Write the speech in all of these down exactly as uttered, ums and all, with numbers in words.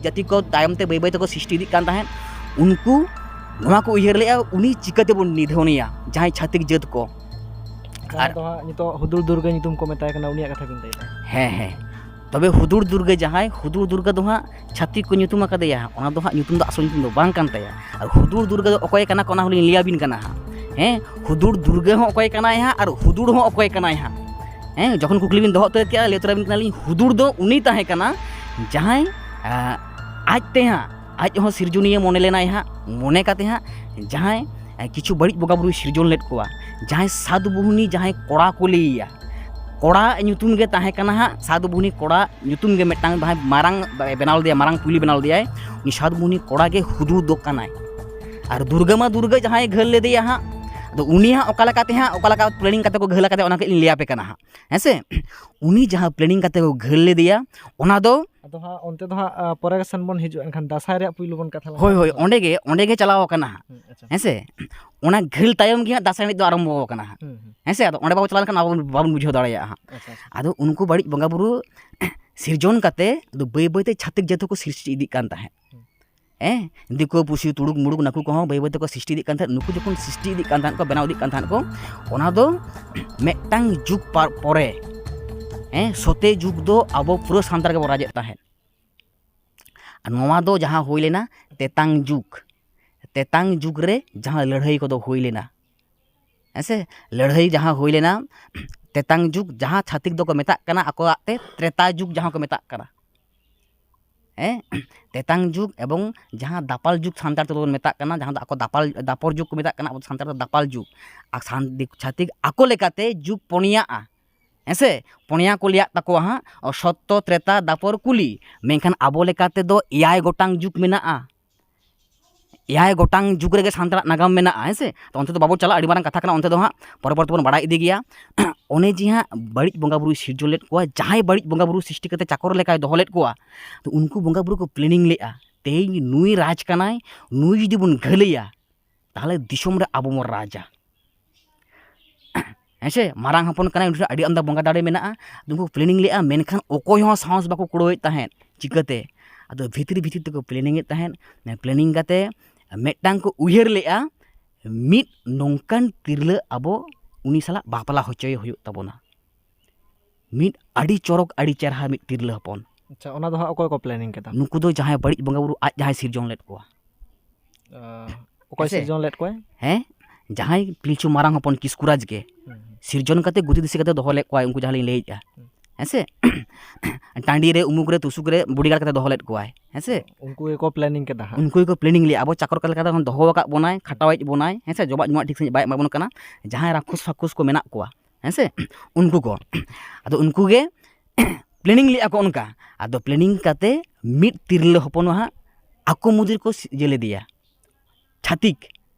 ᱡᱟᱹᱛᱤ ᱠᱚ ᱛᱟᱭᱚᱢ ᱛᱮ ᱵᱟᱹᱭ ᱵᱟᱹᱭ ᱛᱮᱠᱚ ᱥᱨᱤᱥᱴᱤ ᱤᱫᱤᱜ ᱠᱟᱱ ᱛᱟᱦᱮᱸᱫ, ᱩᱱᱠᱩ ᱱᱚᱣᱟ ᱠᱚ ᱩᱭᱦᱟᱹᱨ ᱞᱮᱫᱼᱟ, ᱩᱱᱤ ᱪᱤᱠᱟᱹ ᱛᱮᱵᱚᱱ ᱱᱤᱫᱷᱚᱱᱮᱭᱟ, ᱡᱟᱦᱟᱸᱭ ᱪᱷᱟᱹᱛᱤᱠ ᱡᱟᱹᱛ ᱠᱚ᱾ ᱡᱟᱦᱟᱸ ᱫᱚ ᱦᱟᱸᱜ ᱱᱤᱛᱚᱜ ᱦᱩᱫᱩᱲ ᱫᱩᱨᱜᱟᱹ ᱧᱩᱛᱩᱢ ᱠᱚ ᱢᱮᱛᱟᱭ ᱠᱟᱱᱟ, ᱩᱱᱤᱭᱟᱜ ᱠᱟᱛᱷᱟ ᱵᱤᱱ ᱞᱟᱹᱭ ᱮᱫᱟ᱾ ᱦᱮᱸ, ᱦᱮᱸ᱾ ᱛᱚᱵᱮ ᱦᱩᱫᱩᱲ ᱫᱩᱨᱜᱟᱹ, ᱡᱟᱦᱟᱸᱭ ᱦᱩᱫᱩᱲ ᱫᱩᱨᱜᱟᱹ ᱫᱚ ᱦᱟᱸᱜ ᱪᱷᱟᱹᱛᱤᱠ ᱠᱚ ᱧᱩᱛᱩᱢ ᱟᱠᱟᱫᱮᱭᱟ, ᱚᱱᱟ ᱫᱚ ᱦᱟᱸᱜ ᱧᱩᱛᱩᱢ ᱫᱚ ᱟᱥᱚᱞ ᱧᱩᱛᱩᱢ ᱫᱚ ᱵᱟᱝ ᱠᱟᱱ ᱛᱟᱭᱟ᱾ ᱟᱨ ᱦᱩᱫᱩᱲ ᱫᱩᱨᱜᱟᱹ ᱫᱚ ᱚᱠᱚᱭ ᱠᱟᱱᱟ ᱠᱚ, ᱚᱱᱟ ᱦᱚᱸᱞᱤᱧ ᱞᱟᱹᱭ ᱟᱵᱤᱱ ᱠᱟᱱᱟ ᱦᱟᱸᱜ᱾ ᱦᱮᱸ, ᱦᱩᱫᱩᱲ ᱫᱩᱨᱜᱟᱹ ᱦᱚᱸ ᱚᱠᱚᱭ ᱠᱟᱱᱟᱭ ᱦᱟᱸᱜ ᱟᱨ ᱦᱩᱫᱩᱲ ᱦᱚᱸ ᱚᱠᱚᱭ ᱠᱟᱱᱟᱭ ᱦᱟᱸᱜ᱾ ᱦᱮᱸ, ᱡᱚᱠᱷᱚᱱ ᱠᱩᱠᱞᱤ ᱵᱤᱱ ᱫᱚᱦᱚ ᱩᱛᱟᱹᱨ ᱠᱮᱜᱼᱟ, ᱞᱟᱹᱭ ᱩᱛᱟᱹᱨ ᱟᱵᱤᱱ ᱠᱟᱱᱟᱞᱤᱧ, ᱦᱩᱫᱩᱲ ᱫᱚ ᱩᱱᱤ ᱛᱟᱦᱮᱸ ᱠᱟᱱᱟ ᱡᱟᱦᱟᱸᱭ, ᱟᱸ, ᱟᱡ ᱛᱮ ᱦᱟᱸᱜ, ᱟᱡ ᱦᱚᱸ ᱥᱤᱨᱡᱚᱱᱤᱭᱟᱹ ᱢᱚᱱᱮ ᱞᱮᱱᱟᱭ ᱦᱟᱸᱜ, ᱢᱚᱱᱮ ᱠᱟᱛᱮ ᱦᱟᱸᱜ ᱡᱟᱦᱟᱸᱭ, ᱟᱸ, ᱠᱤᱪᱷᱩ ᱵᱟᱹᱲᱤᱡ ᱵᱚᱸᱜᱟ ᱵᱩᱨᱩᱭ ᱥᱤᱨᱡᱚᱱ ᱞᱮᱫ ᱠᱚᱣᱟ, ᱡᱟᱦᱟᱸᱭ ᱥᱟᱛ ᱵᱩᱦᱱᱤ, ᱡᱟᱦᱟᱸᱭ ᱠᱚᱲᱟ ᱠᱚ ᱞᱟᱹᱭᱮᱭᱟ, ᱠᱚᱲᱟ ᱧᱩᱛᱩᱢ ᱜᱮ ᱛᱟᱦᱮᱸ ᱠᱟᱱᱟ ᱦᱟᱸᱜ, ᱥᱟᱛ ᱵᱩᱦᱱᱤ ᱠᱚᱲᱟ ᱧᱩᱛᱩᱢ ᱜᱮ ᱢᱤᱫᱴᱟᱝ ᱡᱟᱦᱟᱸᱭ ᱢᱟᱨᱟᱝ ᱵᱮᱱᱟᱣ ᱞᱮᱫᱮᱭᱟ, ᱢᱟᱨᱟᱝ ᱯᱩᱭᱞᱩ ᱵᱮᱱᱟᱣ ᱞᱮᱫᱮᱭᱟᱭ, ᱩᱱᱤ ᱥᱟᱛ ᱵᱩᱦᱱᱤ ᱠᱚᱲᱟ ᱜᱮ ᱦᱩᱫᱩᱲ ᱫᱚ ᱠᱟᱱᱟᱭ᱾ ᱟᱨ ᱫᱩᱨᱜᱟᱹ ᱢᱟ ᱫᱩᱨᱜᱟᱹ ᱡᱟᱦᱟᱸᱭ ᱜᱷᱟᱹᱞ ᱞᱮᱫᱮᱭᱟ ᱦᱟᱸᱜ, ᱟᱫᱚ ᱩᱱᱤ ᱦᱟᱸᱜ ᱚᱠᱟ ᱞᱮᱠᱟᱛᱮ ᱦᱟᱸᱜ, ᱚᱠᱟ ᱞᱮᱠᱟ ᱯᱞᱮᱱᱤᱝ ᱠᱟᱛᱮ ᱠᱚ ᱜᱷᱟᱹᱞ ᱟᱠᱟᱫᱮᱭᱟ, ᱚᱱᱟ ᱠᱟᱹᱡ ᱞᱤᱧ ᱞᱟᱹᱭ ᱟᱯᱮ ᱠᱟᱱᱟ ᱦᱟᱸᱜ, ᱦᱮᱸ ᱥᱮ? ᱩᱱᱤ ᱡᱟᱦᱟᱸ ᱯᱞᱮᱱᱤᱝ ᱠᱟᱛᱮ ᱠᱚ ᱜᱷᱟᱹᱞ ᱞᱮᱫᱮᱭᱟ, ᱚᱱᱟ ᱫᱚ ᱟᱫᱚ ᱦᱟᱸᱜ ᱚᱱᱛᱮ ᱫᱚ ᱦᱟᱸᱜ, ᱟ, ᱯᱚᱨᱮ ᱥᱮᱱ ᱵᱚᱱ ᱦᱤᱡᱩᱜᱼᱟ, ᱮᱱᱠᱷᱟᱱ ᱫᱟᱸᱥᱟᱭ ᱨᱮᱭᱟᱜ ᱯᱩᱭᱞᱩ ᱵᱚᱱ ᱠᱟᱛᱷᱟ ᱞᱮᱱᱠᱷᱟᱱ᱾ ᱦᱳᱭ, ᱦᱳᱭ, ᱚᱸᱰᱮ ᱜᱮ, ᱚᱸᱰᱮ ᱜᱮ ᱪᱟᱞᱟᱣ ᱟᱠᱟᱱᱟ ᱦᱟᱸᱜ, ᱦᱩᱸ, ᱟᱪᱪᱷᱟ᱾ ᱦᱮᱸ ᱥᱮ? ᱚᱱᱟ ᱜᱷᱟᱹᱞ ᱛᱟᱭᱚᱢ ᱜᱮ ᱦᱟᱸᱜ ᱫᱟᱸᱥᱟᱭ ᱮᱱᱮᱡ ᱫᱚ ᱟᱨᱟᱢᱵᱚ ᱟᱠᱟᱱᱟ ᱦᱟᱸᱜ, ᱦᱩᱸ, ᱦᱩᱸ᱾ ᱦᱮᱸ ᱥᱮ? ᱟᱫᱚ ᱚᱸᱰᱮ ᱵᱟᱵᱚ ᱪᱟᱞᱟᱣ ᱞᱮᱱᱠᱷᱟᱱ ᱟᱵᱚ ᱵᱟᱵᱚᱱ ᱵᱩᱡᱷᱟᱹᱣ ᱫᱟᱲᱮᱭᱟᱜᱼᱟ ᱦᱟᱸᱜ᱾ ᱟᱪᱪᱷᱟ, ᱟᱪᱪᱷᱟ᱾ ᱟᱫᱚ ᱩᱱᱠᱩ ᱵᱟᱹᱲᱤᱡ ᱵᱚᱸᱜᱟ ᱵᱩᱨᱩ ᱥᱤᱨᱡᱚᱱ ᱠᱟᱛᱮ ᱟᱫᱚ ᱵᱟᱹᱭ ᱵᱟᱹᱭ ᱛᱮ ᱪᱷᱟᱹᱛᱤᱠ ᱡᱟᱹᱛ ᱠᱚ ᱥᱨᱤᱥᱴᱤ ᱤᱫᱤᱜ ᱠᱟᱱ ᱛᱟᱦᱮᱸᱫ᱾ ᱦᱩᱸ᱾ ᱦᱮᱸ, ᱫᱤᱠᱩ ᱯᱩᱥᱤ ᱛᱩᱲᱩᱠ ᱢᱩᱲᱩᱠ ᱱᱟᱠᱩ ᱠᱚᱦᱚᱸ ᱵᱟᱹᱭ ᱵᱟᱹᱭ ᱛᱮᱠᱚ ᱥᱨᱤᱥᱴᱤ ᱤᱫᱤᱜ ᱠᱟᱱ ᱛᱟᱦᱮᱸᱫ᱾ ᱱᱩᱠᱩ ᱡᱚᱠᱷᱚᱱ ᱥᱨᱤᱥᱴᱤ ᱤᱫᱤᱜ ᱠᱟᱱ ᱛᱟᱦᱮᱸᱫ ᱠᱚ, ᱵᱮᱱᱟᱣ ᱤᱫᱤᱜ ᱠᱟᱱ ᱛᱟᱦᱮᱸᱫ ᱠᱚ, ᱚᱱᱟ ᱫᱚ ᱢᱤᱫᱴᱟᱝ ᱡᱩᱜᱽ ᱯᱟᱨ-, ᱯᱚᱨᱮ, ᱦᱮᱸ, ᱥᱚᱛᱮ ᱡᱩᱜᱽ ᱫᱚ ᱟᱵᱚ ᱯᱩᱨᱟᱹ ᱥᱟᱱᱛᱟᱲ ᱜᱮᱵᱚ ᱨᱟᱡᱮᱫ ᱛᱟᱦᱮᱸᱫ᱾ ᱟᱨ ᱱᱚᱣᱟ ᱫᱚ ᱡᱟᱦᱟᱸ ᱦᱩᱭ ᱞᱮᱱᱟ ᱛᱮᱛᱟᱝ ᱡᱩᱜᱽ, ᱛᱮᱛᱟᱝ ᱡᱩᱜᱽ ᱨᱮ ᱡᱟᱦᱟᱸ ᱞᱟᱹᱲᱦᱟᱹᱭ ᱠᱚᱫᱚ ᱦᱩᱭ ᱞᱮᱱᱟ, ᱦᱮᱸ ᱥᱮ, ᱞᱟᱹᱲᱦᱟᱹᱭ ᱡᱟᱦᱟᱸ ᱦᱩᱭ ᱞᱮᱱᱟ ᱛᱮᱛᱟᱝ ᱡᱩᱜᱽ, ᱡᱟᱦᱟᱸ ᱪᱷᱟᱹᱛᱤᱠ ᱫᱚᱠᱚ ᱢᱮᱛᱟᱜ ᱠᱟᱱᱟ ᱟᱠᱚᱣᱟᱜ ᱛᱮ ᱛᱨᱮᱛᱟ ᱡᱩᱜᱽ ᱡᱟᱦᱟᱸ ᱠᱚ ᱢᱮᱛᱟᱜ ᱠᱟᱱᱟ, ᱦᱮᱸ, ᱛᱮᱛᱟᱝ ᱡᱩᱜᱽ ᱮᱵᱚᱝ ᱡᱟᱦᱟᱸ ᱫᱟᱯᱟᱞ ᱡᱩᱜᱽ ᱥᱟᱱᱛᱟᱲ ᱛᱮᱫᱚ ᱵᱚᱱ ᱢᱮᱛᱟᱜ ᱠᱟᱱᱟ, ᱡᱟᱦᱟᱸ ᱫᱚ ᱟᱠᱚ ᱫᱟᱯᱟᱞ, ᱫᱟᱯᱚᱨ ᱡᱩᱜᱽ ᱠᱚ ᱢᱮᱛᱟᱜ ᱠᱟᱱᱟ, ᱟᱵᱚ ᱥᱟᱱᱛᱟᱲ ᱫᱚ ᱫᱟᱯᱟᱞ ᱡᱩᱜᱽ᱾ ᱟᱨ ᱥᱟᱱ-, ᱫᱤᱠ-, ᱪᱷᱟᱹᱛᱤᱠ ᱟᱠᱚ ᱞᱮᱠᱟᱛᱮ ᱡᱩᱜᱽ ᱯᱚᱱᱭᱟᱜᱼᱟ, ᱦᱮᱸ ᱥᱮ? ᱯᱚᱱᱭᱟ ᱠᱚ ᱞᱟᱹᱭᱟᱜ ᱛᱟᱠᱚᱣᱟ ᱦᱟᱸᱜ, ᱚ, ᱥᱚᱛᱛᱚ, ᱛᱨᱮᱛᱟ, ᱫᱟᱯᱚᱨ, ᱠᱩᱞᱤ᱾ ᱢᱮᱱᱠᱷᱟᱱ ᱟᱵᱚ ᱞᱮᱠᱟ ᱛᱮᱫᱚ ᱮᱭᱟᱭ ᱜᱚᱴᱟᱝ ᱡᱩᱜᱽ ᱢᱮᱱᱟᱜᱼᱟ᱾ ᱮᱭᱟᱭ ᱜᱚᱴᱟᱝ ᱡᱩᱜᱽ ᱨᱮᱜᱮ ᱥᱟᱱᱛᱟᱲᱟᱜ ᱱᱟᱜᱟᱢ ᱢᱮᱱᱟᱜᱼᱟ, ᱦᱮᱸ ᱥᱮ? ᱛᱚ ᱚᱱᱛᱮ ᱫᱚ ᱵᱟᱵᱚ ᱪᱟᱞᱟᱜᱼᱟ, ᱟᱹᱰᱤ ᱢᱟᱨᱟᱝ ᱠᱟᱛᱷᱟ ᱠᱟᱱᱟ, ᱚᱱᱛᱮ ᱫᱚ ᱦᱟᱸᱜ ᱯᱚᱨᱚᱵᱚᱨᱛᱤ ᱵᱚᱱ ᱵᱟᱲᱟᱭ ᱤᱫᱤ ᱜᱮᱭᱟ᱾ ᱚᱱᱮ ᱡᱮ ᱦᱟᱸᱜ ᱵᱟᱹᱲᱤᱡ ᱵᱚᱸᱜᱟ ᱵᱩᱨᱩᱭ ᱥᱤᱨᱡᱚᱱ ᱞᱮᱫ ᱠᱚᱣᱟ, ᱡᱟᱦᱟᱸᱭ ᱵᱟᱹᱲᱤᱡ ᱵᱚᱸᱜᱟ ᱵᱩᱨᱩ ᱥᱨᱤᱥᱴᱤ ᱠᱟᱛᱮ ᱪᱟᱠᱚᱨ ᱞᱮᱠᱟᱭ ᱫᱚᱦᱚ ᱞᱮᱫ ᱠᱚᱣᱟ, ᱛᱚ ᱩᱱᱠᱩ ᱵᱚᱸᱜᱟ ᱵᱩᱨᱩ ᱠᱚ ᱯᱞᱮᱱᱤᱝ ᱞᱮᱫᱼᱟ, ᱛᱮᱦᱮᱧ ᱱᱩᱭ ᱨᱟᱡᱽ ᱠᱟᱱᱟᱭ, ᱱᱩᱭ ᱡᱩᱫᱤ ᱵᱚᱱ ᱜᱷᱟᱹᱞᱮᱭᱟ, ᱛᱟᱦᱚᱞᱮ ᱫᱤᱥᱚᱢ ᱨᱮ ᱟᱵᱚ ᱵᱚᱱ ᱨᱟᱡᱟ᱾ ᱦᱮᱸ ᱥᱮ, ᱢᱟᱨᱟᱝ ᱦᱚᱯᱚᱱ ᱠᱟᱱᱟᱭ, ᱩᱱᱤ ᱴᱷᱮᱱ ᱟᱹᱰᱤ ᱟᱢᱫᱟ ᱵᱚᱸᱜᱟ ᱫᱟᱲᱮ ᱢᱮᱱᱟᱜᱼᱟ᱾ ᱩᱱᱠᱩ ᱯᱞᱮᱱᱤᱝ ᱞᱮᱫᱼᱟ, ᱢᱮᱱᱠᱷᱟᱱ ᱚᱠᱚᱭ ᱦᱚᱸ ᱥᱟᱦᱚᱥ ᱵᱟᱠᱚ ᱠᱩᱲᱟᱹᱣᱮᱫ ᱛᱟᱦᱮᱸᱫ᱾ ᱪᱤᱠᱟᱹᱛᱮ? ᱟᱫᱚ ᱵᱷᱤᱛᱨᱤ ᱵᱷᱤᱛᱨᱤ ᱛᱮᱠᱚ ᱯᱞᱮᱱᱤᱝ ᱮᱫ ᱛᱟᱦᱮᱸᱫ᱾ ᱯᱞᱮᱱᱤᱝ ᱠᱟᱛᱮ ᱢᱤᱫᱴᱟᱝ ᱠᱚ ᱩᱭᱦᱟᱹᱨ ᱞᱮᱫᱼᱟ, ᱢᱤᱫ ᱱᱚᱝᱠᱟᱱ ᱛᱤᱨᱞᱟᱹ ᱟᱵᱚ ᱩᱱᱤ ᱥᱟᱞᱟᱜ ᱵᱟᱯᱞᱟ ᱦᱚᱪᱚᱭᱮ ᱦᱩᱭᱩᱜ ᱛᱟᱵᱚᱱᱟ᱾ ᱢᱤᱫ ᱟᱹᱰᱤ ᱪᱚᱨᱚᱠ, ᱟᱹᱰᱤ ᱪᱮᱨᱦᱟ ᱢᱤᱫ ᱛᱤᱨᱞᱟᱹ ᱦᱚᱯᱚᱱ᱾ ᱟᱪᱪᱷᱟ, ᱚᱱᱟ ᱫᱚ ᱦᱟᱸᱜ ᱚᱠᱚᱭ ᱠᱚ ᱯᱞᱮᱱᱤᱝ ᱠᱮᱫᱟ? ᱱᱩᱠᱩ ᱫᱚ ᱡᱟᱦᱟᱸᱭ ᱵᱟᱹᱲᱤᱡ ᱵᱚᱸᱜᱟ ᱵᱩᱨᱩ ᱟᱡ ᱡᱟᱦᱟᱸᱭ ᱥᱤᱨᱡᱚᱱ ᱞᱮᱫ ᱠᱚᱣᱟ᱾ ᱟᱸ, ᱚᱠᱚᱭ ᱦᱮᱸᱥᱮ? ᱥᱤᱨᱡᱚᱱ ᱞᱮᱫ ᱠᱚᱣᱟᱭ? ᱦᱮᱸ, ᱡᱟᱦᱟᱸᱭ ᱯᱤᱞᱪᱩ ᱢᱟᱨᱟᱝ ᱦᱚᱯᱚᱱ ᱠᱤᱥᱠᱩᱨᱟᱡᱽ ᱜᱮ ᱦᱩᱸ, ᱦᱩᱸ᱾ ᱥᱤᱨᱡᱚᱱ ᱠᱟᱛᱮ ᱜᱩᱛᱤ ᱫᱤᱥᱟᱹ ᱠᱟᱛᱮ ᱫᱚᱦᱚ ᱞᱮᱫ ᱠᱚᱣᱟᱭ, ᱩᱱᱠᱩ ᱡᱟᱦᱟᱸ ᱞᱤᱧ ᱞᱟᱹᱭᱮᱫᱼᱟ᱾ ᱦᱮᱸᱥᱮ? ᱴᱟᱺᱰᱤ ᱨᱮ, ᱩᱢᱩᱠ ᱨᱮ, ᱛᱩᱥᱩᱠ ᱨᱮ ᱵᱚᱰᱤᱜᱟᱨᱰ ᱠᱟᱛᱮ ᱫᱚᱦᱚ ᱞᱮᱫ ᱠᱚᱣᱟᱭ᱾ ᱦᱮᱸᱥᱮ? ᱩᱱᱠᱩ ᱜᱮᱠᱚ ᱯᱞᱮᱱᱤᱝ ᱠᱮᱫᱟ ᱦᱟᱸᱜ᱾ ᱩᱱᱠᱩ ᱜᱮᱠᱚ ᱯᱞᱮᱱᱤᱝ ᱞᱮᱫᱼᱟ, ᱟᱵᱚ ᱪᱟᱠᱚᱨ ᱠᱟᱞᱮ ᱞᱮᱠᱟ ᱛᱮᱵᱚᱱ ᱫᱚᱦᱚ ᱟᱠᱟᱫ ᱵᱚᱱᱟᱭ, ᱠᱷᱟᱴᱟᱣᱮᱫ ᱵᱚᱱᱟᱭ, ᱦᱮᱸᱥᱮ? ᱡᱚᱢᱟᱜ ᱧᱩᱣᱟᱜ ᱴᱷᱤᱠ ᱥᱟᱺᱦᱤᱡ ᱵᱟᱭ ᱮᱢᱟ ᱵᱚᱱ ᱠᱟᱱᱟ᱾ ᱡᱟᱦᱟᱸᱭ ᱨᱟᱠᱠᱷᱚᱥ ᱯᱷᱟᱠᱠᱷᱚᱥ ᱠᱚ ᱢᱮᱱᱟᱜ ᱠᱚᱣᱟ, ᱦᱮᱸᱥᱮ? ᱩᱱᱠᱩ ᱠᱚ᱾ ᱟᱫᱚ ᱩᱱᱠᱩ ᱜᱮ ᱯᱞᱮᱱᱤᱝ ᱞᱮᱫᱼᱟ ᱠᱚ ᱚᱱᱠᱟ᱾ ᱟᱫᱚ ᱯᱞᱮᱱᱤᱝ ᱠᱟᱛᱮ ᱢᱤᱫ ᱛᱤᱨᱞᱟᱹ ᱦᱚᱯᱚᱱ ᱦᱟᱸᱜ ᱟᱠᱚ ᱢᱩᱫᱽ ᱨᱮᱠᱚ ᱥᱤ-, ᱤᱭᱟᱹ ᱞᱮᱫᱮᱭᱟ, ᱪᱷᱟᱹᱛᱤᱠ,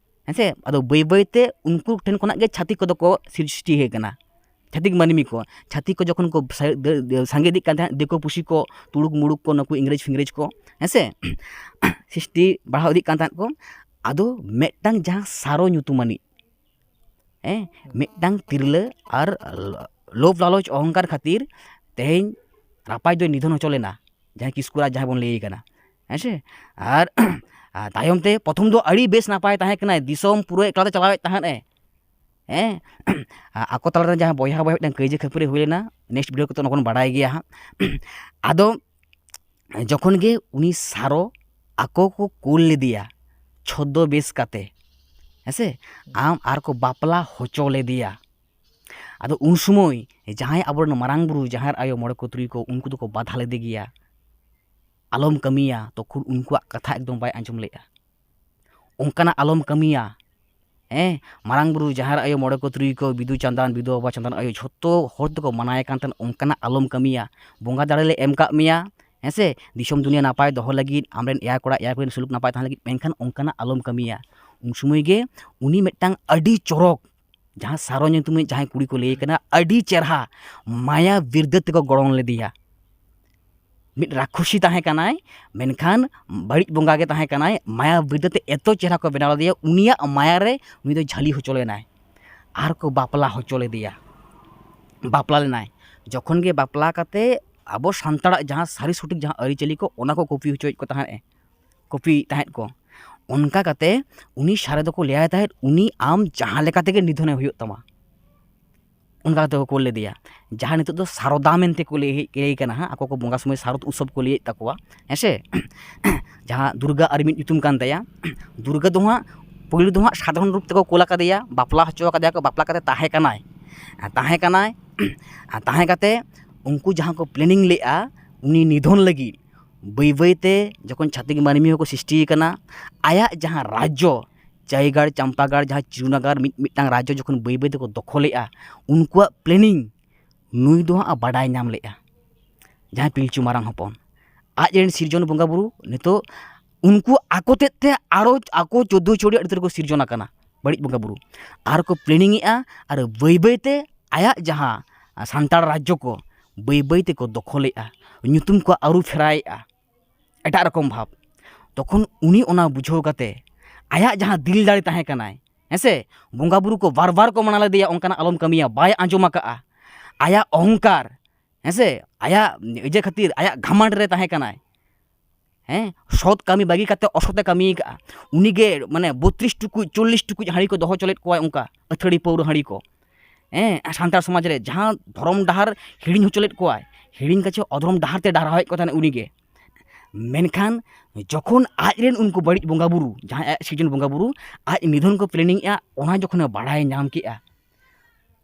ᱦᱮᱸᱥᱮ? ᱟᱫᱚ ᱵᱟᱹᱭ ᱵᱟᱹᱭ ᱛᱮ ᱩᱱᱠᱩ ᱴᱷᱮᱱ ᱠᱷᱚᱱᱟᱜ ᱜᱮ ᱪᱷᱟᱹᱛᱤᱠ ᱠᱚᱫᱚ ᱠᱚ ᱥᱨᱤᱥᱴᱤ ᱦᱮᱡ ᱠᱟᱱᱟ᱾ ᱪᱷᱟᱹᱛᱤᱠ ᱢᱟᱹᱱᱢᱤ ᱠᱚ, ᱪᱷᱟᱹᱛᱤᱠ ᱠᱚ ᱡᱚᱠᱷᱚᱱ ᱠᱚ ᱥᱟ-, ᱫᱟᱹ-, ᱫᱟᱹ-, ᱥᱟᱸᱜᱮ ᱤᱫᱤᱜ ᱠᱟᱱ ᱛᱟᱦᱮᱸᱫ, ᱫᱤᱠᱩ ᱯᱩᱥᱤ ᱠᱚ, ᱛᱩᱲᱩᱠ ᱢᱩᱲᱩᱠ ᱠᱚ, ᱱᱩᱠᱩ ᱤᱝᱨᱮᱡᱽ ᱯᱷᱤᱝᱨᱮᱡᱽ ᱠᱚ, ᱦᱮᱸᱥᱮ? ᱥᱨᱤᱥᱴᱤ ᱵᱟᱲᱦᱟᱣ ᱤᱫᱤᱜ ᱠᱟᱱ ᱛᱟᱦᱮᱸᱫ ᱠᱚ᱾ ᱟᱫᱚ ᱢᱤᱫᱴᱟᱝ ᱡᱟᱦᱟᱸ ᱥᱟᱨᱚ ᱧᱩᱛᱩᱢᱟᱱᱤᱡ, ᱦᱮᱸ, ᱢᱤᱫᱴᱟᱝ ᱛᱤᱨᱞᱟᱹ ᱟᱨ ᱞᱳᱵᱷ ᱞᱟᱞᱚᱪ ᱚᱦᱚᱝᱠᱟᱨ ᱠᱷᱟᱹᱛᱤᱨ ᱛᱮᱦᱮᱧ ᱨᱟᱯᱟᱡᱽ ᱫᱚᱭ ᱱᱤᱫᱷᱚᱱ ᱦᱚᱪᱚ ᱞᱮᱱᱟ, ᱡᱟᱦᱟᱸᱭ ᱠᱤᱥᱠᱩ ᱨᱟᱡᱽ ᱡᱟᱦᱟᱸᱭ ᱵᱚᱱ ᱞᱟᱹᱭ ᱠᱟᱱᱟ, ᱦᱮᱸ ᱥᱮ? ᱟᱨ, ᱟᱨ ᱛᱟᱭᱚᱢ ᱛᱮ ᱯᱨᱚᱛᱷᱚᱢ ᱫᱚ ᱟᱹᱰᱤ ᱵᱮᱥ ᱱᱟᱯᱟᱭ ᱛᱟᱦᱮᱸ ᱠᱟᱱᱟᱭ, ᱫᱤᱥᱚᱢ ᱯᱩᱨᱟᱹ ᱮᱠᱞᱟ ᱛᱮ ᱪᱟᱞᱟᱣᱮᱫ ᱛᱟᱦᱮᱸᱫ ᱮ, ᱦᱮᱸ᱾ ᱟᱠᱚ ᱛᱟᱞᱟᱨᱮ ᱡᱟᱦᱟᱸ ᱵᱚᱭᱦᱟ ᱵᱚᱭᱦᱟ ᱢᱤᱫᱴᱟᱝ ᱠᱟᱹᱭᱡᱟᱹ ᱠᱷᱟᱹᱯᱟᱹᱨᱤ ᱦᱩᱭ ᱞᱮᱱᱟ, ᱱᱮᱠᱥᱴ ᱵᱷᱤᱰᱤᱭᱳ ᱠᱚᱛᱮ ᱚᱱᱟ ᱵᱚᱱ ᱵᱟᱲᱟᱭ ᱜᱮᱭᱟ ᱦᱟᱸᱜ᱾ ᱟᱫᱚ ᱡᱚᱠᱷᱚᱱ ᱜᱮ ᱩᱱᱤ ᱥᱟᱨᱚ ᱟᱠᱚ ᱠᱚ ᱠᱩᱞ ᱞᱮᱫᱮᱭᱟ ᱪᱷᱚᱫᱫᱚ ᱵᱮᱥ ᱠᱟᱛᱮ, ᱦᱮᱸᱥᱮ, ᱟᱢ ᱟᱨ ᱠᱚ ᱵᱟᱯᱞᱟ ᱦᱚᱪᱚ ᱞᱮᱫᱮᱭᱟ᱾ ᱟᱫᱚ ᱩᱱ ᱥᱚᱢᱚᱭ ᱡᱟᱦᱟᱸᱭ ᱟᱵᱚᱨᱮᱱ ᱢᱟᱨᱟᱝ ᱵᱩᱨᱩ, ᱡᱟᱦᱮᱨ ᱟᱭᱳ, ᱢᱚᱬᱮ ᱠᱚ ᱛᱩᱨᱩᱭ ᱠᱚ, ᱩᱱᱠᱩ ᱫᱚᱠᱚ ᱵᱟᱫᱷᱟ ᱞᱮᱫᱮ ᱜᱮᱭᱟ, ᱟᱞᱚᱢ ᱠᱟᱹᱢᱤᱭᱟ, ᱛᱚᱠᱷᱚᱱ ᱩᱱᱠᱩᱣᱟᱜ ᱠᱟᱛᱷᱟ ᱮᱠᱫᱚᱢ ᱵᱟᱭ ᱟᱸᱡᱚᱢ ᱞᱮᱫᱼᱟ᱾ ᱚᱱᱠᱟᱱᱟᱜ ᱟᱞᱚᱢ ᱠᱟᱹᱢᱤᱭᱟ᱾ ᱦᱮᱸ, ᱢᱟᱨᱟᱝ ᱵᱩᱨᱩ, ᱡᱟᱦᱮᱨ ᱟᱭᱳ, ᱢᱚᱬᱮ ᱠᱚ ᱛᱩᱨᱩᱭ ᱠᱚ, ᱵᱤᱫᱩ ᱪᱟᱸᱫᱟᱱ, ᱵᱤᱫᱩ ᱵᱟᱵᱟ ᱪᱟᱸᱫᱟᱱ ᱟᱭᱳ, ᱡᱷᱚᱛᱚ ᱦᱚᱲ ᱛᱮᱠᱚ ᱢᱟᱱᱟᱭᱮ ᱠᱟᱱ ᱛᱟᱦᱮᱸᱱ, ᱚᱱᱠᱟᱱᱟᱜ ᱟᱞᱚᱢ ᱠᱟᱹᱢᱤᱭᱟ᱾ ᱵᱚᱸᱜᱟ ᱫᱟᱲᱮ ᱞᱮ ᱮᱢ ᱠᱟᱜ ᱢᱮᱭᱟ, ᱦᱮᱸ ᱥᱮ, ᱫᱤᱥᱚᱢ ᱫᱩᱱᱤᱭᱟᱹ ᱱᱟᱯᱟᱭ ᱫᱚᱦᱚ ᱞᱟᱹᱜᱤᱫ, ᱟᱢᱨᱮᱱ ᱮᱭᱟᱭ ᱠᱚᱲᱟ ᱮᱭᱟᱭ ᱠᱩᱲᱤ ᱥᱩᱞᱩᱠ ᱱᱟᱯᱟᱭ ᱛᱟᱦᱮᱸ ᱞᱟᱹᱜᱤᱫ, ᱢᱮᱱᱠᱷᱟᱱ ᱚᱱᱠᱟᱱᱟᱜ ᱟᱞᱚᱢ ᱠᱟᱹᱢᱤᱭᱟ᱾ ᱩᱱ ᱥᱚᱢᱚᱭ ᱜᱮ ᱩᱱᱤ ᱢᱤᱫᱴᱟᱝ ᱟᱹᱰᱤ ᱪᱚᱨᱚᱠ, ᱡᱟᱦᱟᱸ ᱥᱟᱨᱚ ᱧᱩᱛᱩᱢᱤᱡ ᱡᱟᱦᱟᱸᱭ ᱠᱩᱲᱤ ᱠᱚ ᱞᱟᱹᱭ ᱠᱟᱱᱟ, ᱟᱹᱰᱤ ᱪᱮᱨᱦᱟ ᱢᱟᱭᱟ ᱵᱤᱨᱫᱟᱹ ᱛᱮᱠᱚ ᱜᱚᱲᱚᱱ ᱞᱮᱫᱮᱭᱟ᱾ ᱢᱤᱫ ᱨᱟᱠᱠᱷᱚᱥᱤ ᱛᱟᱦᱮᱸ ᱠᱟᱱᱟᱭ, ᱢᱮᱱᱠᱷᱟᱱ ᱵᱟᱹᱲᱤᱡ ᱵᱚᱸᱜᱟ ᱜᱮ ᱛᱟᱦᱮᱸ ᱠᱟᱱᱟᱭ᱾ ᱢᱟᱭᱟ ᱵᱤᱨᱫᱟᱹ ᱛᱮ ᱮᱛᱚ ᱪᱮᱦᱨᱟ ᱠᱚ ᱵᱮᱱᱟᱣ ᱞᱮᱫᱮᱭᱟ, ᱩᱱᱤᱭᱟᱜ ᱢᱟᱭᱟ ᱨᱮ ᱩᱱᱤ ᱫᱚ ᱡᱷᱟᱹᱞᱤ ᱦᱚᱪᱚ ᱞᱮᱱᱟᱭ᱾ ᱟᱨ ᱠᱚ ᱵᱟᱯᱞᱟ ᱦᱚᱪᱚ ᱞᱮᱫᱮᱭᱟ, ᱵᱟᱯᱞᱟ ᱞᱮᱱᱟᱭ᱾ ᱡᱚᱠᱷᱚᱱ ᱜᱮ ᱵᱟᱯᱞᱟ ᱠᱟᱛᱮ ᱟᱵᱚ ᱥᱟᱱᱛᱟᱲᱟᱜ ᱡᱟᱦᱟᱸ ᱥᱟᱹᱨᱤ ᱥᱚᱴᱷᱤᱠ ᱡᱟᱦᱟᱸ ᱟᱹᱨᱤᱪᱟᱹᱞᱤ ᱠᱚ, ᱚᱱᱟ ᱠᱚ ᱠᱚᱯᱤ ᱦᱚᱪᱚᱭᱮᱫ ᱠᱚ ᱛᱟᱦᱮᱸᱫ, ᱠᱚᱯᱤᱭᱮᱫ ᱛᱟᱦᱮᱸᱫ ᱠᱚ᱾ ᱚᱱᱠᱟ ᱠᱟᱛᱮ ᱩᱱᱤ ᱥᱟᱨᱮ ᱫᱚᱠᱚ ᱞᱟᱹᱭᱟᱭ ᱛᱟᱦᱮᱸᱫ, ᱩᱱᱤ ᱟᱢ ᱡᱟᱦᱟᱸ ᱞᱮᱠᱟ ᱛᱮᱜᱮ ᱱᱤᱫᱷᱚᱱᱮ ᱦᱩᱭᱩᱜ ᱛᱟᱢᱟ, ᱚᱱᱠᱟ ᱠᱟᱛᱮ ᱠᱚ ᱠᱳᱞ ᱞᱮᱫᱮᱭᱟ᱾ ᱡᱟᱦᱟᱸ ᱱᱤᱛᱚᱜ ᱫᱚ ᱥᱟᱨᱚᱫᱟ ᱢᱮᱱᱛᱮ ᱠᱚ ᱞᱟᱹᱭ, ᱞᱟᱹᱭ ᱠᱟᱱᱟ ᱦᱟᱸᱜ, ᱟᱠᱚ ᱠᱚ ᱵᱚᱸᱜᱟ ᱥᱚᱢᱚᱭ ᱥᱟᱨᱚᱫ ᱩᱛᱥᱚᱵᱽ ᱠᱚ ᱞᱟᱹᱭᱮᱫ ᱛᱟᱠᱚᱣᱟ, ᱦᱮᱸ ᱥᱮ? ᱡᱟᱦᱟᱸ ᱫᱩᱨᱜᱟ ᱟᱨ ᱢᱤᱫ ᱧᱩᱛᱩᱢ ᱠᱟᱱ ᱛᱟᱭᱟ᱾ ᱫᱩᱨᱜᱟ ᱫᱚ ᱦᱟᱸᱜ ᱯᱳᱭᱞᱳ ᱫᱚ ᱦᱟᱸᱜ ᱥᱟᱫᱷᱟᱨᱚᱱ ᱨᱩᱯ ᱛᱮᱠᱚ ᱠᱳᱞ ᱟᱠᱟᱫᱮᱭᱟ, ᱵᱟᱯᱞᱟ ᱦᱚᱪᱚ ᱟᱠᱟᱫᱮᱭᱟ ᱠᱚ, ᱵᱟᱯᱞᱟ ᱠᱟᱛᱮ ᱛᱟᱦᱮᱸ ᱠᱟᱱᱟᱭ᱾ ᱟᱨ ᱛᱟᱦᱮᱸ ᱠᱟᱱᱟᱭ, ᱟᱨ ᱛᱟᱦᱮᱸ ᱠᱟᱛᱮ ᱩᱱᱠᱩ ᱡᱟᱦᱟᱸ ᱠᱚ ᱯᱞᱮᱱᱤᱝ ᱞᱮᱫᱼᱟ ᱩᱱᱤ ᱱᱤᱫᱷᱚᱱ ᱞᱟᱹᱜᱤᱫ, ᱵᱟᱹᱭ ᱵᱟᱹᱭ ᱛᱮ ᱡᱚᱠᱷᱚᱱ ᱪᱷᱟᱹᱛᱤᱠ ᱢᱟᱹᱱᱢᱤ ᱦᱚᱸᱠᱚ ᱥᱨᱤᱥᱴᱤ ᱟᱠᱟᱱᱟ, ᱟᱭᱟᱜ ᱡᱟᱦᱟᱸ ᱨᱟᱡᱽᱡᱚ, ᱪᱟᱭᱜᱟᱲ, ᱪᱟᱢᱯᱟᱜᱟᱲ, ᱡᱟᱦᱟᱸ ᱪᱤᱨᱩᱱᱟᱜᱟᱨ, ᱢᱤᱫ ᱢᱤᱫᱴᱟᱝ ᱨᱟᱡᱽᱡᱚ ᱡᱚᱠᱷᱚᱱ ᱵᱟᱹᱭ ᱵᱟᱹᱭ ᱛᱮᱠᱚ ᱫᱚᱠᱷᱚᱞᱮᱫᱼᱟ, ᱩᱱᱠᱩᱣᱟᱜ ᱯᱞᱮᱱᱤᱝ ᱱᱩᱭ ᱫᱚ ᱦᱟᱸᱜ ᱵᱟᱰᱟᱭ ᱧᱟᱢ ᱞᱮᱫᱼᱟ᱾ ᱡᱟᱦᱟᱸᱭ ᱯᱤᱞᱪᱩ ᱢᱟᱨᱟᱝ ᱦᱚᱯᱚᱱ, ᱟᱡ ᱨᱮᱱ ᱥᱤᱨᱡᱚᱱ ᱵᱚᱸᱜᱟ ᱵᱩᱨᱩ ᱱᱤᱛᱚᱜ ᱩᱱᱠᱩ ᱟᱠᱚ ᱛᱮᱫ ᱛᱮ ᱟᱨᱚ ᱟᱠᱚ ᱪᱳᱫᱽᱫᱳ ᱪᱚᱲᱤ ᱟᱹᱰᱤ ᱩᱛᱟᱹᱨ ᱠᱚ ᱥᱤᱨᱡᱚᱱ ᱟᱠᱟᱱᱟ, ᱵᱟᱹᱲᱤᱡ ᱵᱚᱸᱜᱟ ᱵᱩᱨᱩ᱾ ᱟᱨ ᱠᱚ ᱯᱞᱮᱱᱤᱝ ᱮᱫᱼᱟ, ᱟᱨ ᱵᱟᱹᱭ ᱵᱟᱹᱭ ᱛᱮ ᱟᱭᱟᱜ ᱡᱟᱦᱟᱸ ᱥᱟᱱᱛᱟᱲ ᱨᱟᱡᱽᱡᱚ ᱠᱚ ᱵᱟᱹᱭ ᱵᱟᱹᱭ ᱛᱮᱠᱚ ᱫᱚᱠᱷᱚᱞᱮᱫᱼᱟ, ᱧᱩᱛᱩᱢ ᱠᱚ ᱟᱹᱨᱩ ᱯᱷᱮᱨᱟᱣᱮᱫᱼᱟ ᱮᱴᱟᱜ ᱨᱚᱠᱚᱢ ᱵᱷᱟᱵᱽ᱾ ᱛᱚᱠᱷᱚᱱ ᱩᱱᱤ ᱚᱱᱟ ᱵᱩᱡᱷᱟᱹᱣ ᱠᱟᱛᱮ ᱟᱭᱟᱜ ᱡᱟᱦᱟᱸ ᱫᱤᱞ ᱫᱟᱲᱮ ᱛᱟᱦᱮᱸ ᱠᱟᱱᱟᱭ, ᱦᱮᱸ ᱥᱮ, ᱵᱚᱸᱜᱟ ᱵᱩᱨᱩ ᱠᱚ ᱵᱟᱨ ᱵᱟᱨ ᱠᱚ ᱢᱟᱱᱟ ᱞᱮᱫᱮᱭᱟ, ᱚᱱᱠᱟᱱᱟᱜ ᱟᱞᱚᱢ ᱠᱟᱹᱢᱤᱭᱟ, ᱵᱟᱭ ᱟᱸᱡᱚᱢ ᱟᱠᱟᱫᱼᱟ᱾ ᱟᱭᱟᱜ ᱚᱦᱚᱝᱠᱟᱨ, ᱦᱮᱸ ᱥᱮ, ᱟᱭᱟᱜ ᱤᱭᱟᱹ ᱠᱷᱟᱹᱛᱤᱨ, ᱟᱭᱟᱜ ᱜᱷᱟᱢᱟᱱᱰ ᱨᱮ ᱛᱟᱦᱮᱸ ᱠᱟᱱᱟᱭ᱾ ᱦᱮᱸ, ᱥᱚᱛ ᱠᱟᱹᱢᱤ ᱵᱟᱹᱜᱤ ᱠᱟᱛᱮ ᱚᱥᱚᱛᱮ ᱠᱟᱹᱢᱤ ᱟᱠᱟᱫᱼᱟ᱾ ᱩᱱᱤᱜᱮ ᱢᱟᱱᱮ ᱵᱚᱛᱨᱤᱥ ᱴᱩᱠᱩᱡ, ᱪᱚᱞᱞᱤᱥ ᱴᱩᱠᱩᱡ ᱦᱟᱺᱰᱤ ᱠᱚ ᱫᱚᱦᱚ ᱦᱚᱪᱚ ᱞᱮᱫ ᱠᱚᱣᱟᱭ, ᱚᱱᱠᱟ ᱟᱹᱛᱷᱟᱹᱲᱤ ᱯᱟᱹᱣᱨᱟᱹ ᱦᱟᱺᱰᱤ ᱠᱚ᱾ ᱦᱮᱸ, ᱥᱟᱱᱛᱟᱲ ᱥᱚᱢᱟᱡᱽ ᱨᱮ ᱡᱟᱦᱟᱸ ᱫᱷᱚᱨᱚᱢ ᱰᱟᱦᱟᱨ ᱦᱤᱲᱤᱧ ᱦᱚᱪᱚ ᱞᱮᱫ ᱠᱚᱣᱟᱭ, ᱦᱤᱲᱤᱧ ᱠᱟᱛᱮ ᱚᱫᱷᱚᱨᱚᱢ ᱰᱟᱦᱟᱨ ᱛᱮ ᱰᱟᱦᱨᱟᱣᱮᱫ ᱠᱚ ᱛᱟᱦᱮᱱᱟ ᱩᱱᱤᱜᱮ᱾ ᱢᱮᱱᱠᱷᱟᱱ ᱡᱚᱠᱷᱚᱱ ᱟᱡ ᱨᱮᱱ ᱩᱱᱠᱩ ᱵᱟᱹᱲᱤᱡ ᱵᱚᱸᱜᱟ ᱵᱩᱨᱩ, ᱡᱟᱦᱟᱸᱭ ᱟᱡ ᱥᱤᱨᱡᱚᱱ ᱵᱚᱸᱜᱟ ᱵᱩᱨᱩ, ᱟᱡ ᱱᱤᱫᱷᱚᱱ ᱠᱚ ᱯᱞᱮᱱᱤᱝ ᱮᱫᱼᱟ, ᱚᱱᱟ ᱡᱚᱠᱷᱚᱱᱮ ᱵᱟᱲᱟᱭ ᱧᱟᱢ ᱠᱮᱫᱼᱟ,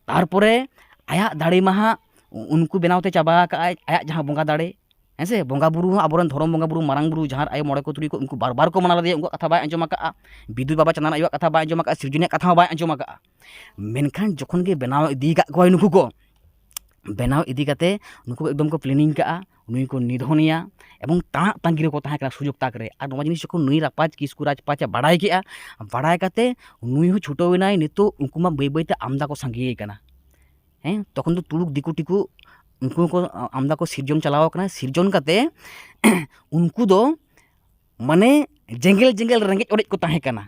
ᱛᱟᱨᱯᱚᱨᱮ ᱟᱭᱟᱜ ᱫᱟᱲᱮ ᱢᱟ ᱦᱟᱸᱜ ᱩᱱᱠᱩ ᱵᱮᱱᱟᱣ ᱛᱮ ᱪᱟᱵᱟ ᱟᱠᱟᱫ ᱟᱭ, ᱟᱭᱟᱜ ᱡᱟᱦᱟᱸ ᱵᱚᱸᱜᱟ ᱫᱟᱲᱮ, ᱦᱮᱸ ᱥᱮ, ᱵᱚᱸᱜᱟ ᱵᱩᱨᱩ ᱦᱚᱸ, ᱟᱵᱚᱨᱮᱱ ᱫᱷᱚᱨᱚᱢ ᱵᱚᱸᱜᱟ ᱵᱩᱨᱩ, ᱢᱟᱨᱟᱝ ᱵᱩᱨᱩ, ᱡᱟᱦᱟᱸ ᱟᱭᱳ, ᱢᱚᱬᱮ ᱠᱚ ᱛᱩᱨᱩᱭ ᱠᱚ, ᱩᱱᱠᱩ ᱵᱟᱨ ᱵᱟᱨ ᱠᱚ ᱢᱟᱱᱟᱣ ᱞᱮᱫᱮᱭᱟ, ᱩᱱᱠᱩᱣᱟᱜ ᱠᱟᱛᱷᱟ ᱵᱟᱭ ᱟᱸᱡᱚᱢ ᱟᱠᱟᱫᱼᱟ, ᱵᱤᱫᱩ ᱵᱟᱵᱟ ᱪᱟᱸᱫᱟᱱ ᱟᱭᱳᱣᱟᱜ ᱠᱟᱛᱷᱟ ᱵᱟᱭ ᱟᱸᱡᱚᱢ ᱟᱠᱟᱫᱼᱟ, ᱥᱤᱨᱡᱚᱱᱤᱭᱟᱜ ᱠᱟᱛᱷᱟ ᱦᱚᱸ ᱵᱟᱭ ᱟᱸᱡᱚᱢ ᱟᱠᱟᱫᱼᱟ᱾ ᱢᱮᱱᱠᱷᱟᱱ ᱡᱚᱠᱷᱚᱱ ᱜᱮ ᱵᱮᱱᱟᱣ ᱤᱫᱤ ᱟᱠᱟᱫ ᱠᱚᱣᱟᱭ ᱱᱩᱠᱩ ᱠᱚ, ᱵᱮᱱᱟᱣ ᱤᱫᱤ ᱠᱟᱛᱮ ᱱᱩᱠᱩ ᱮᱠᱫᱚᱢ ᱠᱚ ᱯᱞᱮᱱᱤᱝ ᱠᱟᱜᱼᱟ, ᱱᱩᱭ ᱠᱚ ᱱᱤᱫᱷᱚᱱᱮᱭᱟ, ᱮᱵᱚᱝ ᱛᱟᱬᱟᱜ ᱛᱟᱺᱜᱤ ᱨᱮᱠᱚ ᱛᱟᱦᱮᱸ ᱠᱟᱱᱟ ᱥᱩᱡᱳᱜᱽ ᱛᱟᱠ ᱨᱮ᱾ ᱟᱨ ᱱᱚᱣᱟ ᱡᱤᱱᱤᱥ ᱡᱚᱠᱷᱚᱱ ᱱᱩᱭ ᱨᱟᱯᱟᱡᱽ ᱠᱤᱥᱠᱩ ᱨᱟᱡᱽᱯᱟᱡᱽ ᱮ ᱵᱟᱲᱟᱭ ᱠᱮᱜᱼᱟ, ᱵᱟᱲᱟᱭ ᱠᱟᱛᱮ ᱱᱩᱭ ᱦᱚᱸ ᱪᱷᱩᱴᱟᱹᱣ ᱮᱱᱟᱭ᱾ ᱱᱤᱛᱚᱜ ᱩᱱᱠᱩ ᱢᱟ ᱵᱟᱹᱭ ᱵᱟᱹᱭ ᱛᱮ ᱟᱢᱫᱟ ᱠᱚ ᱥᱟᱸᱜᱮ ᱠᱟᱱᱟ᱾ ᱦᱮᱸ, ᱛᱚᱠᱷᱚᱱ ᱫᱚ ᱛᱩᱲᱩᱠ ᱫᱤᱠᱩ ᱴᱤᱠᱩ ᱩᱱᱠᱩ ᱦᱚᱸᱠᱚ ᱟᱢᱫᱟ ᱠᱚ ᱥᱤᱨᱡᱚᱱ ᱪᱟᱞᱟᱣ ᱠᱟᱱᱟ᱾ ᱥᱤᱨᱡᱚᱱ ᱠᱟᱛᱮ ᱩᱱᱠᱩ ᱫᱚ ᱢᱟᱱᱮ ᱡᱮᱸᱜᱮᱞ ᱡᱮᱸᱜᱮᱞ ᱨᱮᱸᱜᱮᱡ ᱚᱨᱮᱡ ᱠᱚ ᱛᱟᱦᱮᱸ ᱠᱟᱱᱟ᱾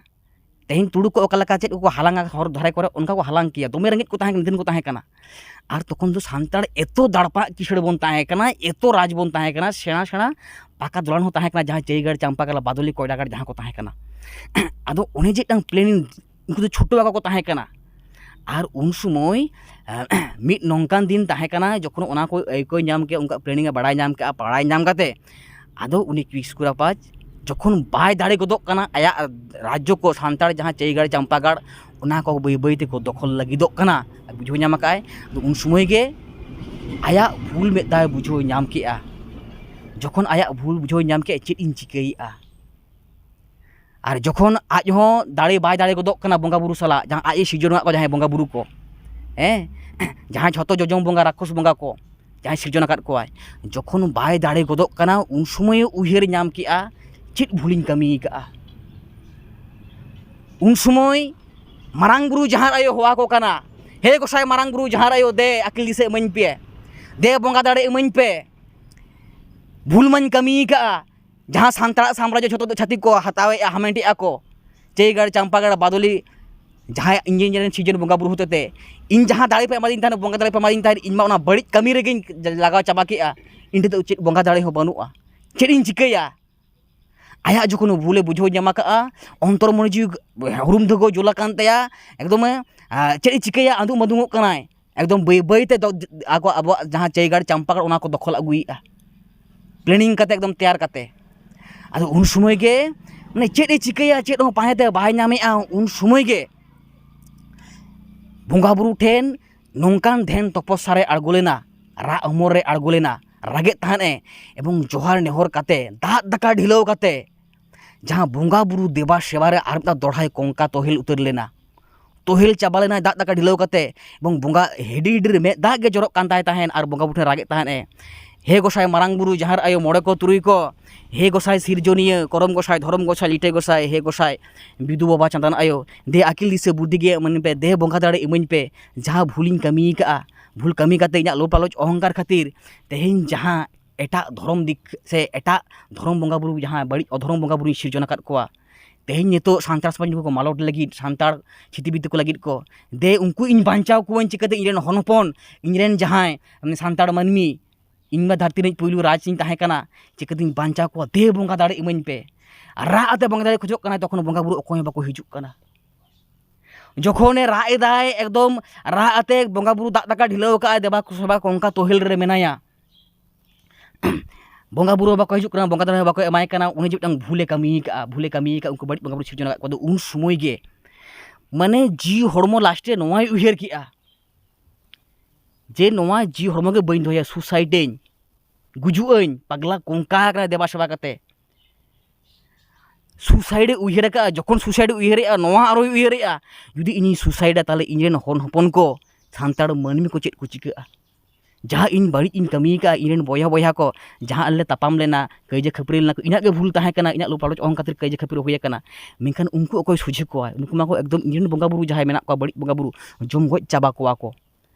ᱛᱮᱦᱮᱧ ᱛᱩᱲᱩᱠ ᱠᱚ ᱚᱠᱟ ᱞᱮᱠᱟ ᱪᱮᱫ ᱠᱚᱠᱚ ᱦᱟᱞᱟᱝᱟ ᱦᱚᱨ ᱫᱷᱟᱨᱮ ᱠᱚᱨᱮ, ᱚᱱᱠᱟ ᱠᱚ ᱦᱟᱞᱟᱝ ᱠᱮᱭᱟ᱾ ᱫᱚᱢᱮ ᱨᱮᱸᱜᱮᱡ ᱠᱚ ᱛᱟᱦᱮᱸ ᱠᱟᱱᱟ, ᱫᱤᱱ ᱠᱚ ᱛᱟᱦᱮᱸ ᱠᱟᱱᱟ᱾ ᱟᱨ ᱛᱚᱠᱷᱚᱱ ᱫᱚ ᱥᱟᱱᱛᱟᱲ ᱮᱛᱚ ᱫᱟᱲᱯᱟ ᱠᱤᱥᱟᱹᱲ ᱵᱚᱱ ᱛᱟᱦᱮᱸ ᱠᱟᱱᱟ, ᱮᱛᱚ ᱨᱟᱡᱽ ᱵᱚᱱ ᱛᱟᱦᱮᱸ ᱠᱟᱱᱟ, ᱥᱮᱬᱟ ᱥᱮᱬᱟ ᱯᱟᱠᱟ ᱫᱚᱞᱟᱱ ᱦᱚᱸ ᱛᱟᱦᱮᱸ ᱠᱟᱱᱟ, ᱡᱟᱦᱟᱸ ᱪᱟᱹᱭᱜᱟᱲ, ᱪᱟᱢᱯᱟᱜᱟᱲ, ᱵᱟᱫᱚᱞᱤ, ᱠᱚᱭᱰᱟᱜᱟᱲ ᱡᱟᱦᱟᱸ ᱠᱚ ᱛᱟᱦᱮᱸ ᱠᱟᱱᱟ᱾ ᱟᱫᱚ ᱚᱱᱮ ᱡᱮ ᱢᱤᱫᱴᱟᱝ ᱯᱞᱮᱱᱤᱝ, ᱩᱱᱠᱩ ᱫᱚ ᱪᱷᱳᱴᱳ ᱟᱠᱚ ᱠᱚ ᱛᱟᱦᱮᱸ ᱠᱟᱱᱟ᱾ ᱟᱨ ᱩᱱ ᱥᱚᱢᱚᱭ ᱢᱤᱫ ᱱᱚᱝᱠᱟᱱ ᱫᱤᱱ ᱛᱟᱦᱮᱸ ᱠᱟᱱᱟ, ᱡᱚᱠᱷᱚᱱ ᱚᱱᱟ ᱠᱚ ᱟᱹᱭᱠᱟᱹᱣ ᱧᱟᱢ ᱠᱮᱫ, ᱩᱱᱠᱩᱣᱟᱜ ᱯᱞᱮᱱᱤᱝ ᱮ ᱵᱟᱲᱟᱭ ᱧᱟᱢ ᱠᱮᱫᱼᱟ, ᱵᱟᱲᱟᱭ ᱧᱟᱢ ᱠᱟᱛᱮ ᱟᱫᱚ ᱩᱱᱤ ᱠᱤᱥᱠᱩ ᱨᱟᱯᱟᱡᱽ ᱡᱚᱠᱷᱚᱱ ᱵᱟᱭ ᱫᱟᱲᱮ ᱜᱚᱫᱚᱜ ᱠᱟᱱᱟ, ᱟᱭᱟᱜ ᱨᱟᱡᱽᱡᱚ ᱠᱚ, ᱥᱟᱱᱛᱟᱲ ᱡᱟᱦᱟᱸ ᱪᱟᱹᱭᱜᱟᱲ, ᱪᱟᱢᱯᱟᱜᱟᱲ, ᱚᱱᱟ ᱠᱚ ᱵᱟᱹᱭ ᱵᱟᱹᱭ ᱛᱮᱠᱚ ᱫᱚᱠᱷᱚᱞ ᱞᱟᱹᱜᱤᱫᱚᱜ ᱠᱟᱱᱟ, ᱵᱩᱡᱷᱟᱹᱣ ᱧᱟᱢ ᱟᱠᱟᱫᱼᱟᱭ᱾ ᱟᱫᱚ ᱩᱱ ᱥᱚᱢᱚᱭ ᱜᱮ ᱟᱭᱟᱜ ᱵᱷᱩᱞ ᱢᱤᱫ ᱫᱷᱟᱣ ᱵᱩᱡᱷᱟᱹᱣ ᱧᱟᱢ ᱠᱮᱫᱼᱟ᱾ ᱡᱚᱠᱷᱚᱱ ᱟᱭᱟᱜ ᱵᱷᱩᱞ ᱵᱩᱡᱷᱟᱹᱣ ᱧᱟᱢ ᱠᱮᱫᱼᱟ, ᱪᱮᱫ ᱤᱧ ᱪᱤᱠᱟᱹᱭᱮᱫᱼᱟ? ᱟᱨ ᱡᱚᱠᱷᱚᱱ ᱟᱡ ᱦᱚᱸ ᱫᱟᱲᱮ ᱵᱟᱭ ᱫᱟᱲᱮ ᱜᱚᱫᱚᱜ ᱠᱟᱱᱟ ᱵᱚᱸᱜᱟ ᱵᱩᱨᱩ ᱥᱟᱞᱟᱜ, ᱡᱟᱦᱟᱸ ᱟᱡ ᱮ ᱥᱤᱨᱡᱚᱱ ᱟᱠᱟᱫ ᱠᱚ ᱡᱟᱦᱟᱸᱭ ᱵᱚᱸᱜᱟ ᱵᱩᱨᱩ ᱠᱚ, ᱦᱮᱸ, ᱡᱟᱦᱟᱸᱭ ᱡᱷᱚᱛᱚ ᱡᱚᱡᱚᱢ ᱵᱚᱸᱜᱟ, ᱨᱟᱠᱠᱷᱚᱥ ᱵᱚᱸᱜᱟ ᱠᱚ, ᱡᱟᱦᱟᱸᱭ ᱥᱤᱨᱡᱚᱱ ᱟᱠᱟᱫ ᱠᱚᱣᱟᱭ, ᱡᱚᱠᱷᱚᱱ ᱵᱟᱭ ᱫᱟᱲᱮ ᱜᱚᱫᱚᱜ ᱠᱟᱱᱟ, ᱩᱱ ᱥᱚᱢᱚᱭᱮ ᱩᱭᱦᱟᱹᱨ ᱧᱟᱢ ᱠᱮᱜᱼᱟ, ᱪᱮᱫ ᱵᱷᱩᱞᱤᱧ ᱠᱟᱹᱢᱤ ᱟᱠᱟᱫᱼᱟ᱾ ᱩᱱ ᱥᱚᱢᱚᱭ ᱢᱟᱨᱟᱝ ᱵᱩᱨᱩ ᱡᱟᱦᱟᱸ ᱟᱭᱳ ᱦᱚᱦᱚ ᱟᱠᱚ ᱠᱟᱱᱟ, "ᱦᱮ ᱜᱚᱸᱥᱟᱭ ᱢᱟᱨᱟᱝ ᱵᱩᱨᱩ ᱡᱟᱦᱟᱸ ᱟᱭᱳ, ᱫᱮ ᱟᱹᱠᱤᱞ ᱫᱤᱥᱟᱹ ᱤᱢᱟᱹᱧ ᱯᱮ, ᱫᱮ ᱵᱚᱸᱜᱟ ᱫᱟᱲᱮ ᱤᱢᱟᱹᱧ ᱯᱮ, ᱵᱷᱩᱞ ᱢᱟᱧ ᱠᱟᱹᱢᱤ ᱟᱠᱟᱫᱼᱟ, ᱡᱟᱦᱟᱸ ᱥᱟᱱᱛᱟᱲᱟᱜ ᱥᱟᱢᱨᱟᱡᱽᱡᱚ ᱡᱷᱚᱛᱚ ᱫᱚ ᱪᱷᱟᱹᱛᱤᱠ ᱠᱚ ᱦᱟᱛᱟᱣᱮᱫᱼᱟ, ᱦᱟᱢᱮᱴᱮᱫᱼᱟ ᱠᱚ, ᱪᱟᱹᱭᱜᱟᱲ, ᱪᱟᱢᱯᱟᱜᱟᱲ, ᱵᱟᱫᱚᱞᱤ, ᱡᱟᱦᱟᱸᱭ ᱤᱧ ᱨᱮᱱ ᱥᱤᱨᱡᱚᱱ ᱵᱚᱸᱜᱟ ᱵᱩᱨᱩ ᱦᱚᱛᱮᱛᱮ ᱤᱧ ᱡᱟᱦᱟᱸ ᱫᱟᱲᱮ ᱯᱮ ᱮᱢᱟᱫᱤᱧ ᱛᱟᱦᱮᱱᱟ, ᱵᱚᱸᱜᱟ ᱫᱟᱲᱮ ᱯᱮ ᱮᱢᱟᱫᱤᱧ ᱛᱟᱦᱮᱱ, ᱤᱧ ᱢᱟ ᱚᱱᱟ ᱵᱟᱹᱲᱤᱡ ᱠᱟᱹᱢᱤ ᱨᱮᱜᱮᱧ ᱞᱟᱜᱟᱣ ᱪᱟᱵᱟ ᱠᱮᱫᱼᱟ, ᱤᱧ ᱴᱷᱮᱱ ᱫᱚ ᱪᱮᱫ ᱵᱚᱸᱜᱟ ᱫᱟᱲᱮ ᱦᱚᱸ ᱵᱟᱹᱱᱩᱜᱼᱟ, ᱪᱮᱫ ᱤᱧ ᱪᱤᱠᱟᱹᱭᱟ?" ᱟᱭᱟᱜ ᱡᱚᱠᱷᱚᱱ ᱵᱷᱩᱞᱮ ᱵᱩᱡᱷᱟᱹᱣ ᱧᱟᱢ ᱟᱠᱟᱫᱼᱟ, ᱚᱱᱛᱚᱨ ᱢᱚᱱᱮ ᱡᱤᱣᱤ ᱦᱩᱨᱩᱢ ᱫᱷᱟᱹᱜᱟᱹᱣ ᱡᱩᱞ ᱟᱠᱟᱱ ᱛᱟᱭᱟ, ᱮᱠᱫᱚᱢᱮ, ᱟᱨ ᱪᱮᱫ ᱮ ᱪᱤᱠᱟᱹᱭᱟ, ᱟᱹᱫᱩᱜ ᱢᱟᱹᱫᱩᱜᱚᱜ ᱠᱟᱱᱟᱭ᱾ ᱮᱠᱫᱚᱢ ᱵᱟᱹᱭ ᱵᱟᱹᱭ ᱛᱮ ᱫᱚ ᱟᱠᱚ, ᱟᱵᱚᱣᱟᱜ ᱡᱟᱦᱟᱸ ᱪᱟᱹᱭᱜᱟᱲ, ᱪᱟᱢᱯᱟᱜᱟᱲ, ᱚᱱᱟ ᱠᱚ ᱫᱚᱠᱷᱚᱞ ᱟᱹᱜᱩᱭᱮᱫᱼᱟ, ᱯᱞᱮᱱᱤᱝ ᱠᱟᱛᱮ, ᱮᱠᱫᱚᱢ ᱛᱮᱭᱟᱨ ᱠᱟᱛᱮ᱾ ᱟᱫᱚ ᱩᱱ ᱥᱚᱢᱚᱭ ᱜᱮ, ᱢᱟᱱᱮ, ᱪᱮᱫ ᱮ ᱪᱤᱠᱟᱹᱭᱟ, ᱪᱮᱫ ᱦᱚᱸ ᱯᱟᱸᱡᱟ ᱛᱮ ᱵᱟᱭ ᱧᱟᱢᱮᱫᱼᱟ᱾ ᱩᱱ ᱥᱚᱢᱚᱭ ᱜᱮ ᱵᱚᱸᱜᱟ ᱵᱩᱨᱩ ᱴᱷᱮᱱ ᱱᱚᱝᱠᱟᱱ ᱫᱷᱮᱱ ᱛᱚᱯᱚᱥᱟ ᱨᱮ ᱟᱬᱜᱚ ᱞᱮᱱᱟ, ᱨᱟᱜ ᱦᱚᱢᱚᱨ ᱨᱮ ᱟᱬᱜᱚ ᱞᱮᱱᱟ, ᱨᱟᱜᱮᱫ ᱛᱟᱦᱮᱸᱫ ᱮ, ᱮᱵᱚᱝ ᱡᱚᱦᱟᱨ ᱱᱮᱦᱚᱨ ᱠᱟᱛᱮ, ᱫᱟᱜ ᱫᱟᱠᱟ ᱰᱷᱤᱞᱟᱹᱣ ᱠᱟᱛᱮ, ᱡᱟᱦᱟᱸ ᱵᱚᱸᱜᱟ ᱵᱩᱨᱩ ᱫᱮᱵᱟ ᱥᱮᱵᱟ ᱨᱮ ᱟᱨ ᱢᱤᱫᱴᱟᱝ ᱫᱚᱲᱦᱟᱭ ᱠᱚᱝᱠᱟ ᱛᱚᱦᱮᱞ ᱩᱛᱟᱹᱨ ᱞᱮᱱᱟ᱾ ᱛᱚᱦᱮᱞ ᱪᱟᱵᱟ ᱞᱮᱱᱟᱭ ᱫᱟᱜ ᱫᱟᱠᱟ ᱰᱷᱤᱞᱟᱹᱣ ᱠᱟᱛᱮ, ᱮᱵᱚᱝ ᱵᱚᱸᱜᱟ ᱦᱤᱰᱤᱨ ᱦᱤᱰᱤᱨ ᱢᱮᱫ ᱫᱟᱜ ᱜᱮ ᱡᱚᱨᱚᱜ ᱠᱟᱱ ᱛᱟᱭ ᱛᱟᱦᱮᱸᱫ, ᱟᱨ ᱵᱚᱸᱜᱟ ᱵᱩᱨᱩ ᱴᱷᱮᱱ ᱨᱟᱜᱮᱫ ᱛᱟᱦᱮᱸᱫ ᱮ, "ᱦᱮ ᱜᱚᱸᱥᱟᱭ ᱢᱟᱨᱟᱝ ᱵᱩᱨᱩ, ᱡᱟᱦᱮᱨ ᱟᱭᱳ, ᱢᱚᱬᱮ ᱠᱚ ᱛᱩᱨᱩᱭ ᱠᱚ, ᱦᱮ ᱜᱚᱸᱥᱟᱭ ᱥᱤᱨᱡᱚᱱᱤᱭᱟᱹ, ᱠᱚᱨᱚᱢ ᱜᱚᱸᱥᱟᱭ, ᱫᱷᱚᱨᱚᱢ ᱜᱚᱸᱥᱟᱭ, ᱞᱤᱴᱟᱹ ᱜᱚᱸᱥᱟᱭ, ᱦᱮ ᱜᱚᱸᱥᱟᱭ ᱵᱤᱫᱩ ᱵᱟᱵᱟ ᱪᱟᱸᱫᱟᱱ ᱟᱭᱳ, ᱫᱮ ᱟᱹᱠᱤᱞ ᱫᱤᱥᱟᱹ ᱵᱩᱫᱽᱫᱷᱤ ᱜᱮ ᱤᱢᱟᱹᱧ ᱯᱮ, ᱫᱮ ᱵᱚᱸᱜᱟ ᱫᱟᱲᱮ ᱤᱢᱟᱹᱧ ᱯᱮ, ᱡᱟᱦᱟᱸ ᱵᱷᱩᱞᱤᱧ ᱠᱟᱹᱢᱤ ᱟᱠᱟᱫᱼᱟ, ᱵᱷᱩᱞ ᱠᱟᱹᱢᱤ ᱠᱟᱛᱮ ᱤᱧᱟᱹᱜ ᱞᱳᱵᱷ ᱞᱟᱞᱚᱪ ᱚᱦᱚᱝᱠᱟᱨ ᱠᱷᱟᱹᱛᱤᱨ ᱛᱮᱦᱮᱧ ᱡᱟᱦᱟᱸ ᱮᱴᱟᱜ ᱫᱷᱚᱨᱚᱢ ᱫᱤᱠ ᱥᱮ ᱮᱴᱟᱜ ᱫᱷᱚᱨᱚᱢ ᱵᱚᱸᱜᱟ ᱵᱩᱨᱩ, ᱡᱟᱦᱟᱸ ᱵᱟᱹᱲᱤᱡ ᱚᱫᱷᱚᱨᱚᱢ ᱵᱚᱸᱜᱟ ᱵᱩᱨᱩᱧ ᱥᱤᱨᱡᱚᱱ ᱟᱠᱟᱫ ᱠᱚᱣᱟ, ᱛᱮᱦᱮᱧ ᱱᱤᱛᱚᱜ ᱥᱟᱱᱛᱟᱲ ᱥᱚᱢᱟᱡᱽ ᱱᱩᱠᱩ ᱠᱚ ᱢᱟᱞᱚᱴ ᱞᱟᱹᱜᱤᱫ, ᱥᱟᱱᱛᱟᱲ ᱪᱷᱤᱛᱤ ᱵᱤᱛᱤ ᱠᱚ ᱞᱟᱹᱜᱤᱫ ᱠᱚ, ᱫᱮ ᱩᱱᱠᱩ ᱤᱧ ᱵᱟᱧᱪᱟᱣ ᱠᱚᱣᱟᱹᱧ ᱪᱤᱠᱟᱹᱛᱮ? ᱤᱧ ᱨᱮᱱ ᱦᱚᱱ ᱦᱚᱯᱚᱱ, ᱤᱧ ᱨᱮᱱ ᱡᱟᱦᱟᱸᱭ ᱢᱟᱱᱮ ᱥᱟᱱᱛᱟᱲ ᱢᱟᱹᱱᱢᱤ, ᱤᱧ ᱢᱟ ᱫᱷᱟᱹᱨᱛᱤ ᱨᱤᱱᱤᱡ ᱯᱩᱭᱞᱩ ᱨᱟᱡᱽ ᱤᱧ ᱛᱟᱦᱮᱸ ᱠᱟᱱᱟ, ᱪᱤᱠᱟᱹᱛᱤᱧ ᱵᱟᱧᱪᱟᱣ ᱠᱚᱣᱟ? ᱫᱮ ᱵᱚᱸᱜᱟ ᱫᱟᱲᱮ ᱤᱢᱟᱹᱧ ᱯᱮ᱾ ᱨᱟᱜ ᱟᱛᱮ ᱵᱚᱸᱜᱟ ᱫᱟᱲᱮ ᱠᱷᱚᱡᱚᱜ ᱠᱟᱱᱟᱭ, ᱛᱚᱠᱷᱚᱱ ᱵᱚᱸᱜᱟ ᱵᱩᱨᱩ ᱚᱠᱚᱭ ᱦᱚᱸ ᱵᱟᱠᱚ ᱦᱤᱡᱩᱜ ᱠᱟᱱᱟ᱾ ᱡᱚᱠᱷᱚᱱᱮ ᱨᱟᱜ ᱮᱫᱟᱭ, ᱮᱠᱫᱚᱢ ᱨᱟᱜ ᱟᱛᱮ ᱵᱚᱸᱜᱟ ᱵᱩᱨᱩ ᱫᱟᱜ ᱫᱟᱠᱟ ᱰᱷᱤᱞᱟᱹᱣ ᱠᱟᱜᱼᱟᱭ, ᱫᱮᱵᱟ ᱥᱮᱵᱟ ᱠᱚ ᱚᱱᱠᱟ ᱛᱚᱦᱮᱞ ᱨᱮ ᱢᱮᱱᱟᱭᱟ᱾ ᱵᱚᱸᱜᱟ ᱵᱩᱨᱩ ᱦᱚᱸ ᱵᱟᱠᱚ ᱦᱤᱡᱩᱜ ᱠᱟᱱᱟ, ᱵᱚᱸᱜᱟ ᱫᱟᱲᱮ ᱦᱚᱸ ᱵᱟᱠᱚ ᱮᱢᱟᱭ ᱠᱟᱱᱟ᱾ ᱩᱱᱤ ᱡᱮ ᱢᱤᱫᱴᱟᱝ ᱵᱷᱩᱞᱮ ᱠᱟᱹᱢᱤ ᱠᱟᱜᱼᱟ, ᱵᱷᱩᱞᱮ ᱠᱟᱹᱢᱤ ᱠᱟᱜᱼᱟ, ᱩᱱᱠᱩ ᱵᱟᱹᱲᱤᱡ ᱵᱚᱸᱜᱟ ᱵᱩᱨᱩ ᱥᱤᱨᱡᱚᱱ ᱟᱠᱟᱫ ᱠᱚᱣᱟ᱾ ᱟᱫᱚ ᱩᱱ ᱥᱚᱢᱚᱭ ᱜᱮ ᱢᱟᱱᱮ ᱡᱤᱣᱤ ᱦᱚᱲᱢᱚ ᱞᱟᱥᱴ ᱨᱮ ᱱᱚᱣᱟᱭ ᱩᱭᱦᱟᱹᱨ ᱠᱮᱜᱼᱟ ᱡᱮ ᱱᱚᱣᱟ ᱡᱤᱣᱤ ᱦᱚᱲᱢᱚ ᱜᱮ ᱵᱟᱹᱧ ᱫᱚᱦᱚᱭᱟ, ᱥᱩᱥᱟᱭᱤᱰᱟᱹᱧ, ᱜᱩᱡᱩᱜ ᱟᱹᱧ, ᱯᱟᱜᱽᱞᱟ ᱠᱚᱝᱠᱟ ᱟᱠᱟᱱᱟ ᱫᱮᱵᱟ ᱥᱮᱵᱟ ᱠᱟᱛᱮ᱾ ᱥᱩᱥᱟᱭᱤᱰ ᱮ ᱩᱭᱦᱟᱹᱨ ᱟᱠᱟᱫᱼᱟ, ᱡᱚᱠᱷᱚᱱ ᱥᱩᱥᱟᱭᱤᱰ ᱮ ᱩᱭᱦᱟᱹᱨᱮᱜᱼᱟ, ᱱᱚᱣᱟ ᱟᱨᱚᱭ ᱩᱭᱦᱟᱹᱨᱮᱜᱼᱟ, ᱡᱩᱫᱤ ᱤᱧᱤᱧ ᱥᱩᱥᱟᱭᱤᱰᱟ, ᱛᱟᱦᱚᱞᱮ ᱤᱧ ᱨᱮᱱ ᱦᱚᱱ ᱦᱚᱯᱚᱱ ᱠᱚ, ᱥᱟᱱᱛᱟᱲ ᱢᱟᱹᱱᱢᱤ ᱠᱚ ᱪᱮᱫ ᱠᱚ ᱪᱤᱠᱟᱹᱜᱼᱟ? ᱡᱟᱦᱟᱸ ᱤᱧ ᱵᱟᱹᱲᱤᱡ ᱤᱧ ᱠᱟᱹᱢᱤ ᱟᱠᱟᱫᱼᱟ, ᱤᱧ ᱨᱮᱱ ᱵᱚᱭᱦᱟ ᱵᱚᱭᱦᱟ ᱠᱚ ᱡᱟᱦᱟᱸ ᱟᱞᱮ ᱞᱮ ᱛᱟᱯᱟᱢ ᱞᱮᱱᱟ, ᱠᱟᱹᱭᱡᱟᱹ ᱠᱷᱟᱹᱯᱟᱹᱨᱤ ᱞᱮᱱᱟ ᱠᱚ, ᱤᱧᱟᱹᱜ ᱜᱮ ᱵᱷᱩᱞ ᱛᱟᱦᱮᱸ ᱠᱟᱱᱟ, ᱤᱧᱟᱹᱜ ᱞᱳᱵᱷ ᱞᱟᱞᱚᱪ ᱚᱦᱚᱝ ᱠᱷᱟᱹᱛᱤᱨ ᱠᱟᱹᱭᱡᱟᱹ ᱠᱷᱟᱹᱯᱟᱹᱨᱤ ᱦᱩᱭ ᱟᱠᱟᱱᱟ᱾ ᱢᱮᱱᱠᱷᱟᱱ ᱩᱱᱠᱩ ᱚᱠᱚᱭ ᱥᱚᱡᱷᱮ ᱠᱚᱣᱟᱭ? ᱩᱱᱠᱩ ᱢᱟᱠᱚ ᱮᱠᱫᱚᱢ ᱤᱧ ᱨᱮᱱ ᱵᱚᱸᱜᱟ ᱵᱩᱨᱩ ᱡᱟᱦᱟᱸᱭ ᱢᱮᱱᱟᱜ ᱠᱚᱣᱟ, ᱵᱟᱹᱲᱤᱡ ᱵᱚᱸᱜᱟ ᱵᱩᱨᱩ, ᱡᱚᱢ ᱜᱚᱡ ᱪᱟᱵᱟ ᱠᱚᱣᱟ ᱠᱚ᱾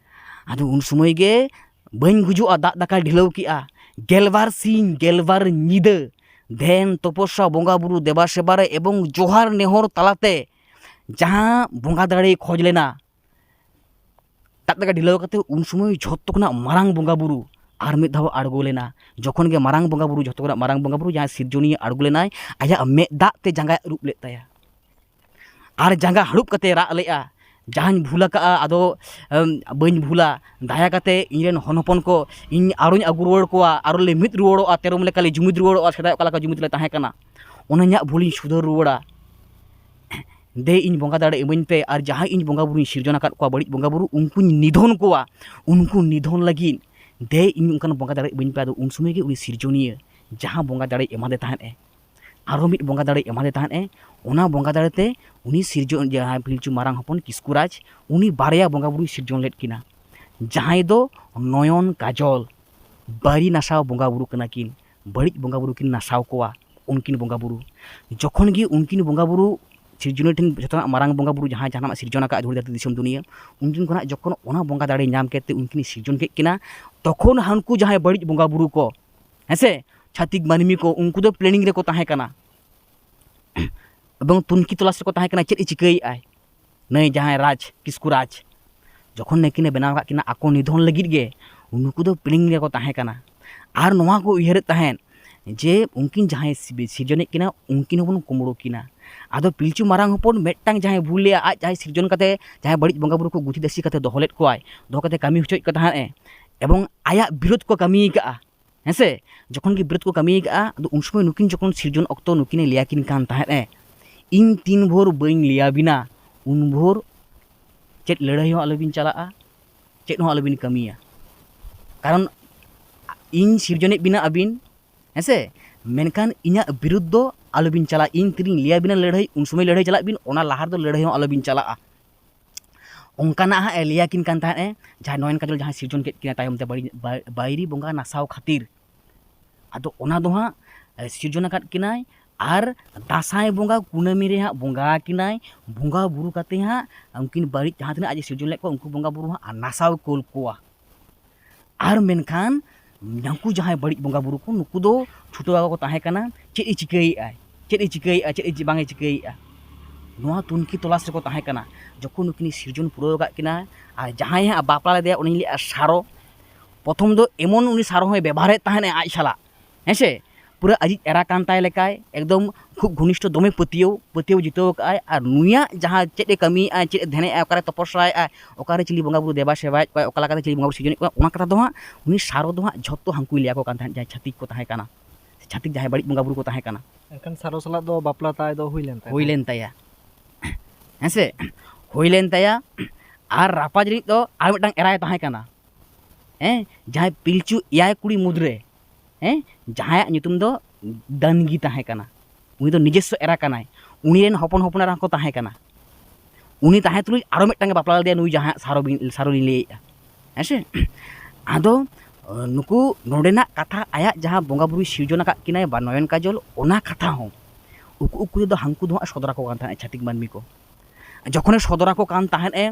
ᱟᱫᱚ ᱩᱱ ᱥᱚᱢᱚᱭ ᱜᱮ ᱵᱟᱹᱧ ᱜᱩᱡᱩᱜᱼᱟ, ᱫᱟᱜ ᱫᱟᱠᱟᱭ ᱰᱷᱤᱞᱟᱹᱣ ᱠᱮᱜᱼᱟ᱾ ᱜᱮᱞᱵᱟᱨ ᱥᱤᱧ ᱜᱮᱞᱵᱟᱨ ᱧᱤᱫᱟᱹ ᱫᱷᱮᱱ, ᱛᱚᱯᱚᱥᱟ, ᱵᱚᱸᱜᱟ ᱵᱩᱨᱩ ᱫᱮᱵᱟ ᱥᱮᱵᱟ ᱨᱮ ᱮᱵᱚᱝ ᱡᱚᱦᱟᱨ ᱱᱮᱦᱚᱨ ᱛᱟᱞᱟᱛᱮ ᱡᱟᱦᱟᱸ ᱵᱚᱸᱜᱟ ᱫᱟᱲᱮᱭ ᱠᱷᱚᱡᱽ ᱞᱮᱱᱟ, ᱫᱟᱜ ᱫᱟᱠᱟ ᱰᱷᱤᱞᱟᱹᱣ ᱠᱟᱛᱮ ᱩᱱ ᱥᱚᱢᱚᱭ ᱡᱷᱚᱛᱚ ᱠᱷᱚᱱᱟᱜ ᱢᱟᱨᱟᱝ ᱵᱚᱸᱜᱟ ᱵᱩᱨᱩ ᱟᱨ ᱢᱤᱫ ᱫᱷᱟᱣ ᱟᱬᱜᱚ ᱞᱮᱱᱟ᱾ ᱡᱚᱠᱷᱚᱱ ᱜᱮ ᱢᱟᱨᱟᱝ ᱵᱚᱸᱜᱟ ᱵᱩᱨᱩ, ᱡᱷᱚᱛᱚ ᱠᱷᱚᱱᱟᱜ ᱢᱟᱨᱟᱝ ᱵᱚᱸᱜᱟ ᱵᱩᱨᱩ, ᱡᱟᱦᱟᱸᱭ ᱥᱤᱨᱡᱚᱱᱤᱭᱟᱹ ᱟᱬᱜᱚ ᱞᱮᱱᱟᱭ, ᱟᱭᱟᱜ ᱢᱮᱫ ᱫᱟᱜ ᱛᱮ ᱡᱟᱸᱜᱟᱭ ᱟᱹᱨᱩᱵ ᱞᱮᱫ ᱛᱟᱭᱟ᱾ ᱟᱨ ᱡᱟᱸᱜᱟ ᱦᱟᱹᱨᱩᱵ ᱠᱟᱛᱮ ᱨᱟᱜ ᱞᱮᱜᱼᱟ, "ᱡᱟᱦᱟᱸᱧ ᱵᱷᱩᱞ ᱟᱠᱟᱜᱼᱟ, ᱟᱫᱚ, ᱮᱢ, ᱵᱟᱹᱧ ᱵᱷᱩᱞᱟ᱾ ᱫᱟᱭᱟ ᱠᱟᱛᱮ ᱤᱧ ᱨᱮᱱ ᱦᱚᱱ ᱦᱚᱯᱚᱱ ᱠᱚ ᱤᱧ ᱟᱨᱚᱧ ᱟᱹᱜᱩ ᱨᱩᱣᱟᱹᱲ ᱠᱚᱣᱟ, ᱟᱨᱚ ᱞᱮ ᱢᱤᱫ ᱨᱩᱣᱟᱹᱲᱚᱜᱼᱟ, ᱛᱮᱨᱚᱢ ᱞᱮᱠᱟ ᱞᱮ ᱡᱩᱢᱤᱫ ᱨᱩᱣᱟᱹᱲᱚᱜᱼᱟ, ᱥᱮᱫᱟᱭ ᱚᱠᱟ ᱞᱮᱠᱟ ᱡᱩᱢᱤᱫ ᱞᱮ ᱛᱟᱦᱮᱸ ᱠᱟᱱᱟ᱾ ᱚᱱᱟ ᱤᱧᱟᱹᱜ ᱵᱷᱩᱞᱤᱧ ᱥᱩᱫᱷᱟᱹᱨ ᱨᱩᱣᱟᱹᱲᱟ᱾ ᱫᱮ ᱤᱧ ᱵᱚᱸᱜᱟ ᱫᱟᱲᱮ ᱤᱢᱟᱹᱧ ᱯᱮ, ᱟᱨ ᱡᱟᱦᱟᱸᱭ ᱤᱧ ᱵᱚᱸᱜᱟ ᱵᱩᱨᱩᱧ ᱥᱤᱨᱡᱚᱱ ᱟᱠᱟᱫ ᱠᱚᱣᱟ, ᱵᱟᱹᱲᱤᱡ ᱵᱚᱸᱜᱟ ᱵᱩᱨᱩ, ᱩᱱᱠᱩᱧ ᱱᱤᱫᱷᱚᱱ ᱠᱚᱣᱟ, ᱩᱱᱠᱩ ᱱᱤᱫᱷᱚᱱ ᱞᱟᱹᱜᱤᱫ ᱫᱮ ᱤᱧ ᱚᱱᱠᱟᱱ ᱵᱚᱸᱜᱟ ᱫᱟᱲᱮ ᱤᱢᱟᱹᱧ ᱯᱮ᱾" ᱟᱫᱚ ᱩᱱ ᱥᱚᱢᱚᱭ ᱜᱮ ᱩᱱᱤ ᱥᱤᱨᱡᱚᱱᱤᱭᱟᱹ ᱡᱟᱦᱟᱸ ᱵᱚᱸᱜᱟ ᱫᱟᱲᱮᱭ ᱮᱢᱟᱫᱮ ᱛᱟᱦᱮᱸᱫ ᱮ, ᱟᱨᱚ ᱢᱤᱫ ᱵᱚᱸᱜᱟ ᱫᱟᱲᱮᱭ ᱮᱢᱟᱫᱮ ᱛᱟᱦᱮᱸᱫ ᱮ, ᱚᱱᱟ ᱵᱚᱸᱜᱟ ᱫᱟᱲᱮ ᱛᱮ ᱩᱱᱤ ᱥᱤᱨᱡᱚᱱ, ᱡᱟᱦᱟᱸᱭ ᱯᱤᱞᱪᱩ ᱢᱟᱨᱟᱝ ᱦᱚᱯᱚᱱ ᱠᱤᱥᱠᱩ ᱨᱟᱡᱽ, ᱩᱱᱤ ᱵᱟᱨᱭᱟ ᱵᱚᱸᱜᱟ ᱵᱩᱨᱩᱭ ᱥᱤᱨᱡᱚᱱ ᱞᱮᱫ ᱠᱤᱱᱟ, ᱡᱟᱦᱟᱸᱭ ᱫᱚ ᱱᱚᱭᱚᱱ ᱠᱟᱡᱚᱞ, ᱵᱟᱹᱨᱤ ᱱᱟᱥᱟᱣ ᱵᱚᱸᱜᱟ ᱵᱩᱨᱩ ᱠᱟᱱᱟ ᱠᱤᱱ, ᱵᱟᱹᱲᱤᱡ ᱵᱚᱸᱜᱟ ᱵᱩᱨᱩ ᱠᱤᱱ ᱱᱟᱥᱟᱣ ᱠᱚᱣᱟ ᱩᱱᱠᱤᱱ ᱵᱚᱸᱜᱟ ᱵᱩᱨᱩ᱾ ᱡᱚᱠᱷᱚᱱ ᱜᱮ ᱩᱱᱠᱤᱱ ᱵᱚᱸᱜᱟ ᱵᱩᱨᱩ ᱥᱤᱨᱡᱚᱱᱤᱭᱟᱹ ᱴᱷᱮᱱ, ᱡᱚᱛᱚᱱᱟᱜ ᱢᱟᱨᱟᱝ ᱵᱚᱸᱜᱟ ᱵᱩᱨᱩ ᱡᱟᱦᱟᱸ ᱡᱟᱦᱟᱱᱟᱜ ᱥᱤᱨᱡᱚᱱ ᱟᱠᱟᱫ ᱫᱷᱩᱲᱤ ᱫᱷᱟᱹᱨᱛᱤ ᱫᱤᱥᱚᱢ ᱫᱩᱱᱤᱭᱟᱹ, ᱩᱱᱠᱤᱱ ᱠᱷᱚᱱᱟᱜ ᱡᱚᱠᱷᱚᱱ ᱚᱱᱟ ᱵᱚᱸᱜᱟ ᱫᱟᱲᱮ ᱧᱟᱢ ᱠᱮᱫ ᱛᱮ ᱩᱱᱠᱤᱱ ᱥᱤᱨᱡᱚᱱ ᱠᱮᱫ ᱠᱤᱱᱟ, ᱛᱚᱠᱷᱚᱱ ᱦᱟᱱᱠᱩ ᱡᱟᱦᱟᱸᱭ ᱵᱟᱹᱲᱤᱡ ᱵᱚᱸᱜᱟ ᱵᱩᱨᱩ ᱠᱚ, ᱦᱮᱸᱥᱮ, ᱪᱷᱟᱹᱛᱤᱠ ᱢᱟᱹᱱᱢᱤ ᱠᱚ, ᱩᱱᱠᱩ ᱫᱚ ᱯᱞᱮᱱᱤᱝ ᱨᱮᱠᱚ ᱛᱟᱦᱮᱸ ᱠᱟᱱᱟ᱾ ᱮᱵᱚᱝ ᱛᱩᱱᱠᱷᱤ ᱛᱚᱞᱟᱥ ᱨᱮᱠᱚ ᱛᱟᱦᱮᱸ ᱠᱟᱱᱟ ᱪᱮᱫ ᱮ ᱪᱤᱠᱟᱹᱭᱮᱫᱼᱟᱭ ᱱᱩᱭ ᱡᱟᱦᱟᱸᱭ ᱨᱟᱡᱽ, ᱠᱤᱥᱠᱩ ᱨᱟᱡᱽ᱾ ᱡᱚᱠᱷᱚᱱ ᱱᱩᱠᱤᱱᱮ ᱵᱮᱱᱟᱣ ᱟᱠᱟᱫ ᱠᱤᱱᱟ ᱟᱠᱚ ᱱᱤᱫᱷᱚᱱ ᱞᱟᱹᱜᱤᱫ ᱜᱮ, ᱱᱩᱠᱩ ᱫᱚ planning ᱨᱮᱠᱚ ᱛᱟᱦᱮᱸ ᱠᱟᱱᱟ᱾ ᱟᱨ ᱱᱚᱣᱟ ᱠᱚ ᱩᱭᱦᱟᱹᱨᱮᱫ ᱛᱟᱦᱮᱸᱫ ᱡᱮ ᱩᱱᱠᱤᱱ ᱡᱟᱦᱟᱸᱭ ᱥᱤ-, ᱥᱤᱨᱡᱚᱱᱮᱫ ᱠᱤᱱᱟ, ᱩᱱᱠᱤᱱ ᱦᱚᱸᱵᱚᱱ ᱠᱩᱢᱵᱽᱲᱩ ᱠᱤᱱᱟ᱾ ᱟᱫᱚ ᱯᱤᱞᱪᱩ ᱢᱟᱨᱟᱝ ᱦᱚᱯᱚᱱ ᱢᱤᱫᱴᱟᱝ ᱡᱟᱦᱟᱸᱭ ᱵᱷᱩᱞ ᱞᱮᱜᱼᱟ, ᱟᱡ ᱡᱟᱦᱟᱸᱭ ᱥᱤᱨᱡᱚᱱ ᱠᱟᱛᱮ ᱡᱟᱦᱟᱸᱭ ᱵᱟᱹᱲᱤᱡ ᱵᱚᱸᱜᱟ ᱵᱩᱨᱩ ᱠᱚ ᱜᱩᱛᱤ ᱫᱟᱹᱥᱤ ᱠᱟᱛᱮ ᱫᱚᱦᱚ ᱞᱮᱫ ᱠᱚᱣᱟᱭ, ᱫᱚᱦᱚ ᱠᱟᱛᱮ ᱠᱟᱹᱢᱤ ᱦᱚᱪᱚᱭᱮᱫ ᱠᱚ ᱛᱟᱦᱮᱸᱫ ᱮ, ᱮᱵᱚᱝ ᱟᱭᱟᱜ ᱵᱤᱨᱳᱫᱷ ᱠᱚ ᱠᱟᱹᱢᱤ ᱟᱠᱟᱜᱼᱟ᱾ ᱦᱮᱸ ᱥᱮ? ᱡᱚᱠᱷᱚᱱ ᱜᱮ ᱵᱤᱨᱳᱫᱷ ᱠᱚ ᱠᱟᱹᱢᱤ ᱟᱠᱟᱜᱼᱟ, ᱟᱫᱚ ᱩᱱ ᱥᱚᱢᱚᱭ ᱱᱩᱠᱤᱱ ᱡᱚᱠᱷᱚᱱ ᱥᱤᱨᱡᱚᱱ ᱚᱠᱛᱚ ᱱᱩᱠᱤᱱᱮ ᱞᱟᱹᱭ ᱟᱹᱠᱤᱱ ᱠᱟᱱ ᱛᱟᱦᱮᱸᱫ ᱮ, "ᱤᱧ ᱛᱤᱱ ᱵᱷᱳᱨ ᱵᱟᱹᱧ ᱞᱟᱹᱭ ᱟᱹᱵᱤᱱᱟ, ᱩᱱ ᱵᱷᱳᱨ ᱪᱮᱫ ᱞᱟᱹᱲᱦᱟᱹᱭ ᱦᱚᱸ ᱟᱞᱚᱵᱤᱱ ᱪᱟᱞᱟᱜᱼᱟ, ᱪᱮᱫ ᱦᱚᱸ ᱟᱞᱚᱵᱤᱱ ᱠᱟᱹᱢᱤᱭᱟ᱾ ᱠᱟᱨᱚᱱ ᱤᱧ ᱥᱤᱨᱡᱚᱱᱮᱫ ᱵᱤᱱᱟ ᱟᱹᱵᱤᱱ, ᱦᱮᱸ ᱥᱮ? ᱢᱮᱱᱠᱷᱟᱱ ᱤᱧᱟᱹᱜ ᱵᱤᱨᱩᱫᱷ ᱫᱚ ᱟᱞᱚᱵᱤᱱ ᱪᱟᱞᱟᱜᱼᱟ᱾ ᱤᱧ ᱛᱤᱨᱤᱧ ᱞᱟᱹᱭ ᱟᱹᱵᱤᱱᱟ ᱞᱟᱹᱲᱦᱟᱹᱭ, ᱩᱱ ᱥᱚᱢᱚᱭ ᱞᱟᱹᱲᱦᱟᱹᱭ ᱪᱟᱞᱟᱜ ᱵᱤᱱ, ᱚᱱᱟ ᱞᱟᱦᱟ ᱨᱮᱫᱚ ᱞᱟᱹᱲᱦᱟᱹᱭ ᱦᱚᱸ ᱟᱞᱚᱵᱤᱱ ᱪᱟᱞᱟᱜᱼᱟ᱾" ᱚᱱᱠᱟᱱᱟᱜ ᱦᱟᱸᱜ ᱮ ᱞᱟᱹᱭ ᱟᱹᱠᱤᱱ ᱠᱟᱱ ᱛᱟᱦᱮᱸᱫ ᱮ, ᱡᱟᱦᱟᱸᱭ ᱱᱚᱭᱚᱱ ᱠᱟᱡᱚᱞ ᱡᱟᱦᱟᱸᱭ ᱥᱤᱨᱡᱚᱱ ᱠᱮᱫ ᱠᱤᱱᱟ ᱛᱟᱭᱚᱢ ᱛᱮ ᱵᱟᱹᱲᱤ-, ᱵᱟ-, ᱵᱟᱹᱭᱨᱤ ᱵᱚᱸᱜᱟ ᱱᱟᱥᱟᱣ ᱠᱷᱟᱹᱛᱤᱨ᱾ ᱟᱫᱚ ᱚᱱᱟ ᱫᱚ ᱦᱟᱸᱜ, ᱮ, ᱥᱤᱨᱡᱚᱱ ᱟᱠᱟᱫ ᱠᱤᱱᱟᱭ ᱟᱨ ᱫᱟᱸᱥᱟᱭ ᱵᱚᱸᱜᱟ ᱠᱩᱱᱟᱹᱢᱤ ᱨᱮ ᱦᱟᱸᱜ ᱵᱚᱸᱜᱟ ᱟᱹᱠᱤᱱᱟᱭ, ᱵᱚᱸᱜᱟ ᱵᱩᱨᱩ ᱠᱟᱛᱮ ᱦᱟᱸᱜ ᱩᱱᱠᱤᱱ ᱵᱟᱹᱲᱤᱡ ᱡᱟᱦᱟᱸ ᱛᱤᱱᱟᱹᱜ ᱟᱡ ᱮ ᱥᱤᱨᱡᱚᱱ ᱞᱮᱫ ᱠᱚᱣᱟ, ᱩᱱᱠᱩ ᱵᱚᱸᱜᱟ ᱵᱩᱨᱩ ᱦᱟᱸᱜ ᱱᱟᱥᱟᱣ ᱠᱩᱞ ᱠᱚᱣᱟ᱾ ᱟᱨ ᱢᱮᱱᱠᱷᱟᱱ ᱱᱩᱠᱩ ᱡᱟᱦᱟᱸᱭ ᱵᱟᱹᱲᱤᱡ ᱵᱚᱸᱜᱟ ᱵᱩᱨᱩ ᱠᱚ, ᱱᱩᱠᱩ ᱫᱚ ᱪᱷᱩᱴᱟᱹᱣ ᱟᱠᱚ ᱠᱚ ᱛᱟᱦᱮᱸ ᱠᱟᱱᱟ, ᱪᱮᱫ ᱮ ᱪᱤᱠᱟᱹᱭᱮᱫᱼᱟᱭ, ᱪᱮᱫ ᱮ ᱪᱤᱠᱟᱹᱭᱮᱫᱼᱟ, ᱪᱮᱫ ᱮ ᱪᱤ-, ᱵᱟᱝ ᱮ ᱪᱤᱠᱟᱹᱭᱮᱫᱼᱟ, ᱱᱚᱣᱟ ᱛᱩᱱᱠᱷᱤ ᱛᱚᱞᱟᱥ ᱨᱮᱠᱚ ᱛᱟᱦᱮᱸ ᱠᱟᱱᱟ᱾ ᱡᱚᱠᱷᱚᱱ ᱱᱩᱠᱤᱱ ᱥᱤᱨᱡᱚᱱ ᱯᱩᱨᱟᱹᱣ ᱟᱠᱟᱫ ᱠᱤᱱᱟ, ᱟᱨ ᱡᱟᱦᱟᱸᱭ ᱦᱟᱸᱜ ᱵᱟᱯᱞᱟ ᱞᱮᱫᱮᱭᱟ, ᱩᱱᱤᱧ ᱞᱟᱹᱭᱮᱫᱼᱟ ᱥᱟᱨᱚ, ᱯᱨᱚᱛᱷᱚᱢ ᱫᱚ ᱮᱢᱚᱱ ᱩᱱᱤ ᱥᱟᱨᱚ ᱦᱚᱸᱭ ᱵᱮᱵᱚᱦᱟᱨᱮᱫ ᱛᱟᱦᱮᱱᱟ ᱟᱡ ᱥᱟᱞᱟᱜ, ᱦᱮᱸ ᱥᱮ, ᱯᱩᱨᱟᱹ ᱟᱡᱤᱡ ᱮᱨᱟ ᱠᱟᱱ ᱛᱟᱭ ᱞᱮᱠᱟᱭ, ᱮᱠᱫᱚᱢ ᱠᱷᱩᱵ ᱜᱷᱚᱱᱤᱥᱴᱷᱚ, ᱫᱚᱢᱮ ᱯᱟᱹᱛᱭᱟᱹᱣ, ᱯᱟᱹᱛᱭᱟᱹᱣ ᱡᱤᱛᱟᱹᱣ ᱟᱠᱟᱫ ᱟᱭ᱾ ᱟᱨ ᱱᱩᱭᱟᱜ ᱡᱟᱦᱟᱸ ᱪᱮᱫ ᱮ ᱠᱟᱹᱢᱤᱭᱮᱫᱼᱟ, ᱪᱮᱫ ᱮ ᱫᱷᱮᱱᱮᱜᱼᱟ, ᱚᱠᱟᱨᱮ ᱛᱚᱯᱚᱥᱨᱟᱭᱮᱫᱼᱟ, ᱚᱠᱟᱨᱮ ᱪᱤᱞᱤ ᱵᱚᱸᱜᱟ ᱵᱩᱨᱩ ᱫᱮᱵᱟ ᱥᱮᱵᱟᱭᱮᱫ ᱠᱚᱣᱟ, ᱚᱠᱟ ᱞᱮᱠᱟᱛᱮ ᱪᱤᱞᱤ ᱵᱚᱸᱜᱟ ᱵᱩᱨᱩ ᱥᱤᱨᱡᱚᱱᱮᱫ ᱠᱚᱣᱟ, ᱚᱱᱟ ᱠᱟᱛᱷᱟ ᱫᱚ ᱦᱟᱸᱜ ᱩᱱᱤ ᱥᱟᱨᱚ ᱫᱚ ᱦᱟᱸᱜ ᱡᱷᱚᱛᱚ ᱦᱟᱹᱱᱠᱩᱭ ᱞᱟᱹᱭ ᱟᱠᱚ ᱠᱟᱱ ᱛᱟᱦᱮᱸᱫ, ᱡᱟᱦᱟᱸᱭ ᱪᱷᱟᱹᱛᱤᱠ ᱠᱚ ᱛᱟᱦᱮᱸ ᱠᱟᱱᱟ, ᱪᱷᱟᱹᱛᱤᱠ ᱡᱟᱦᱟᱸᱭ ᱵᱟᱹᱲᱤᱡ ᱵᱚᱸᱜᱟ ᱵᱩᱨᱩ ᱠᱚ ᱛᱟᱦᱮᱸ ᱠᱟᱱᱟ᱾ ᱮᱱᱠᱷᱟᱱ ᱥᱟᱨᱚ ᱥᱟᱞᱟᱜ ᱫᱚ ᱵᱟᱯᱞᱟ ᱛᱟᱭ ᱫᱚ ᱦᱩᱭ ᱞᱮᱱ ᱛᱟᱭ ᱦᱩᱭ ᱛᱟᱦᱮᱸᱫ᱾ ᱞᱮᱱ ᱛᱟᱭᱟ, ᱦᱮᱸ ᱥᱮ, ᱦᱩᱭ ᱞᱮᱱ ᱛᱟᱭᱟ᱾ ᱟᱨ ᱨᱟᱯᱟᱡᱽ ᱨᱤᱱᱤᱡ ᱫᱚ ᱟᱨ ᱢᱤᱫᱴᱟᱝ ᱮᱨᱟᱭ ᱛᱟᱦᱮᱸ ᱠᱟᱱᱟ, ᱦᱮᱸ, ᱡᱟᱦᱟᱸᱭ ᱯᱤᱞᱪᱩ ᱮᱭᱟᱭ ᱠᱩᱲᱤ ᱢᱩᱫᱽᱨᱮ, ᱦᱮᱸ, ᱡᱟᱦᱟᱸᱭᱟᱜ ᱧᱩᱛᱩᱢ ᱫᱚ ᱫᱟᱱᱜᱤ ᱛᱟᱦᱮᱸ ᱠᱟᱱᱟ᱾ ᱩᱱᱤ ᱫᱚ ᱱᱤᱡᱮᱥᱥᱚ ᱮᱨᱟ ᱠᱟᱱᱟᱭ᱾ ᱩᱱᱤ ᱨᱮᱱ ᱦᱚᱯᱚᱱ ᱦᱚᱯᱚᱱ ᱮᱨᱟ ᱦᱚᱸᱠᱚ ᱛᱟᱦᱮᱸ ᱠᱟᱱᱟ᱾ ᱩᱱᱤ ᱛᱟᱦᱮᱸ ᱛᱩᱞᱩᱡ ᱟᱨᱚ ᱢᱤᱫᱴᱟᱝ ᱮ ᱵᱟᱯᱞᱟ ᱞᱮᱫᱮᱭᱟ, ᱱᱩᱭ ᱡᱟᱦᱟᱸᱭ ᱥᱟᱨᱚ ᱵᱤᱱ-, ᱥᱟᱨᱚ ᱞᱤᱧ ᱞᱟᱹᱭᱮᱫᱼᱟ, ᱦᱮᱸ ᱥᱮ᱾ ᱟᱫᱚ, ᱱᱩᱠᱩ ᱱᱚᱰᱮᱱᱟᱜ ᱠᱟᱛᱷᱟ, ᱟᱭᱟᱜ ᱡᱟᱦᱟᱸ ᱵᱚᱸᱜᱟ ᱵᱩᱨᱩᱭ ᱥᱤᱨᱡᱚᱱ ᱟᱠᱟᱫ ᱠᱤᱱᱟᱭ ᱵᱟ ᱱᱚᱭᱚᱱ ᱠᱟᱡᱚᱞ, ᱚᱱᱟ ᱠᱟᱛᱷᱟ ᱦᱚᱸ ᱩᱠᱩ ᱩᱠᱩ ᱛᱮᱫᱚ ᱦᱟᱹᱱᱠᱩ ᱫᱚ ᱦᱟᱸᱜ ᱥᱚᱫᱚᱨ ᱟᱠᱚ ᱠᱟᱱ ᱛᱟᱦᱮᱸᱫ ᱪᱷᱟᱹᱛᱤᱠ ᱢᱟᱹᱱᱢᱤ ᱠᱚ᱾ ᱡᱚᱠᱷᱚᱱᱮ ᱥᱚᱫᱚᱨ ᱟᱠᱚ ᱠᱟᱱ ᱛᱟᱦᱮᱸᱫ ᱮ,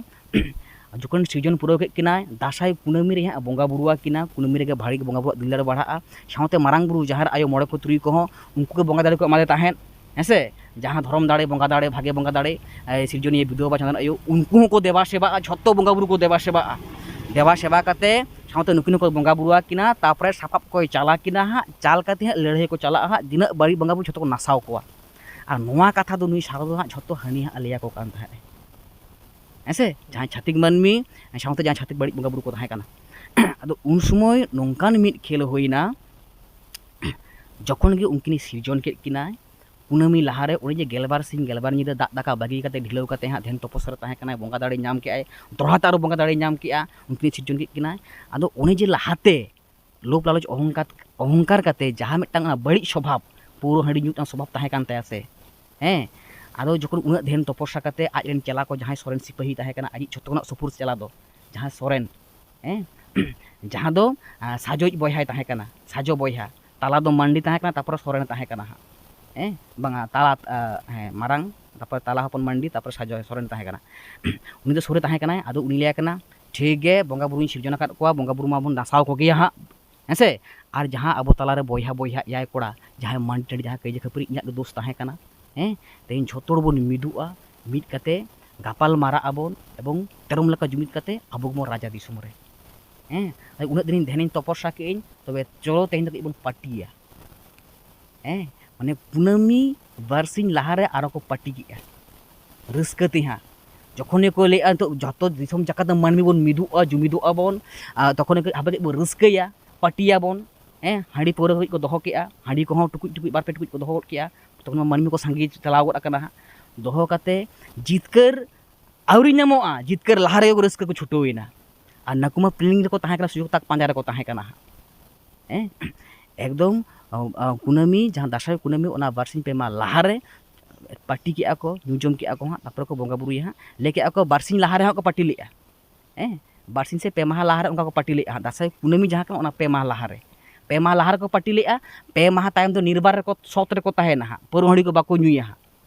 ᱡᱚᱠᱷᱚᱱ ᱥᱤᱨᱡᱚᱱ ᱯᱩᱨᱟᱹᱣ ᱠᱮᱫ ᱠᱤᱱᱟᱭ, ᱫᱟᱸᱥᱟᱭ ᱠᱩᱱᱟᱹᱢᱤ ᱨᱮ ᱦᱟᱸᱜ ᱵᱚᱸᱜᱟ ᱵᱩᱨᱩ ᱟᱹᱠᱤᱱᱟ, ᱠᱩᱱᱟᱹᱢᱤ ᱨᱮᱜᱮ ᱵᱷᱟᱹᱲᱤ ᱵᱚᱸᱜᱟ ᱵᱩᱨᱩᱣᱟᱜ ᱫᱤᱞ ᱫᱟᱲᱮ ᱵᱟᱲᱦᱟᱜᱼᱟ, ᱥᱟᱶᱛᱮ ᱢᱟᱨᱟᱝ ᱵᱩᱨᱩ, ᱡᱟᱦᱮᱨ ᱟᱭᱳ, ᱢᱚᱬᱮ ᱠᱚ ᱛᱩᱨᱩᱭ ᱠᱚᱦᱚᱸ ᱩᱱᱠᱩ ᱜᱮ ᱵᱚᱸᱜᱟ ᱫᱟᱲᱮ ᱠᱚ ᱮᱢᱟᱫᱮ ᱛᱟᱦᱮᱸᱫ᱾ ᱦᱮᱸ ᱥᱮ? ᱡᱟᱦᱟᱸ ᱫᱷᱚᱨᱚᱢ ᱫᱟᱲᱮ, ᱵᱚᱸᱜᱟ ᱫᱟᱲᱮ, ᱵᱷᱟᱜᱮ ᱵᱚᱸᱜᱟ ᱫᱟᱲᱮ, ᱮ, ᱥᱤᱨᱡᱚᱱᱤᱭᱟᱹ ᱵᱤᱫᱩ ᱵᱟᱵᱟ ᱪᱟᱸᱫᱟᱱ ᱟᱭᱳ, ᱩᱱᱠᱩ ᱦᱚᱸᱠᱚ ᱫᱮᱵᱟ ᱥᱮᱵᱟᱜᱼᱟ, ᱡᱷᱚᱛᱚ ᱵᱚᱸᱜᱟ ᱵᱩᱨᱩ ᱠᱚ ᱫᱮᱵᱟ ᱥᱮᱵᱟᱜᱼᱟ᱾ ᱫᱮᱵᱟ ᱥᱮᱵᱟ ᱠᱟᱛᱮ ᱥᱟᱶᱛᱮ ᱱᱩᱠᱤᱱ ᱦᱚᱸᱠᱚ ᱵᱚᱸᱜᱟ ᱵᱩᱨᱩ ᱟᱹᱠᱤᱱᱟ, ᱛᱟᱨᱯᱚᱨᱮ ᱥᱟᱯᱟᱵ ᱠᱚᱭ ᱪᱟᱞ ᱟᱹᱠᱤᱱᱟ ᱦᱟᱸᱜ, ᱪᱟᱞ ᱠᱟᱛᱮ ᱦᱟᱸᱜ ᱞᱟᱹᱲᱦᱟᱹᱭ ᱠᱚ ᱪᱟᱞᱟᱜᱼᱟ ᱦᱟᱸᱜ, ᱛᱤᱱᱟᱹᱜ ᱵᱟᱹᱲᱤᱡ ᱵᱚᱸᱜᱟ ᱵᱩᱨᱩ ᱡᱷᱚᱛᱚ ᱠᱚ ᱱᱟᱥᱟᱣ ᱠᱚᱣᱟ᱾ ᱟᱨ ᱱᱚᱣᱟ ᱠᱟᱛᱷᱟ ᱫᱚ ᱱᱩᱭ ᱥᱟᱨᱚ ᱫᱚ ᱦᱟᱸᱜ ᱡᱷᱚᱛᱚ ᱦᱟᱹᱱᱤ ᱦᱟᱸᱜ ᱞᱟᱹᱭ ᱟᱠᱚ ᱠᱟᱱ ᱛᱟᱦᱮᱸᱫ᱾ ᱦᱮᱸ ᱥᱮ? ᱡᱟᱦᱟᱸᱭ ᱪᱷᱟᱹᱛᱤᱠ ᱢᱟᱹᱱᱢᱤ ᱥᱟᱶᱛᱮ ᱡᱟᱦᱟᱸᱭ ᱪᱷᱟᱹᱛᱤᱠ ᱵᱟᱹᱲᱤᱡ ᱵᱚᱸᱜᱟ ᱵᱩᱨᱩ ᱠᱚ ᱛᱟᱦᱮᱸ ᱠᱟᱱᱟ᱾ ᱟᱫᱚ ᱩᱱ ᱥᱚᱢᱚᱭ ᱱᱚᱝᱠᱟᱱ ᱢᱤᱫ ᱠᱷᱮᱞ ᱦᱩᱭᱱᱟ, ᱡᱚᱠᱷᱚᱱ ᱜᱮ ᱩᱱᱠᱤᱱᱮ ᱥᱤᱨᱡᱚᱱ ᱠᱮᱫ ᱠᱤᱱᱟᱭ, ᱠᱩᱱᱟᱹᱢᱤ ᱞᱟᱦᱟᱨᱮ ᱩᱱᱤ ᱡᱮ ᱜᱮᱞᱵᱟᱨ ᱥᱤᱧ ᱜᱮᱞᱵᱟᱨ ᱧᱤᱫᱟᱹ ᱫᱟᱜ ᱫᱟᱠᱟ ᱵᱟᱹᱜᱤ ᱠᱟᱛᱮ ᱰᱷᱤᱞᱟᱹᱣ ᱠᱟᱛᱮ ᱦᱟᱸᱜ ᱫᱷᱮᱱ ᱛᱚᱯᱚᱥ ᱨᱮ ᱛᱟᱦᱮᱸ ᱠᱟᱱᱟᱭ, ᱵᱚᱸᱜᱟ ᱫᱟᱲᱮ ᱧᱟᱢ ᱠᱮᱜᱼᱟᱭ, ᱫᱚᱦᱲᱟ ᱛᱮ ᱟᱨᱚ ᱵᱚᱸᱜᱟ ᱫᱟᱲᱮ ᱧᱟᱢ ᱠᱮᱜᱼᱟ, ᱩᱱᱠᱤᱱ ᱥᱤᱨᱡᱚᱱ ᱠᱮᱫ ᱠᱤᱱᱟᱭ᱾ ᱟᱫᱚ ᱩᱱᱤ ᱡᱮ ᱞᱟᱦᱟᱛᱮ ᱞᱳᱵᱷ ᱞᱟᱞᱚᱪ ᱚᱦᱚᱝᱠᱟᱨ, ᱚᱦᱚᱝᱠᱟᱨ ᱠᱟᱛᱮ ᱡᱟᱦᱟᱸ ᱢᱤᱫᱴᱟᱝ ᱚᱱᱟ ᱵᱟᱹᱲᱤᱡ ᱥᱚᱵᱷᱟᱵ, ᱯᱟᱹᱣᱨᱟᱹ ᱦᱟᱺᱰᱤ ᱧᱩ ᱢᱤᱫᱴᱟᱝ ᱥᱚᱵᱷᱟᱵ ᱛᱟᱦᱮᱸ ᱠᱟᱱ ᱛᱟᱭᱟ ᱥᱮ, ᱦᱮᱸ, ᱟᱫᱚ ᱡᱚᱠᱷᱚᱱ ᱩᱱᱟᱹᱜ ᱫᱷᱮᱱ ᱛᱚᱯᱚᱥᱟ ᱠᱟᱛᱮ ᱟᱡ ᱨᱮᱱ ᱪᱮᱞᱟ ᱠᱚ ᱡᱟᱦᱟᱸᱭ ᱥᱚᱨᱮᱱ ᱥᱤᱯᱟᱹᱦᱤ ᱛᱟᱦᱮᱸ ᱠᱟᱱᱟ, ᱟᱡᱤᱡ ᱡᱷᱚᱛᱚ ᱠᱷᱚᱱᱟᱜ ᱥᱩᱯᱩᱨ ᱪᱮᱞᱟ ᱫᱚ ᱡᱟᱦᱟᱸᱭ ᱥᱚᱨᱮᱱ, ᱦᱮᱸ, ᱡᱟᱦᱟᱸ ᱫᱚ, ᱟ, ᱥᱟᱡᱚᱭᱤᱡ ᱵᱚᱭᱦᱟᱭ ᱛᱟᱦᱮᱸ ᱠᱟᱱᱟ, ᱥᱟᱡᱚ ᱵᱚᱭᱦᱟ, ᱛᱟᱞᱟ ᱫᱚ ᱢᱟᱱᱰᱤ ᱛᱟᱦᱮᱸ ᱠᱟᱱᱟ, ᱛᱟᱨᱯᱚᱨᱮ ᱥᱚᱨᱮᱱ ᱛᱟᱦᱮᱸ ᱠᱟᱱᱟ ᱦᱟᱸᱜ, ᱦᱮᱸ, ᱵᱟᱝᱟ, ᱛᱟᱞᱟ, ᱟ, ᱦᱮᱸ, ᱢᱟᱨᱟᱝ, ᱛᱟᱨᱯᱚᱨᱮ ᱛᱟᱞᱟ ᱦᱚᱯᱚᱱ ᱢᱟᱱᱰᱤ, ᱛᱟᱨᱯᱚᱨᱮ ᱥᱟᱡᱚ ᱥᱚᱨᱮᱱ ᱛᱟᱦᱮᱸ ᱠᱟᱱᱟ᱾ ᱩᱱᱤ ᱫᱚ ᱥᱩᱨ ᱨᱮ ᱛᱟᱦᱮᱸ ᱠᱟᱱᱟᱭ, ᱟᱫᱚ ᱩᱱᱤ ᱞᱟᱹᱭ ᱠᱟᱱᱟ, ᱴᱷᱤᱠ ᱜᱮ, ᱵᱚᱸᱜᱟ ᱵᱩᱨᱩᱧ ᱥᱤᱨᱡᱚᱱ ᱟᱠᱟᱫ ᱠᱚᱣᱟ, ᱵᱚᱸᱜᱟ ᱵᱩᱨᱩ ᱢᱟᱵᱚᱱ ᱱᱟᱥᱟᱣ ᱠᱚᱜᱮᱭᱟ ᱦᱟᱸᱜ, ᱦᱮᱸ ᱥᱮ? ᱟᱨ ᱡᱟᱦᱟᱸ ᱟᱵᱚ ᱛᱟᱞᱟᱨᱮ ᱵᱚᱭᱦᱟ ᱵᱚᱭᱦᱟ ᱮᱭᱟᱭ ᱠᱚᱲᱟ, ᱡᱟᱦᱟᱸᱭ ᱢᱟᱹᱱ ᱴᱟᱺᱰᱤ ᱡᱟᱦᱟᱸ ᱠᱟᱹᱭᱡᱟᱹ ᱠᱷᱟᱹᱯᱟᱹᱨᱤ ᱤᱧᱟᱹᱜ ᱜᱮ ᱫᱳᱥ ᱛᱟᱦᱮᱸ ᱠᱟᱱᱟ, ᱦᱮᱸ, ᱛᱮᱦᱮᱧ ᱡᱷᱚᱛᱚ ᱦᱚᱲ ᱵᱚᱱ ᱢᱤᱫᱚᱜᱼᱟ, ᱢᱤᱫ ᱠᱟᱛᱮ ᱜᱟᱯᱟᱞ ᱢᱟᱨᱟᱜ ᱟᱵᱚᱱ ᱮᱵᱚᱝ ᱛᱮᱨᱚᱢ ᱞᱮᱠᱟ ᱡᱩᱢᱤᱫ ᱠᱟᱛᱮ ᱟᱵᱚ ᱜᱮᱵᱚᱱ ᱨᱟᱡᱟ ᱫᱤᱥᱚᱢ ᱨᱮ᱾ ᱦᱮᱸ, ᱟᱨ ᱩᱱᱟᱹᱜ ᱫᱤᱱᱤᱧ ᱫᱷᱮᱭᱟᱱᱤᱧ ᱛᱚᱯᱚᱥᱟ ᱠᱮᱫᱟᱹᱧ, ᱛᱚᱵᱮ ᱪᱚᱞᱚ ᱛᱮᱦᱮᱧ ᱫᱚ ᱠᱟᱹᱡ ᱵᱚᱱ ᱯᱟᱹᱴᱤᱭᱟ᱾ ᱦᱮᱸ, ᱢᱟᱱᱮ ᱠᱩᱱᱟᱹᱢᱤ ᱵᱟᱨᱥᱤᱧ ᱞᱟᱦᱟᱨᱮ ᱟᱨᱚ ᱠᱚ ᱯᱟᱹᱴᱤ ᱠᱮᱜᱼᱟ ᱨᱟᱹᱥᱠᱟᱹ ᱛᱮ ᱦᱟᱸᱜ᱾ ᱡᱚᱠᱷᱚᱱ ᱜᱮᱠᱚ ᱞᱟᱹᱭᱮᱜᱼᱟ ᱱᱤᱛᱚᱜ ᱡᱷᱚᱛᱚ ᱫᱤᱥᱚᱢ ᱡᱟᱠᱟᱛ ᱨᱮᱱ ᱢᱟᱹᱱᱢᱤ ᱵᱚᱱ ᱢᱤᱫᱚᱜᱼᱟ, ᱡᱩᱢᱤᱫᱚᱜᱼᱟ ᱵᱚᱱ, ᱟᱨ ᱛᱚᱠᱷᱚᱱ ᱜᱮ ᱦᱟᱯᱮ ᱠᱟᱹᱡ ᱵᱚᱱ ᱨᱟᱹᱥᱠᱟᱹᱭᱟ, ᱯᱟᱹᱴᱤᱭᱟᱵᱚᱱ᱾ ᱦᱮᱸ, ᱦᱟᱺᱰᱤ ᱯᱟᱹᱣᱨᱟᱹ ᱠᱚ ᱫᱚᱦᱚ ᱠᱮᱜᱼᱟ, ᱦᱟᱺᱰᱤ ᱠᱚᱦᱚᱸ ᱴᱩᱠᱩᱡ ᱴᱩᱠᱩᱡ ᱵᱟᱨ ᱯᱮ ᱴᱩᱠᱩᱡ ᱠᱚ ᱫᱚᱦᱚ ᱜᱚᱫ ᱠᱮᱜᱼᱟ᱾ ᱛᱚᱠᱷᱚᱱ ᱢᱟ ᱢᱟᱹᱱᱢᱤ ᱠᱚ ᱥᱟᱸᱜᱮ ᱪᱟᱞᱟᱣ ᱜᱚᱫ ᱟᱠᱟᱱᱟ ᱦᱟᱸᱜ᱾ ᱫᱚᱦᱚ ᱠᱟᱛᱮ ᱡᱤᱛᱠᱟᱹᱨ ᱟᱹᱣᱨᱤ ᱧᱟᱢᱚᱜᱼᱟ, ᱡᱤᱛᱠᱟᱹᱨ ᱞᱟᱦᱟ ᱨᱮᱜᱮ ᱠᱚ ᱨᱟᱹᱥᱠᱟᱹ ᱠᱚ ᱪᱷᱩᱴᱟᱹᱣ ᱮᱱᱟ᱾ ᱟᱨ ᱱᱟᱹᱠᱩ ᱢᱟ planning ᱨᱮᱠᱚ ᱛᱟᱦᱮᱸ ᱠᱟᱱᱟ, ᱥᱩᱡᱳᱜᱽ ᱛᱟᱠ ᱯᱟᱸᱡᱟ ᱨᱮᱠᱚ ᱛᱟᱦᱮᱸ ᱠᱟᱱᱟ ᱦᱟᱸᱜ᱾ ᱦᱮᱸ, ᱮᱠᱫᱚᱢ, ᱟ, ᱟ, ᱠᱩᱱᱟᱹᱢᱤ, ᱡᱟᱦᱟᱸ ᱫᱟᱸᱥᱟᱭ ᱠᱩᱱᱟᱹᱢᱤ, ᱚᱱᱟ ᱵᱟᱨᱥᱤᱧ ᱯᱮ ᱢᱟᱦᱟ ᱞᱟᱦᱟᱨᱮ ᱯᱟᱹᱴᱤ ᱠᱮᱜᱼᱟ ᱠᱚ, ᱧᱩ ᱡᱚᱢ ᱠᱮᱜᱼᱟ ᱠᱚ ᱦᱟᱸᱜ, ᱛᱟᱨᱯᱚᱨᱮ ᱠᱚ ᱵᱚᱸᱜᱟ ᱵᱩᱨᱩᱭᱟ ᱦᱟᱸᱜ᱾ ᱞᱟᱹᱭ ᱠᱮᱜᱼᱟ ᱠᱚ ᱵᱟᱨᱥᱤᱧ ᱞᱟᱦᱟ ᱨᱮ ᱦᱟᱸᱜ ᱠᱚ ᱯᱟᱹᱴᱤ ᱞᱮᱜᱼᱟ᱾ ᱦᱮᱸ, ᱵᱟᱨᱥᱤᱧ ᱥᱮ ᱯᱮ ᱢᱟᱦᱟ ᱞᱟᱦᱟ ᱨᱮ ᱚᱱᱠᱟ ᱠᱚ ᱯᱟᱹᱴᱤ ᱞᱮᱜᱼᱟ ᱦᱟᱸᱜ, ᱫᱟᱸᱥᱟᱭ ᱠᱩᱱᱟᱹᱢᱤ ᱡᱟᱦᱟᱸ ᱠᱟᱱᱟ, ᱚᱱᱟ ᱯᱮ ᱢᱟᱦᱟ ᱞᱟᱦᱟ ᱨᱮ᱾ ᱯᱮ ᱢᱟᱦᱟ ᱞᱟᱦᱟ ᱨᱮᱠᱚ ᱯᱟᱹᱴᱤ ᱞᱮᱜᱼᱟ, ᱯᱮ ᱢᱟᱦᱟ ᱛᱟᱭᱚᱢ ᱫᱚ ᱱᱤᱨᱵᱟᱨ ᱨᱮᱠᱚ, ᱥᱚᱛ ᱨᱮᱠᱚ ᱛᱟᱦᱮᱱᱟ ᱦᱟᱸᱜ, ᱯᱟᱹᱣᱨᱟᱹ ᱦᱟᱺᱰᱤ ᱠᱚ ᱵᱟᱠᱚ ᱧᱩᱭᱟ ᱦᱟᱸᱜ᱾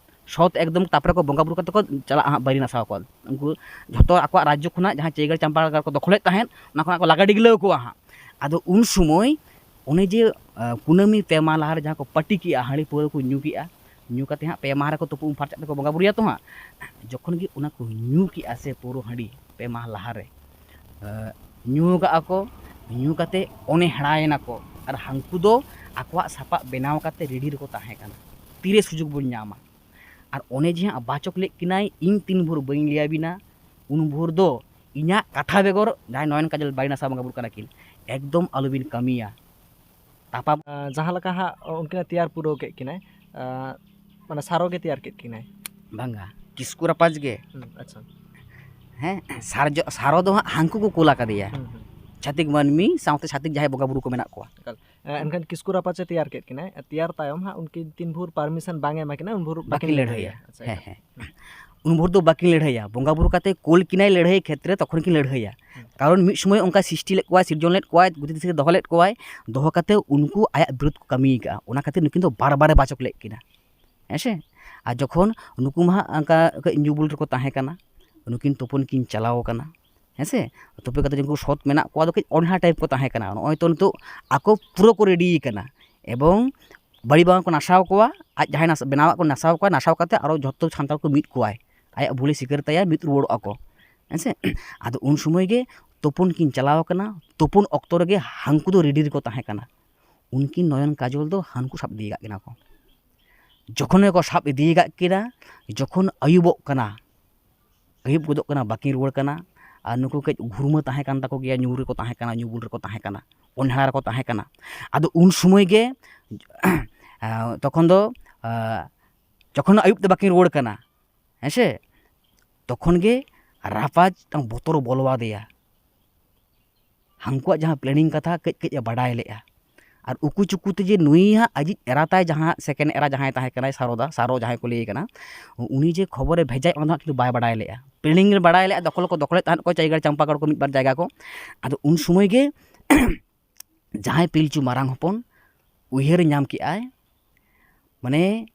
ᱥᱚᱛ ᱮᱠᱫᱚᱢ, ᱛᱟᱨᱯᱚᱨᱮ ᱠᱚ ᱵᱚᱸᱜᱟ ᱵᱩᱨᱩ ᱠᱟᱛᱮ ᱠᱚ ᱪᱟᱞᱟᱜᱼᱟ ᱦᱟᱸᱜ, ᱵᱟᱹᱨᱤ ᱱᱟᱥᱟᱣ ᱠᱚ᱾ ᱩᱱᱠᱩ ᱡᱷᱚᱛᱚ ᱟᱠᱚᱣᱟᱜ ᱨᱟᱡᱽᱡᱚ ᱠᱷᱚᱱᱟᱜ ᱡᱟᱦᱟᱸ ᱪᱟᱹᱭᱜᱟᱲ ᱪᱟᱢᱯᱟ ᱜᱟᱲ ᱠᱚ ᱫᱚᱠᱷᱚᱞᱮᱫ ᱛᱟᱦᱮᱸᱫ, ᱚᱱᱟ ᱠᱷᱚᱱᱟᱜ ᱠᱚ ᱞᱟᱜᱟ ᱰᱤᱜᱽᱞᱟᱹᱣ ᱠᱚᱣᱟ ᱦᱟᱸᱜ᱾ ᱟᱫᱚ ᱩᱱ ᱥᱚᱢᱚᱭ ᱚᱱᱮ ᱡᱮ, ᱟ, ᱠᱩᱱᱟᱹᱢᱤ ᱯᱮ ᱢᱟᱦᱟ ᱞᱟᱦᱟ ᱨᱮ ᱡᱟᱦᱟᱸ ᱠᱚ ᱯᱟᱹᱴᱤ ᱠᱮᱜᱼᱟ, ᱦᱟᱺᱰᱤ ᱯᱟᱹᱣᱨᱟᱹ ᱠᱚ ᱧᱩ ᱠᱮᱜᱼᱟ, ᱧᱩ ᱠᱟᱛᱮ ᱦᱟᱸᱜ ᱯᱮ ᱢᱟᱦᱟ ᱨᱮᱠᱚ ᱛᱩᱯᱩ ᱩᱢ ᱯᱷᱟᱨᱪᱟᱜ ᱛᱮᱠᱚ ᱵᱚᱸᱜᱟ ᱵᱩᱨᱩᱭᱟ ᱛᱚ ᱦᱟᱸᱜ᱾ ᱡᱚᱠᱷᱚᱱ ᱜᱮ ᱚᱱᱟ ᱠᱚ ᱧᱩ ᱠᱮᱜᱼᱟ ᱥᱮ ᱯᱟᱹᱣᱨᱟᱹ ᱦᱟᱺᱰᱤ ᱯᱮ ᱢᱟᱦᱟ ᱞᱟᱦᱟ ᱨᱮ, ᱮ, ᱧᱩ ᱠᱟᱜᱼᱟ ᱠᱚ, ᱧᱩ ᱠᱟᱛᱮ ᱚᱱᱮ ᱦᱮᱲᱟᱭᱮᱱᱟ ᱠᱚ᱾ ᱟᱨ ᱦᱟᱹᱱᱠᱩ ᱫᱚ ᱟᱠᱚᱣᱟᱜ ᱥᱟᱯᱟᱵ ᱵᱮᱱᱟᱣ ᱠᱟᱛᱮ ᱨᱮᱰᱤ ᱨᱮᱠᱚ ᱛᱟᱦᱮᱸ ᱠᱟᱱᱟ, ᱛᱤᱨᱮ ᱥᱩᱡᱳᱜᱽ ᱵᱚᱱ ᱧᱟᱢᱟ᱾ ᱟᱨ ᱚᱱᱮ ᱡᱮ ᱦᱟᱸᱜ ᱵᱟᱪᱚᱠ ᱞᱮᱫ ᱠᱤᱱᱟᱭ, ᱤᱧ ᱛᱤᱱ ᱵᱷᱳᱨ ᱵᱟᱹᱧ ᱞᱟᱹᱭᱟᱵᱤᱱᱟ, ᱩᱱ ᱵᱷᱳᱨ ᱫᱚ ᱤᱧᱟᱹᱜ ᱠᱟᱛᱷᱟ ᱵᱮᱜᱚᱨ ᱡᱟᱦᱟᱸᱭ ᱱᱚᱭᱚᱱ ᱠᱟᱡᱚᱞ ᱵᱟᱭᱱᱟᱥᱟ ᱵᱚᱸᱜᱟ ᱵᱩᱨᱩ ᱠᱟᱱᱟ ᱠᱤᱱ, ᱮᱠᱫᱚᱢ ᱟᱞᱚᱵᱤᱱ ᱠᱟᱹᱢᱤᱭᱟ᱾ ᱛᱟᱯᱟᱢ ᱟᱸ, ᱡᱟᱦᱟᱸ ᱞᱮᱠᱟ ᱦᱟᱸᱜ ᱩᱱᱠᱤᱱᱮ ᱛᱮᱭᱟᱨ ᱯᱩᱨᱟᱹᱣ ᱠᱮᱫ ᱠᱤᱱᱟᱭ, ᱟᱸ, ᱢᱟᱱᱮ ᱥᱟᱨᱚ ᱜᱮ ᱛᱮᱭᱟᱨ ᱠᱮᱫ ᱠᱤᱱᱟᱭ᱾ ᱵᱟᱝᱟ, ᱠᱤᱥᱠᱩ ᱨᱟᱯᱟᱡᱽ ᱜᱮ᱾ ᱦᱩᱸ, ᱟᱪᱪᱷᱟ᱾ ᱦᱮᱸ, ᱥᱟᱨᱡᱚ-, ᱥᱟᱨᱚ ᱫᱚ ᱦᱟᱸᱜ ᱦᱟᱹᱱᱠᱩ ᱠᱚ ᱠᱩᱞ ᱟᱠᱟᱫᱮᱭᱟ᱾ ᱦᱩᱸ, ᱦᱩᱸ᱾ ᱪᱷᱟᱹᱛᱤᱠ ᱢᱟᱹᱱᱢᱤ ᱥᱟᱶᱛᱮ ᱪᱷᱟᱹᱛᱤᱠ ᱡᱟᱦᱟᱸᱭ ᱵᱚᱸᱜᱟ ᱵᱩᱨᱩ ᱠᱚ ᱢᱮᱱᱟᱜ ᱠᱚᱣᱟ᱾ ᱮᱠᱟᱞ᱾ ᱮᱸ, ᱮᱱᱠᱷᱟᱱ ᱠᱤᱥᱠᱩ ᱨᱟᱯᱟᱡᱽ ᱮ ᱛᱮᱭᱟᱨ ᱠᱮᱫ ᱠᱤᱱᱟᱭ᱾ ᱛᱮᱭᱟᱨ ᱛᱟᱭᱚᱢ ᱦᱟᱸᱜ ᱩᱱᱠᱤᱱ ᱛᱤᱱ ᱵᱷᱳᱨ permission ᱵᱟᱝ ᱮ ᱮᱢᱟ ᱠᱤᱱᱟ, ᱩᱱ ᱵᱷᱳᱨ ᱵᱟᱹᱠᱤᱱ ᱵᱟᱹᱠᱤᱱ ᱞᱟᱹᱲᱦᱟᱹᱭᱟ᱾ ᱞᱟᱹᱲᱦᱟᱹᱭᱟ᱾ ᱟᱪᱪᱷᱟ, ᱦᱮᱸ, ᱮᱠᱟᱞ᱾ ᱦᱮᱸ᱾ ᱦᱩᱸ᱾ ᱩᱱ ᱵᱷᱳᱨ ᱫᱚ ᱵᱟᱹᱠᱤᱱ ᱞᱟᱹᱲᱦᱟᱹᱭᱟ᱾ ᱵᱚᱸᱜᱟ ᱵᱩᱨᱩ ᱠᱟᱛᱮ ᱠᱩᱞ ᱠᱤᱱᱟᱭ ᱞᱟᱹᱲᱦᱟᱹᱭ ᱠᱷᱮᱛᱨᱮ, ᱛᱚᱠᱷᱚᱱ ᱠᱤᱱ ᱞᱟᱹᱲᱦᱟᱹᱭᱟ᱾ ᱦᱩᱸ᱾ ᱠᱟᱨᱚᱱ ᱢᱤᱫ ᱥᱚᱢᱚᱭ ᱚᱱᱠᱟ ᱥᱨᱤᱥᱴᱤ ᱞᱮᱫ ᱠᱚᱣᱟᱭ, ᱥᱤᱨᱡᱚᱱ ᱞᱮᱫ ᱠᱚᱣᱟᱭ, ᱜᱩᱛᱤ ᱫᱤᱥᱟᱹ ᱫᱚᱦᱚ ᱞᱮᱫ ᱠᱚᱣᱟᱭ, ᱫᱚᱦᱚ ᱠᱟᱛᱮ ᱩᱱᱠᱩ ᱟᱭᱟᱜ ᱵᱤᱨᱩᱫᱷ ᱠᱚ ᱠᱟᱹᱢᱤ ᱟᱠᱟᱫᱼᱟ᱾ ᱚᱱᱟ ᱠᱷᱟᱹᱛᱤᱨ ᱱᱩᱠᱤᱱ ᱫᱚ ᱵᱟᱨ ᱵᱟᱨᱮ ᱵᱟᱪᱚᱠ ᱞᱮᱫ ᱠᱤᱱᱟ᱾ ᱦᱮᱸ ᱥᱮ? ᱟᱨ ᱡᱚᱠᱷᱚᱱ ᱱᱩᱠᱩ ᱢᱟ ᱦᱟᱸᱜ ᱚᱱᱠᱟ ᱠᱟᱹᱡ ᱧᱩ ᱵᱩᱞ ᱨᱮᱠᱚ ᱛᱟᱦᱮᱸ ᱠᱟᱱᱟ, ᱱᱩᱠᱤᱱ ᱛᱩᱯᱩᱱ ᱠᱤᱱ ᱪᱟᱞᱟᱣ ᱠᱟᱱᱟ, ᱦᱮᱸ ᱥᱮ? ᱛᱩᱯᱩ ᱠᱟᱛᱮ ᱡᱚᱠᱷᱚᱱ ᱥᱚᱛ ᱢᱮᱱᱟᱜ ᱠᱚᱣᱟ, ᱫᱚ ᱠᱟᱹᱡ ᱚᱱᱦᱟ type ᱠᱚ ᱛᱟᱦᱮᱸ ᱠᱟᱱᱟ᱾ ᱱᱚᱜᱼᱚᱭ ᱛᱚ ᱱᱤᱛᱚᱜ ᱟᱠᱚ ᱯᱩᱨᱟᱹ ᱠᱚ ready ᱠᱟᱱᱟ, ᱮᱵᱚᱝ ᱵᱟᱹᱲᱤ ᱵᱟᱝ ᱠᱚ ᱱᱟᱥᱟᱣ ᱠᱚᱣᱟ, ᱟᱡ ᱡᱟᱦᱟᱸᱭ ᱱᱟᱥ-, ᱵᱮᱱᱟᱣᱟᱜ ᱠᱚ ᱱᱟᱥᱟᱣ ᱠᱚᱣᱟ, ᱱᱟᱥᱟᱣ ᱠᱟᱛᱮ ᱟᱨᱚ ᱡᱷᱚᱛᱚ ᱥᱟᱱᱛᱟᱲ ᱠᱚ ᱢᱤᱫ ᱠᱚᱣᱟᱭ, ᱟᱭᱟᱜ ᱵᱷᱩᱞᱮ ᱥᱤᱠᱟᱹᱨ ᱛᱟᱭᱟ, ᱢᱤᱫ ᱨᱩᱣᱟᱹᱲᱚᱜᱼᱟ ᱠᱚ, ᱦᱮᱸ ᱥᱮ? ᱟᱫᱚ ᱩᱱ ᱥᱚᱢᱚᱭ ᱜᱮ ᱛᱩᱯᱩᱱ ᱠᱤᱱ ᱪᱟᱞᱟᱣ ᱠᱟᱱᱟ, ᱛᱩᱯᱩᱱ ᱚᱠᱛᱚ ᱨᱮᱜᱮ ᱦᱟᱹᱱᱠᱩ ᱫᱚ ready ᱨᱮᱠᱚ ᱛᱟᱦᱮᱸ ᱠᱟᱱᱟ᱾ ᱩᱱᱠᱤᱱ ᱱᱚᱭᱚᱱ ᱠᱟᱡᱚᱞ ᱫᱚ ᱦᱟᱹᱱᱠᱩ ᱥᱟᱵ ᱤᱫᱤ ᱟᱠᱟᱫ ᱠᱤᱱᱟ ᱠᱚ᱾ ᱡᱚᱠᱷᱚᱱ ᱜᱮᱠᱚ ᱥᱟᱵ ᱤᱫᱤ ᱟᱠᱟᱫ ᱠᱤᱱᱟ, ᱡᱚᱠᱷᱚᱱ ᱟᱹᱭᱩᱵᱚᱜ ᱠᱟᱱᱟ, ᱟᱹᱭᱩᱵ ᱜᱚᱫᱚᱜ ᱠᱟᱱᱟ, ᱵᱟᱹᱠᱤᱱ ᱨᱩᱣᱟᱹᱲ ᱠᱟᱱᱟ᱾ ᱟᱨ ᱱᱩᱠᱩ ᱠᱟᱹᱡ ᱜᱷᱩᱨᱢᱟᱹ ᱛᱟᱦᱮᱸ ᱠᱟᱱ ᱛᱟᱠᱚ ᱜᱮᱭᱟ, ᱧᱩ ᱨᱮᱠᱚ ᱛᱟᱦᱮᱸ ᱠᱟᱱᱟ, ᱧᱩ ᱵᱩᱞ ᱨᱮᱠᱚ ᱛᱟᱦᱮᱸ ᱠᱟᱱᱟ, ᱚᱱᱦᱮᱲᱟ ᱨᱮᱠᱚ ᱛᱟᱦᱮᱸ ᱠᱟᱱᱟ᱾ ᱟᱫᱚ ᱩᱱ ᱥᱚᱢᱚᱭ ᱜᱮ, ᱛᱚᱠᱷᱚᱱ ᱫᱚ, ᱡᱚᱠᱷᱚᱱ ᱟᱹᱭᱩᱵ ᱛᱮ ᱵᱟᱹᱠᱤᱱ ᱨᱩᱣᱟᱹᱲ ᱠᱟᱱᱟ, ᱦᱮᱸ ᱥᱮ, ᱛᱚᱠᱷᱚᱱ ᱜᱮ ᱨᱟᱯᱟᱡᱽ ᱢᱤᱫᱴᱟᱝ ᱵᱚᱛᱚᱨ ᱵᱚᱞᱚ ᱟᱫᱮᱭᱟ᱾ ᱦᱟᱹᱱᱠᱩᱣᱟᱜ ᱡᱟᱦᱟᱸ planning ᱠᱟᱛᱷᱟ ᱠᱟᱹᱡ ᱠᱟᱹᱡ ᱮ ᱵᱟᱰᱟᱭ ᱞᱮᱜᱼᱟ᱾ ᱟᱨ ᱩᱠᱩ ᱪᱩᱠᱩ ᱛᱮ ᱡᱮ ᱱᱩᱭ ᱦᱟᱸᱜ ᱟᱡᱤᱡ ᱮᱨᱟ ᱛᱟᱭ, ᱡᱟᱦᱟᱸ second ᱮᱨᱟ ᱡᱟᱦᱟᱸᱭ ᱛᱟᱦᱮᱸ ᱠᱟᱱᱟᱭ, ᱥᱟᱨᱚᱫᱟ, ᱥᱟᱨᱚ ᱡᱟᱦᱟᱸᱭ ᱠᱚ ᱞᱟᱹᱭ ᱠᱟᱱᱟ, ᱩᱱᱤ ᱡᱮ ᱠᱷᱚᱵᱚᱨᱮ ᱵᱷᱮᱡᱟᱭ, ᱚᱱᱟ ᱫᱚ ᱦᱟᱸᱜ ᱠᱤᱱᱛᱩ ᱵᱟᱭ ᱵᱟᱰᱟᱭ ᱞᱮᱜᱼᱟ᱾ Planning ᱮ ᱵᱟᱰᱟᱭ ᱞᱮᱜᱼᱟ, ᱫᱚᱠᱷᱚᱞ ᱠᱚ ᱫᱚᱠᱷᱚᱞᱮᱫ ᱛᱟᱦᱮᱸᱫ ᱠᱚ ᱪᱟᱭᱜᱟᱲ ᱪᱟᱢᱯᱟᱜᱚᱲ ᱠᱚ ᱢᱤᱫ ᱵᱟᱨ ᱡᱟᱭᱜᱟ ᱠᱚ᱾ ᱟᱫᱚ ᱩᱱ ᱥᱚᱢᱚᱭ ᱜᱮ ᱡᱟᱦᱟᱸᱭ ᱯᱤᱞᱪᱩ ᱢᱟᱨᱟᱝ ᱦᱚᱯᱚᱱ ᱩᱭᱦᱟᱹᱨ ᱧᱟᱢ ᱠᱮᱜᱼᱟᱭ, ᱢᱟᱱᱮ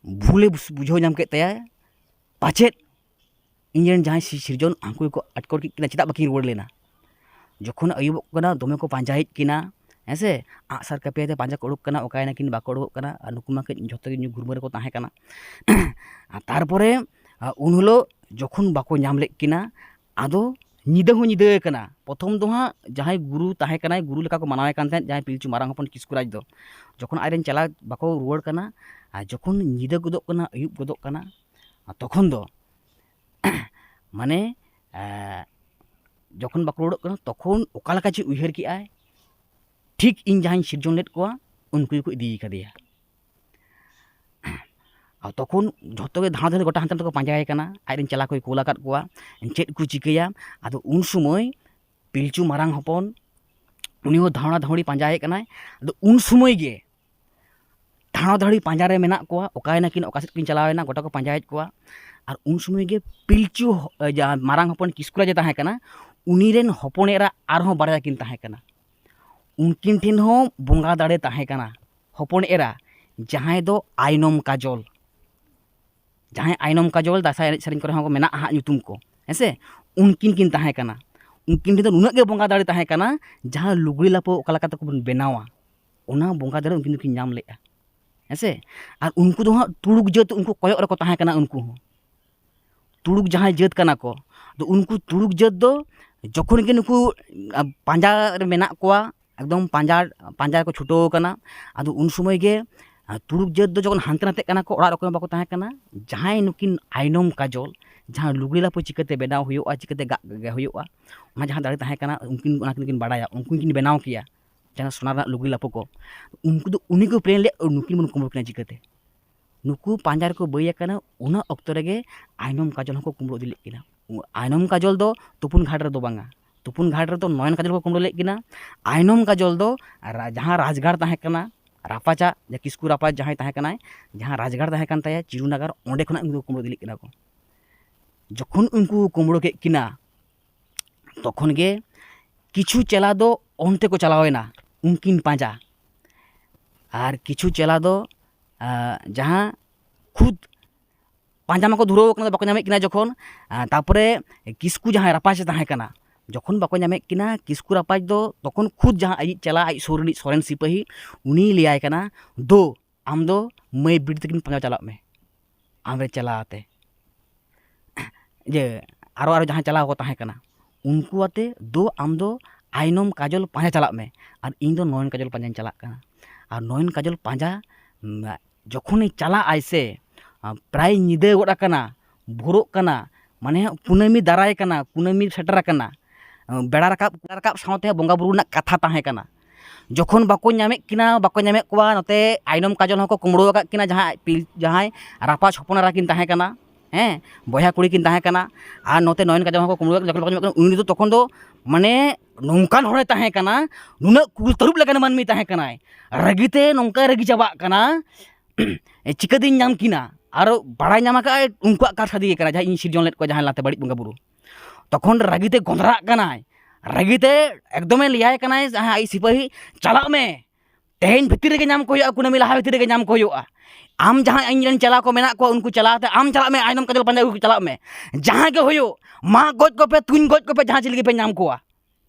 ᱵᱷᱩᱞᱮ ᱵᱩᱡᱷᱟᱹᱣ ᱧᱟᱢ ᱠᱮᱫ ᱛᱟᱭᱟ, ᱯᱟᱪᱮᱫ ᱤᱧ ᱨᱮᱱ ᱡᱟᱦᱟᱸᱭ ᱥᱤ-, ᱥᱤᱨᱡᱚᱱ, ᱦᱟᱹᱱᱠᱩ ᱜᱮᱠᱚ ᱟᱴᱠᱚᱨ ᱠᱮᱫ ᱠᱤᱱᱟ, ᱪᱮᱫᱟᱜ ᱵᱟᱹᱠᱤᱱ ᱨᱩᱣᱟᱹᱲ ᱞᱮᱱᱟ? ᱡᱚᱠᱷᱚᱱ ᱟᱹᱭᱩᱵᱚᱜ ᱠᱟᱱᱟ, ᱫᱚᱢᱮ ᱠᱚ ᱯᱟᱸᱡᱟᱭᱮᱫ ᱠᱤᱱᱟ, ᱦᱮᱸ ᱥᱮ? ᱟᱜᱼᱥᱟᱨ ᱠᱟᱹᱯᱤ ᱟᱛᱮ ᱯᱟᱸᱡᱟ ᱠᱚ ᱩᱰᱩᱠ ᱠᱟᱱᱟ, ᱚᱠᱟᱭᱮᱱᱟ ᱠᱤᱱ ᱵᱟᱠᱚ ᱩᱰᱩᱠᱚᱜ ᱠᱟᱱᱟ᱾ ᱟᱨ ᱱᱩᱠᱩ ᱢᱟ ᱠᱟᱹᱡ ᱡᱷᱚᱛᱚ ᱜᱮ ᱧᱩ ᱜᱷᱩᱨᱢᱟᱹ ᱨᱮᱠᱚ ᱛᱟᱦᱮᱸ ᱠᱟᱱᱟ᱾ ᱟᱨ ᱛᱟᱨᱯᱚᱨᱮ, ᱟᱨ ᱩᱱ ᱦᱤᱞᱳᱜ ᱡᱚᱠᱷᱚᱱ ᱵᱟᱠᱚ ᱧᱟᱢ ᱞᱮᱫ ᱠᱤᱱᱟ, ᱟᱫᱚ ᱧᱤᱫᱟᱹ ᱦᱚᱸ ᱧᱤᱫᱟᱹ ᱟᱠᱟᱱᱟ᱾ ᱯᱨᱚᱛᱷᱚᱢ ᱫᱚ ᱦᱟᱸᱜ ᱡᱟᱦᱟᱸᱭ ᱜᱩᱨᱩ ᱛᱟᱦᱮᱸ ᱠᱟᱱᱟᱭ, ᱜᱩᱨᱩ ᱞᱮᱠᱟ ᱠᱚ ᱢᱟᱱᱟᱣᱮ ᱠᱟᱱ ᱛᱟᱦᱮᱸᱫ, ᱡᱟᱦᱟᱸᱭ ᱯᱤᱞᱪᱩ ᱢᱟᱨᱟᱝ ᱦᱚᱯᱚᱱ ᱠᱤᱥᱠᱩ ᱨᱟᱡᱽ ᱫᱚ, ᱡᱚᱠᱷᱚᱱ ᱟᱡᱨᱮᱱ ᱪᱮᱞᱟ ᱵᱟᱠᱚ ᱨᱩᱣᱟᱹᱲ ᱠᱟᱱᱟ, ᱟᱨ ᱡᱚᱠᱷᱚᱱ ᱧᱤᱫᱟᱹ ᱜᱚᱫᱚᱜ ᱠᱟᱱᱟ, ᱟᱹᱭᱩᱵ ᱜᱚᱫᱚᱜ ᱠᱟᱱᱟ, ᱟᱨ ᱛᱚᱠᱷᱚᱱ ᱫᱚ ᱢᱟᱱᱮ, ᱮᱸ, ᱡᱚᱠᱷᱚᱱ ᱵᱟᱠᱚ ᱨᱩᱣᱟᱹᱲᱚᱜ ᱠᱟᱱᱟ, ᱛᱚᱠᱷᱚᱱ ᱚᱠᱟ ᱞᱮᱠᱟ ᱪᱮᱫ ᱩᱭᱦᱟᱹᱨ ᱠᱮᱜᱼᱟᱭ, ᱴᱷᱤᱠ ᱤᱧ ᱡᱟᱦᱟᱸᱧ ᱥᱤᱨᱡᱚᱱ ᱞᱮᱫ ᱠᱚᱣᱟ, ᱩᱱᱠᱩ ᱜᱮᱠᱚ ᱤᱫᱤ ᱠᱟᱫᱮᱭᱟ᱾ ᱟᱨ ᱛᱚᱠᱷᱚᱱ ᱡᱷᱚᱛᱚ ᱜᱮ ᱫᱷᱟᱬᱟ ᱫᱷᱟᱹᱬᱤ ᱜᱚᱴᱟ ᱦᱟᱱᱛᱮ ᱱᱟᱛᱮ ᱠᱚ ᱯᱟᱸᱡᱟᱭᱮ ᱠᱟᱱᱟ, ᱟᱡᱨᱮᱱ ᱪᱮᱞᱟ ᱠᱚᱭ ᱠᱳᱞ ᱟᱠᱟᱫ ᱠᱚᱣᱟ, ᱪᱮᱫ ᱠᱚ ᱪᱤᱠᱟᱹᱭᱟ᱾ ᱟᱫᱚ ᱩᱱ ᱥᱚᱢᱚᱭ ᱯᱤᱞᱪᱩ ᱢᱟᱨᱟᱝ ᱦᱚᱯᱚᱱ ᱩᱱᱤ ᱦᱚᱸ ᱫᱷᱟᱬᱟ ᱫᱷᱟᱹᱬᱤ ᱯᱟᱸᱡᱟᱭᱮ ᱠᱟᱱᱟᱭ᱾ ᱟᱫᱚ ᱩᱱ ᱥᱚᱢᱚᱭ ᱜᱮ ᱫᱷᱟᱬᱟ ᱫᱷᱟᱹᱬᱤ ᱯᱟᱸᱡᱟ ᱨᱮ ᱢᱮᱱᱟᱜ ᱠᱚᱣᱟ, ᱚᱠᱟᱭᱮᱱᱟ ᱠᱤᱱ, ᱚᱠᱟ ᱥᱮᱫ ᱠᱤᱱ ᱪᱟᱞᱟᱣᱮᱱᱟ, ᱜᱚᱴᱟ ᱠᱚ ᱯᱟᱸᱡᱟᱭᱮᱫ ᱠᱚᱣᱟ᱾ ᱟᱨ ᱩᱱ ᱥᱚᱢᱚᱭ ᱜᱮ ᱯᱤᱞᱪᱩ ᱦᱚ-, ᱡᱟᱦᱟᱸ ᱢᱟᱨᱟᱝ ᱦᱚᱯᱚᱱ ᱠᱤᱥᱠᱩ ᱨᱟᱡᱽ ᱮ ᱛᱟᱦᱮᱸ ᱠᱟᱱᱟ, ᱩᱱᱤ ᱨᱮᱱ ᱦᱚᱯᱚᱱ ᱮᱨᱟ ᱟᱨᱦᱚᱸ ᱵᱟᱨᱭᱟ ᱠᱤᱱ ᱛᱟᱦᱮᱸ ᱠᱟᱱᱟ᱾ ᱩᱱᱠᱤᱱ ᱴᱷᱮᱱ ᱦᱚᱸ ᱵᱚᱸᱜᱟ ᱫᱟᱲᱮ ᱛᱟᱦᱮᱸ ᱠᱟᱱᱟ, ᱦᱚᱯᱚᱱ ᱮᱨᱟ, ᱡᱟᱦᱟᱸᱭ ᱫᱚ ᱟᱭᱱᱚᱢ ᱠᱟᱡᱚᱞ᱾ ᱡᱟᱦᱟᱸᱭ ᱟᱭᱱᱚᱢ ᱠᱟᱡᱚᱞ ᱫᱟᱸᱥᱟᱭ ᱮᱱᱮᱡ ᱥᱮᱨᱮᱧ ᱠᱚᱨᱮ ᱦᱚᱸ ᱢᱮᱱᱟᱜᱼᱟ ᱦᱟᱸᱜ ᱧᱩᱛᱩᱢ ᱠᱚ, ᱦᱮᱸ ᱥᱮ? ᱩᱱᱠᱤᱱ ᱠᱤᱱ ᱛᱟᱦᱮᱸ ᱠᱟᱱᱟ᱾ ᱩᱱᱠᱤᱱ ᱴᱷᱮᱱ ᱫᱚ ᱱᱩᱱᱟᱹᱜ ᱜᱮ ᱵᱚᱸᱜᱟ ᱫᱟᱲᱮ ᱛᱟᱦᱮᱸ ᱠᱟᱱᱟ, ᱡᱟᱦᱟᱸ ᱞᱩᱜᱽᱲᱤ ᱞᱟᱯᱚ ᱚᱠᱟ ᱞᱮᱠᱟ ᱛᱮᱠᱚ ᱵᱚᱱ ᱵᱮᱱᱟᱣᱟ, ᱚᱱᱟ ᱵᱚᱸᱜᱟ ᱫᱟᱲᱮ ᱩᱱᱠᱤᱱ ᱫᱚᱠᱤᱱ ᱧᱟᱢ ᱞᱮᱫᱼᱟ, ᱦᱮᱸ ᱥᱮ? ᱟᱨ ᱩᱱᱠᱩ ᱫᱚ ᱦᱟᱸᱜ ᱛᱩᱲᱩᱠ ᱡᱟᱹᱛ ᱩᱱᱠᱩ ᱠᱚᱭᱚᱜ ᱨᱮᱠᱚ ᱛᱟᱦᱮᱸ ᱠᱟᱱᱟ, ᱩᱱᱠᱩ ᱦᱚᱸ᱾ ᱛᱩᱲᱩᱠ ᱡᱟᱦᱟᱸᱭ ᱡᱟᱹᱛ ᱠᱟᱱᱟ ᱠᱚ, ᱟᱫᱚ ᱩᱱᱠᱩ ᱛᱩᱲᱩᱠ ᱡᱟᱹᱛ ᱫᱚ ᱡᱚᱠᱷᱚᱱ ᱜᱮ ᱱᱩᱠᱩ, ᱟ, ᱯᱟᱸᱡᱟ ᱨᱮ ᱢᱮᱱᱟᱜ ᱠᱚᱣᱟ, ᱮᱠᱫᱚᱢ ᱯᱟᱸᱡᱟ, ᱯᱟᱸᱡᱟ ᱨᱮᱠᱚ ᱪᱷᱩᱴᱟᱹᱣ ᱟᱠᱟᱱᱟ᱾ ᱟᱫᱚ ᱩᱱ ᱥᱚᱢᱚᱭ ᱜᱮ, ᱟ, ᱛᱩᱲᱩᱠ ᱡᱟᱹᱛ ᱫᱚ ᱡᱚᱠᱷᱚᱱ ᱦᱟᱱᱛᱮ ᱱᱟᱛᱮᱜ ᱠᱟᱱᱟ ᱠᱚ, ᱚᱲᱟᱜ ᱨᱮ ᱚᱠᱚᱭ ᱦᱚᱸ ᱵᱟᱠᱚ ᱛᱟᱦᱮᱸ ᱠᱟᱱᱟ, ᱡᱟᱦᱟᱸᱭ ᱱᱩᱠᱤᱱ ᱟᱭᱱᱚᱢ ᱠᱟᱡᱚᱞ, ᱡᱟᱦᱟᱸ ᱞᱩᱜᱽᱲᱤ ᱞᱟᱯᱚ ᱪᱤᱠᱟᱹᱛᱮ ᱵᱮᱱᱟᱣ ᱦᱩᱭᱩᱜᱼᱟ, ᱪᱤᱠᱟᱹᱛᱮ ᱜᱟᱜ ᱜᱮ ᱦᱩᱭᱩᱜᱼᱟ, ᱚᱱᱟ ᱡᱟᱦᱟᱸ ᱫᱟᱲᱮ ᱛᱟᱦᱮᱸ ᱠᱟᱱᱟ, ᱩᱱᱠᱤᱱ ᱚᱱᱟ ᱠᱤᱱ ᱠᱤᱱ ᱵᱟᱲᱟᱭᱟ, ᱩᱱᱠᱤᱱ ᱠᱤᱱ ᱵᱮᱱᱟᱣ ᱠᱮᱭᱟ ᱡᱟᱦᱟᱸ ᱥᱚᱱᱟ ᱨᱮᱱᱟᱜ ᱞᱩᱜᱽᱲᱤ ᱞᱟᱯᱚ ᱠᱚ᱾ ᱩᱱᱠᱩ ᱫᱚ ᱩᱱᱤ ᱠᱚ ᱯᱞᱮᱱ ᱞᱮᱫ, ᱱᱩᱠᱤᱱ ᱵᱚᱱ ᱠᱩᱢᱵᱽᱲᱩ ᱠᱤᱱᱟ ᱪᱤᱠᱟᱹᱛᱮ? ᱱᱩᱠᱩ ᱯᱟᱸᱡᱟ ᱨᱮᱠᱚ ᱵᱟᱹᱭ ᱟᱠᱟᱱᱟ, ᱚᱱᱟ ᱚᱠᱛᱚ ᱨᱮᱜᱮ ᱟᱭᱱᱚᱢ ᱠᱟᱡᱚᱞ ᱦᱚᱸᱠᱚ ᱠᱩᱢᱵᱽᱲᱩ ᱤᱫᱤ ᱞᱮᱫ ᱠᱤᱱᱟ᱾ ᱟᱭᱱᱚᱢ ᱠᱟᱡᱚᱞ ᱫᱚ ᱛᱩᱯᱩᱱ ᱜᱷᱟᱴ ᱨᱮᱫᱚ ᱵᱟᱝᱟ, ᱛᱩᱯᱩᱱ ᱜᱷᱟᱴ ᱨᱮᱫᱚ ᱱᱚᱭᱚᱱ ᱠᱟᱡᱚᱞ ᱠᱚ ᱠᱩᱢᱵᱽᱲᱩ ᱞᱮᱫ ᱠᱤᱱᱟ᱾ ᱟᱭᱱᱚᱢ ᱠᱟᱡᱚᱞ ᱫᱚ ᱨᱟ-, ᱡᱟᱦᱟᱸ ᱨᱟᱡᱽᱜᱟᱲ ᱛᱟᱦᱮᱸ ᱠᱟᱱᱟ, ᱨᱟᱯᱟᱪᱟᱜ, ᱡᱟᱦᱟᱸ ᱠᱤᱥᱠᱩ ᱨᱟᱯᱟᱡᱽ ᱡᱟᱦᱟᱸᱭ ᱛᱟᱦᱮᱸ ᱠᱟᱱᱟᱭ, ᱡᱟᱦᱟᱸ ᱨᱟᱡᱽᱜᱟᱲ ᱛᱟᱦᱮᱸ ᱠᱟᱱ ᱛᱟᱭᱟ ᱪᱤᱨᱩᱱᱟᱜᱟᱨ, ᱚᱸᱰᱮ ᱠᱷᱚᱱᱟᱜ ᱩᱱᱠᱩ ᱠᱚ ᱠᱩᱢᱵᱽᱲᱩ ᱤᱫᱤ ᱞᱮᱫ ᱠᱤᱱᱟ ᱠᱚ᱾ ᱡᱚᱠᱷᱚᱱ ᱩᱱᱠᱩ ᱠᱚ ᱠᱩᱢᱵᱽᱲᱩ ᱠᱮᱫ ᱠᱤᱱᱟ, ᱛᱚᱠᱷᱚᱱ ᱜᱮ ᱠᱤᱪᱷᱩ ᱪᱮᱞᱟ ᱫᱚ ᱚᱱᱛᱮ ᱠᱚ ᱪᱟᱞᱟᱣ ᱮᱱᱟ ᱩᱱᱠᱤᱱ ᱯᱟᱸᱡᱟ, ᱟᱨ ᱠᱤᱪᱷᱩ ᱪᱮᱞᱟ ᱫᱚ, ᱟ, ᱡᱟᱦᱟᱸ ᱠᱷᱩᱫ ᱯᱟᱸᱡᱟ ᱢᱟᱠᱚ ᱫᱷᱩᱨᱟᱹᱣ ᱟᱠᱟᱱᱟ, ᱵᱟᱠᱚ ᱧᱟᱢᱮᱫ ᱠᱤᱱᱟ ᱡᱚᱠᱷᱚᱱ, ᱟ, ᱛᱟᱨᱯᱚᱨᱮ ᱠᱤᱥᱠᱩ ᱡᱟᱦᱟᱸᱭ ᱨᱟᱯᱟᱡᱮ ᱛᱟᱦᱮᱸ ᱠᱟᱱᱟ, ᱡᱚᱠᱷᱚᱱ ᱵᱟᱠᱚ ᱧᱟᱢᱮᱫ ᱠᱤᱱᱟ, ᱠᱤᱥᱠᱩ ᱨᱟᱯᱟᱡᱽ ᱫᱚ ᱛᱚᱠᱷᱚᱱ ᱠᱷᱩᱫ ᱡᱟᱦᱟᱸ ᱟᱡᱤᱡ ᱪᱟᱞᱟᱜ, ᱟᱡ ᱥᱩᱨ ᱨᱤᱱᱤᱡ ᱥᱚᱨᱮᱱ ᱥᱤᱯᱟᱹᱦᱤ, ᱩᱱᱤᱭ ᱞᱟᱹᱭᱟᱭ ᱠᱟᱱᱟ, "ᱫᱳ, ᱟᱢ ᱫᱚ ᱢᱟᱹᱭ ᱵᱤᱴᱤ ᱛᱟᱹᱠᱤᱱ ᱯᱟᱸᱡᱟ ᱪᱟᱞᱟᱜ ᱢᱮ, ᱟᱢᱨᱮ ᱪᱟᱞᱟᱣ ᱟᱛᱮ, ᱡᱮ ᱟᱨᱚ ᱟᱨᱚ ᱡᱟᱦᱟᱸᱭ ᱪᱟᱞᱟᱣ ᱠᱚ ᱛᱟᱦᱮᱸ ᱠᱟᱱᱟ, ᱩᱱᱠᱩ ᱟᱛᱮ ᱫᱳ ᱟᱢ ᱫᱚ ᱟᱭᱱᱚᱢ ᱠᱟᱡᱚᱞ ᱯᱟᱸᱡᱟ ᱪᱟᱞᱟᱜ ᱢᱮ, ᱟᱨ ᱤᱧ ᱫᱚ ᱱᱚᱭᱚᱱ ᱠᱟᱡᱚᱞ ᱯᱟᱸᱡᱟᱧ ᱪᱟᱞᱟᱜ ᱠᱟᱱᱟ᱾" ᱟᱨ ᱱᱚᱭᱚᱱ ᱠᱟᱡᱚᱞ ᱯᱟᱸᱡᱟ, ᱩᱢ, ᱡᱚᱠᱷᱚᱱᱮ ᱪᱟᱞᱟᱜ ᱟᱭ ᱥᱮ, ᱟ, ᱯᱨᱟᱭ ᱧᱤᱫᱟᱹ ᱜᱚᱫ ᱟᱠᱟᱱᱟ, ᱵᱷᱳᱨᱚᱜ ᱠᱟᱱᱟ, ᱢᱟᱱᱮ ᱠᱩᱱᱟᱹᱢᱤ ᱫᱟᱨᱟᱭ ᱠᱟᱱᱟ, ᱠᱩᱱᱟᱹᱢᱤ ᱥᱮᱴᱮᱨ ᱟᱠᱟᱱᱟ, ᱟ, ᱵᱮᱲᱟ ᱨᱟᱠᱟᱵ, ᱵᱮᱲᱟ ᱨᱟᱠᱟᱵ ᱥᱟᱶᱛᱮ ᱵᱚᱸᱜᱟ ᱵᱩᱨᱩ ᱨᱮᱱᱟᱜ ᱠᱟᱛᱷᱟ ᱛᱟᱦᱮᱸ ᱠᱟᱱᱟ᱾ ᱡᱚᱠᱷᱚᱱ ᱵᱟᱠᱚ ᱧᱟᱢᱮᱫ ᱠᱤᱱᱟ, ᱵᱟᱠᱚ ᱧᱟᱢᱮᱫ ᱠᱚᱣᱟ, ᱱᱚᱛᱮ ᱟᱭᱱᱚᱢ ᱠᱟᱡᱚᱞ ᱦᱚᱸᱠᱚ ᱠᱩᱢᱵᱽᱲᱩ ᱟᱠᱟᱫ ᱠᱤᱱᱟ, ᱡᱟᱦᱟᱸᱭ ᱯᱤᱞ-, ᱡᱟᱦᱟᱸᱭ ᱨᱟᱯᱟᱡᱽ ᱦᱚᱯᱚᱱ ᱮᱨᱟ ᱠᱤᱱ ᱛᱟᱦᱮᱸ ᱠᱟᱱᱟ, ᱦᱮᱸ, ᱵᱚᱭᱦᱟ ᱠᱩᱲᱤ ᱠᱤᱱ ᱛᱟᱦᱮᱸ ᱠᱟᱱᱟ᱾ ᱟᱨ ᱱᱚᱛᱮ ᱱᱚᱭᱚᱱ ᱠᱟᱡᱚᱞ ᱦᱚᱸᱠᱚ ᱠᱩᱢᱵᱽᱲᱩ ᱟᱠᱟᱫ ᱠᱤᱱᱟ, ᱡᱚᱠᱷᱚᱱ ᱵᱟᱠᱚ ᱧᱟᱢᱮᱫ ᱠᱤᱱᱟ, ᱩᱱᱤ ᱫᱚ ᱛᱚᱠᱷᱚᱱ ᱫᱚ ᱢᱟᱱᱮ ᱱᱚᱝᱠᱟᱱ ᱦᱚᱲᱮ ᱛᱟᱦᱮᱸ ᱠᱟᱱᱟ, ᱱᱩᱱᱟᱹᱜ ᱠᱩᱞ ᱛᱟᱹᱨᱩᱵ ᱞᱮᱠᱟᱱ ᱢᱟᱹᱱᱢᱤ ᱛᱟᱦᱮᱸ ᱠᱟᱱᱟᱭ, ᱨᱟᱹᱜᱤᱛᱮ ᱱᱚᱝᱠᱟᱭ ᱨᱟᱹᱜᱤ ᱪᱟᱵᱟᱜ ᱠᱟᱱᱟ, "ᱪᱤᱠᱟᱹᱛᱤᱧ ᱧᱟᱢ ᱠᱤᱱᱟ?" ᱟᱨᱚ ᱵᱟᱲᱟᱭ ᱧᱟᱢ ᱟᱠᱟᱫᱼᱟᱭ ᱩᱱᱠᱩᱣᱟᱜ ᱠᱟᱨ ᱥᱟᱹᱨᱤ ᱜᱮ ᱠᱟᱱᱟ, ᱡᱟᱦᱟᱸ ᱤᱧ ᱥᱤᱨᱡᱚᱱ ᱞᱮᱫ ᱠᱚᱣᱟ, ᱡᱟᱦᱟᱸᱭ ᱞᱟᱦᱟᱛᱮ ᱵᱟᱹᱲᱤᱡ ᱵᱚᱸᱜᱟ ᱵᱩᱨᱩ᱾ ᱛᱚᱠᱷᱚᱱ ᱨᱟᱹᱜᱤᱛᱮ ᱜᱚᱸᱫᱽᱨᱟᱜ ᱠᱟᱱᱟᱭ, ᱨᱟᱹᱜᱤᱛᱮ ᱮᱠᱫᱚᱢᱮ ᱞᱟᱹᱭᱟᱭ ᱠᱟᱱᱟᱭ ᱡᱟᱦᱟᱸᱭ ᱟᱡ ᱥᱤᱯᱟᱹᱦᱤ, "ᱪᱟᱞᱟᱜ ᱢᱮ, ᱛᱮᱦᱮᱧ ᱵᱷᱤᱛᱤᱨ ᱨᱮᱜᱮ ᱧᱟᱢ ᱠᱚ ᱦᱩᱭᱩᱜᱼᱟ, ᱠᱩᱱᱟᱹᱢᱤ ᱞᱟᱦᱟ ᱵᱷᱤᱛᱤᱨ ᱨᱮᱜᱮ ᱧᱟᱢ ᱠᱚ ᱦᱩᱭᱩᱜᱼᱟ᱾ ᱟᱢ ᱡᱟᱦᱟᱸᱭ ᱤᱧ ᱨᱮᱱ ᱪᱮᱞᱟ ᱠᱚ ᱢᱮᱱᱟᱜ ᱠᱚᱣᱟ, ᱩᱱᱠᱩ ᱪᱟᱞᱟᱣ ᱛᱮ ᱟᱢ ᱪᱟᱞᱟᱜ ᱢᱮ, ᱟᱭᱱᱚᱢ ᱠᱟᱡᱚᱞ ᱯᱟᱸᱡᱟ ᱟᱹᱜᱩ ᱪᱟᱞᱟᱜ ᱢᱮ, ᱡᱟᱦᱟᱸᱭ ᱜᱮ ᱦᱩᱭᱩᱜ, ᱢᱟᱜ ᱜᱚᱡ ᱠᱚᱯᱮ, ᱛᱩᱧ ᱜᱚᱡ ᱠᱚᱯᱮ, ᱡᱟᱦᱟᱸ ᱪᱤᱞᱤ ᱜᱮᱯᱮ ᱧᱟᱢ ᱠᱚᱣᱟ,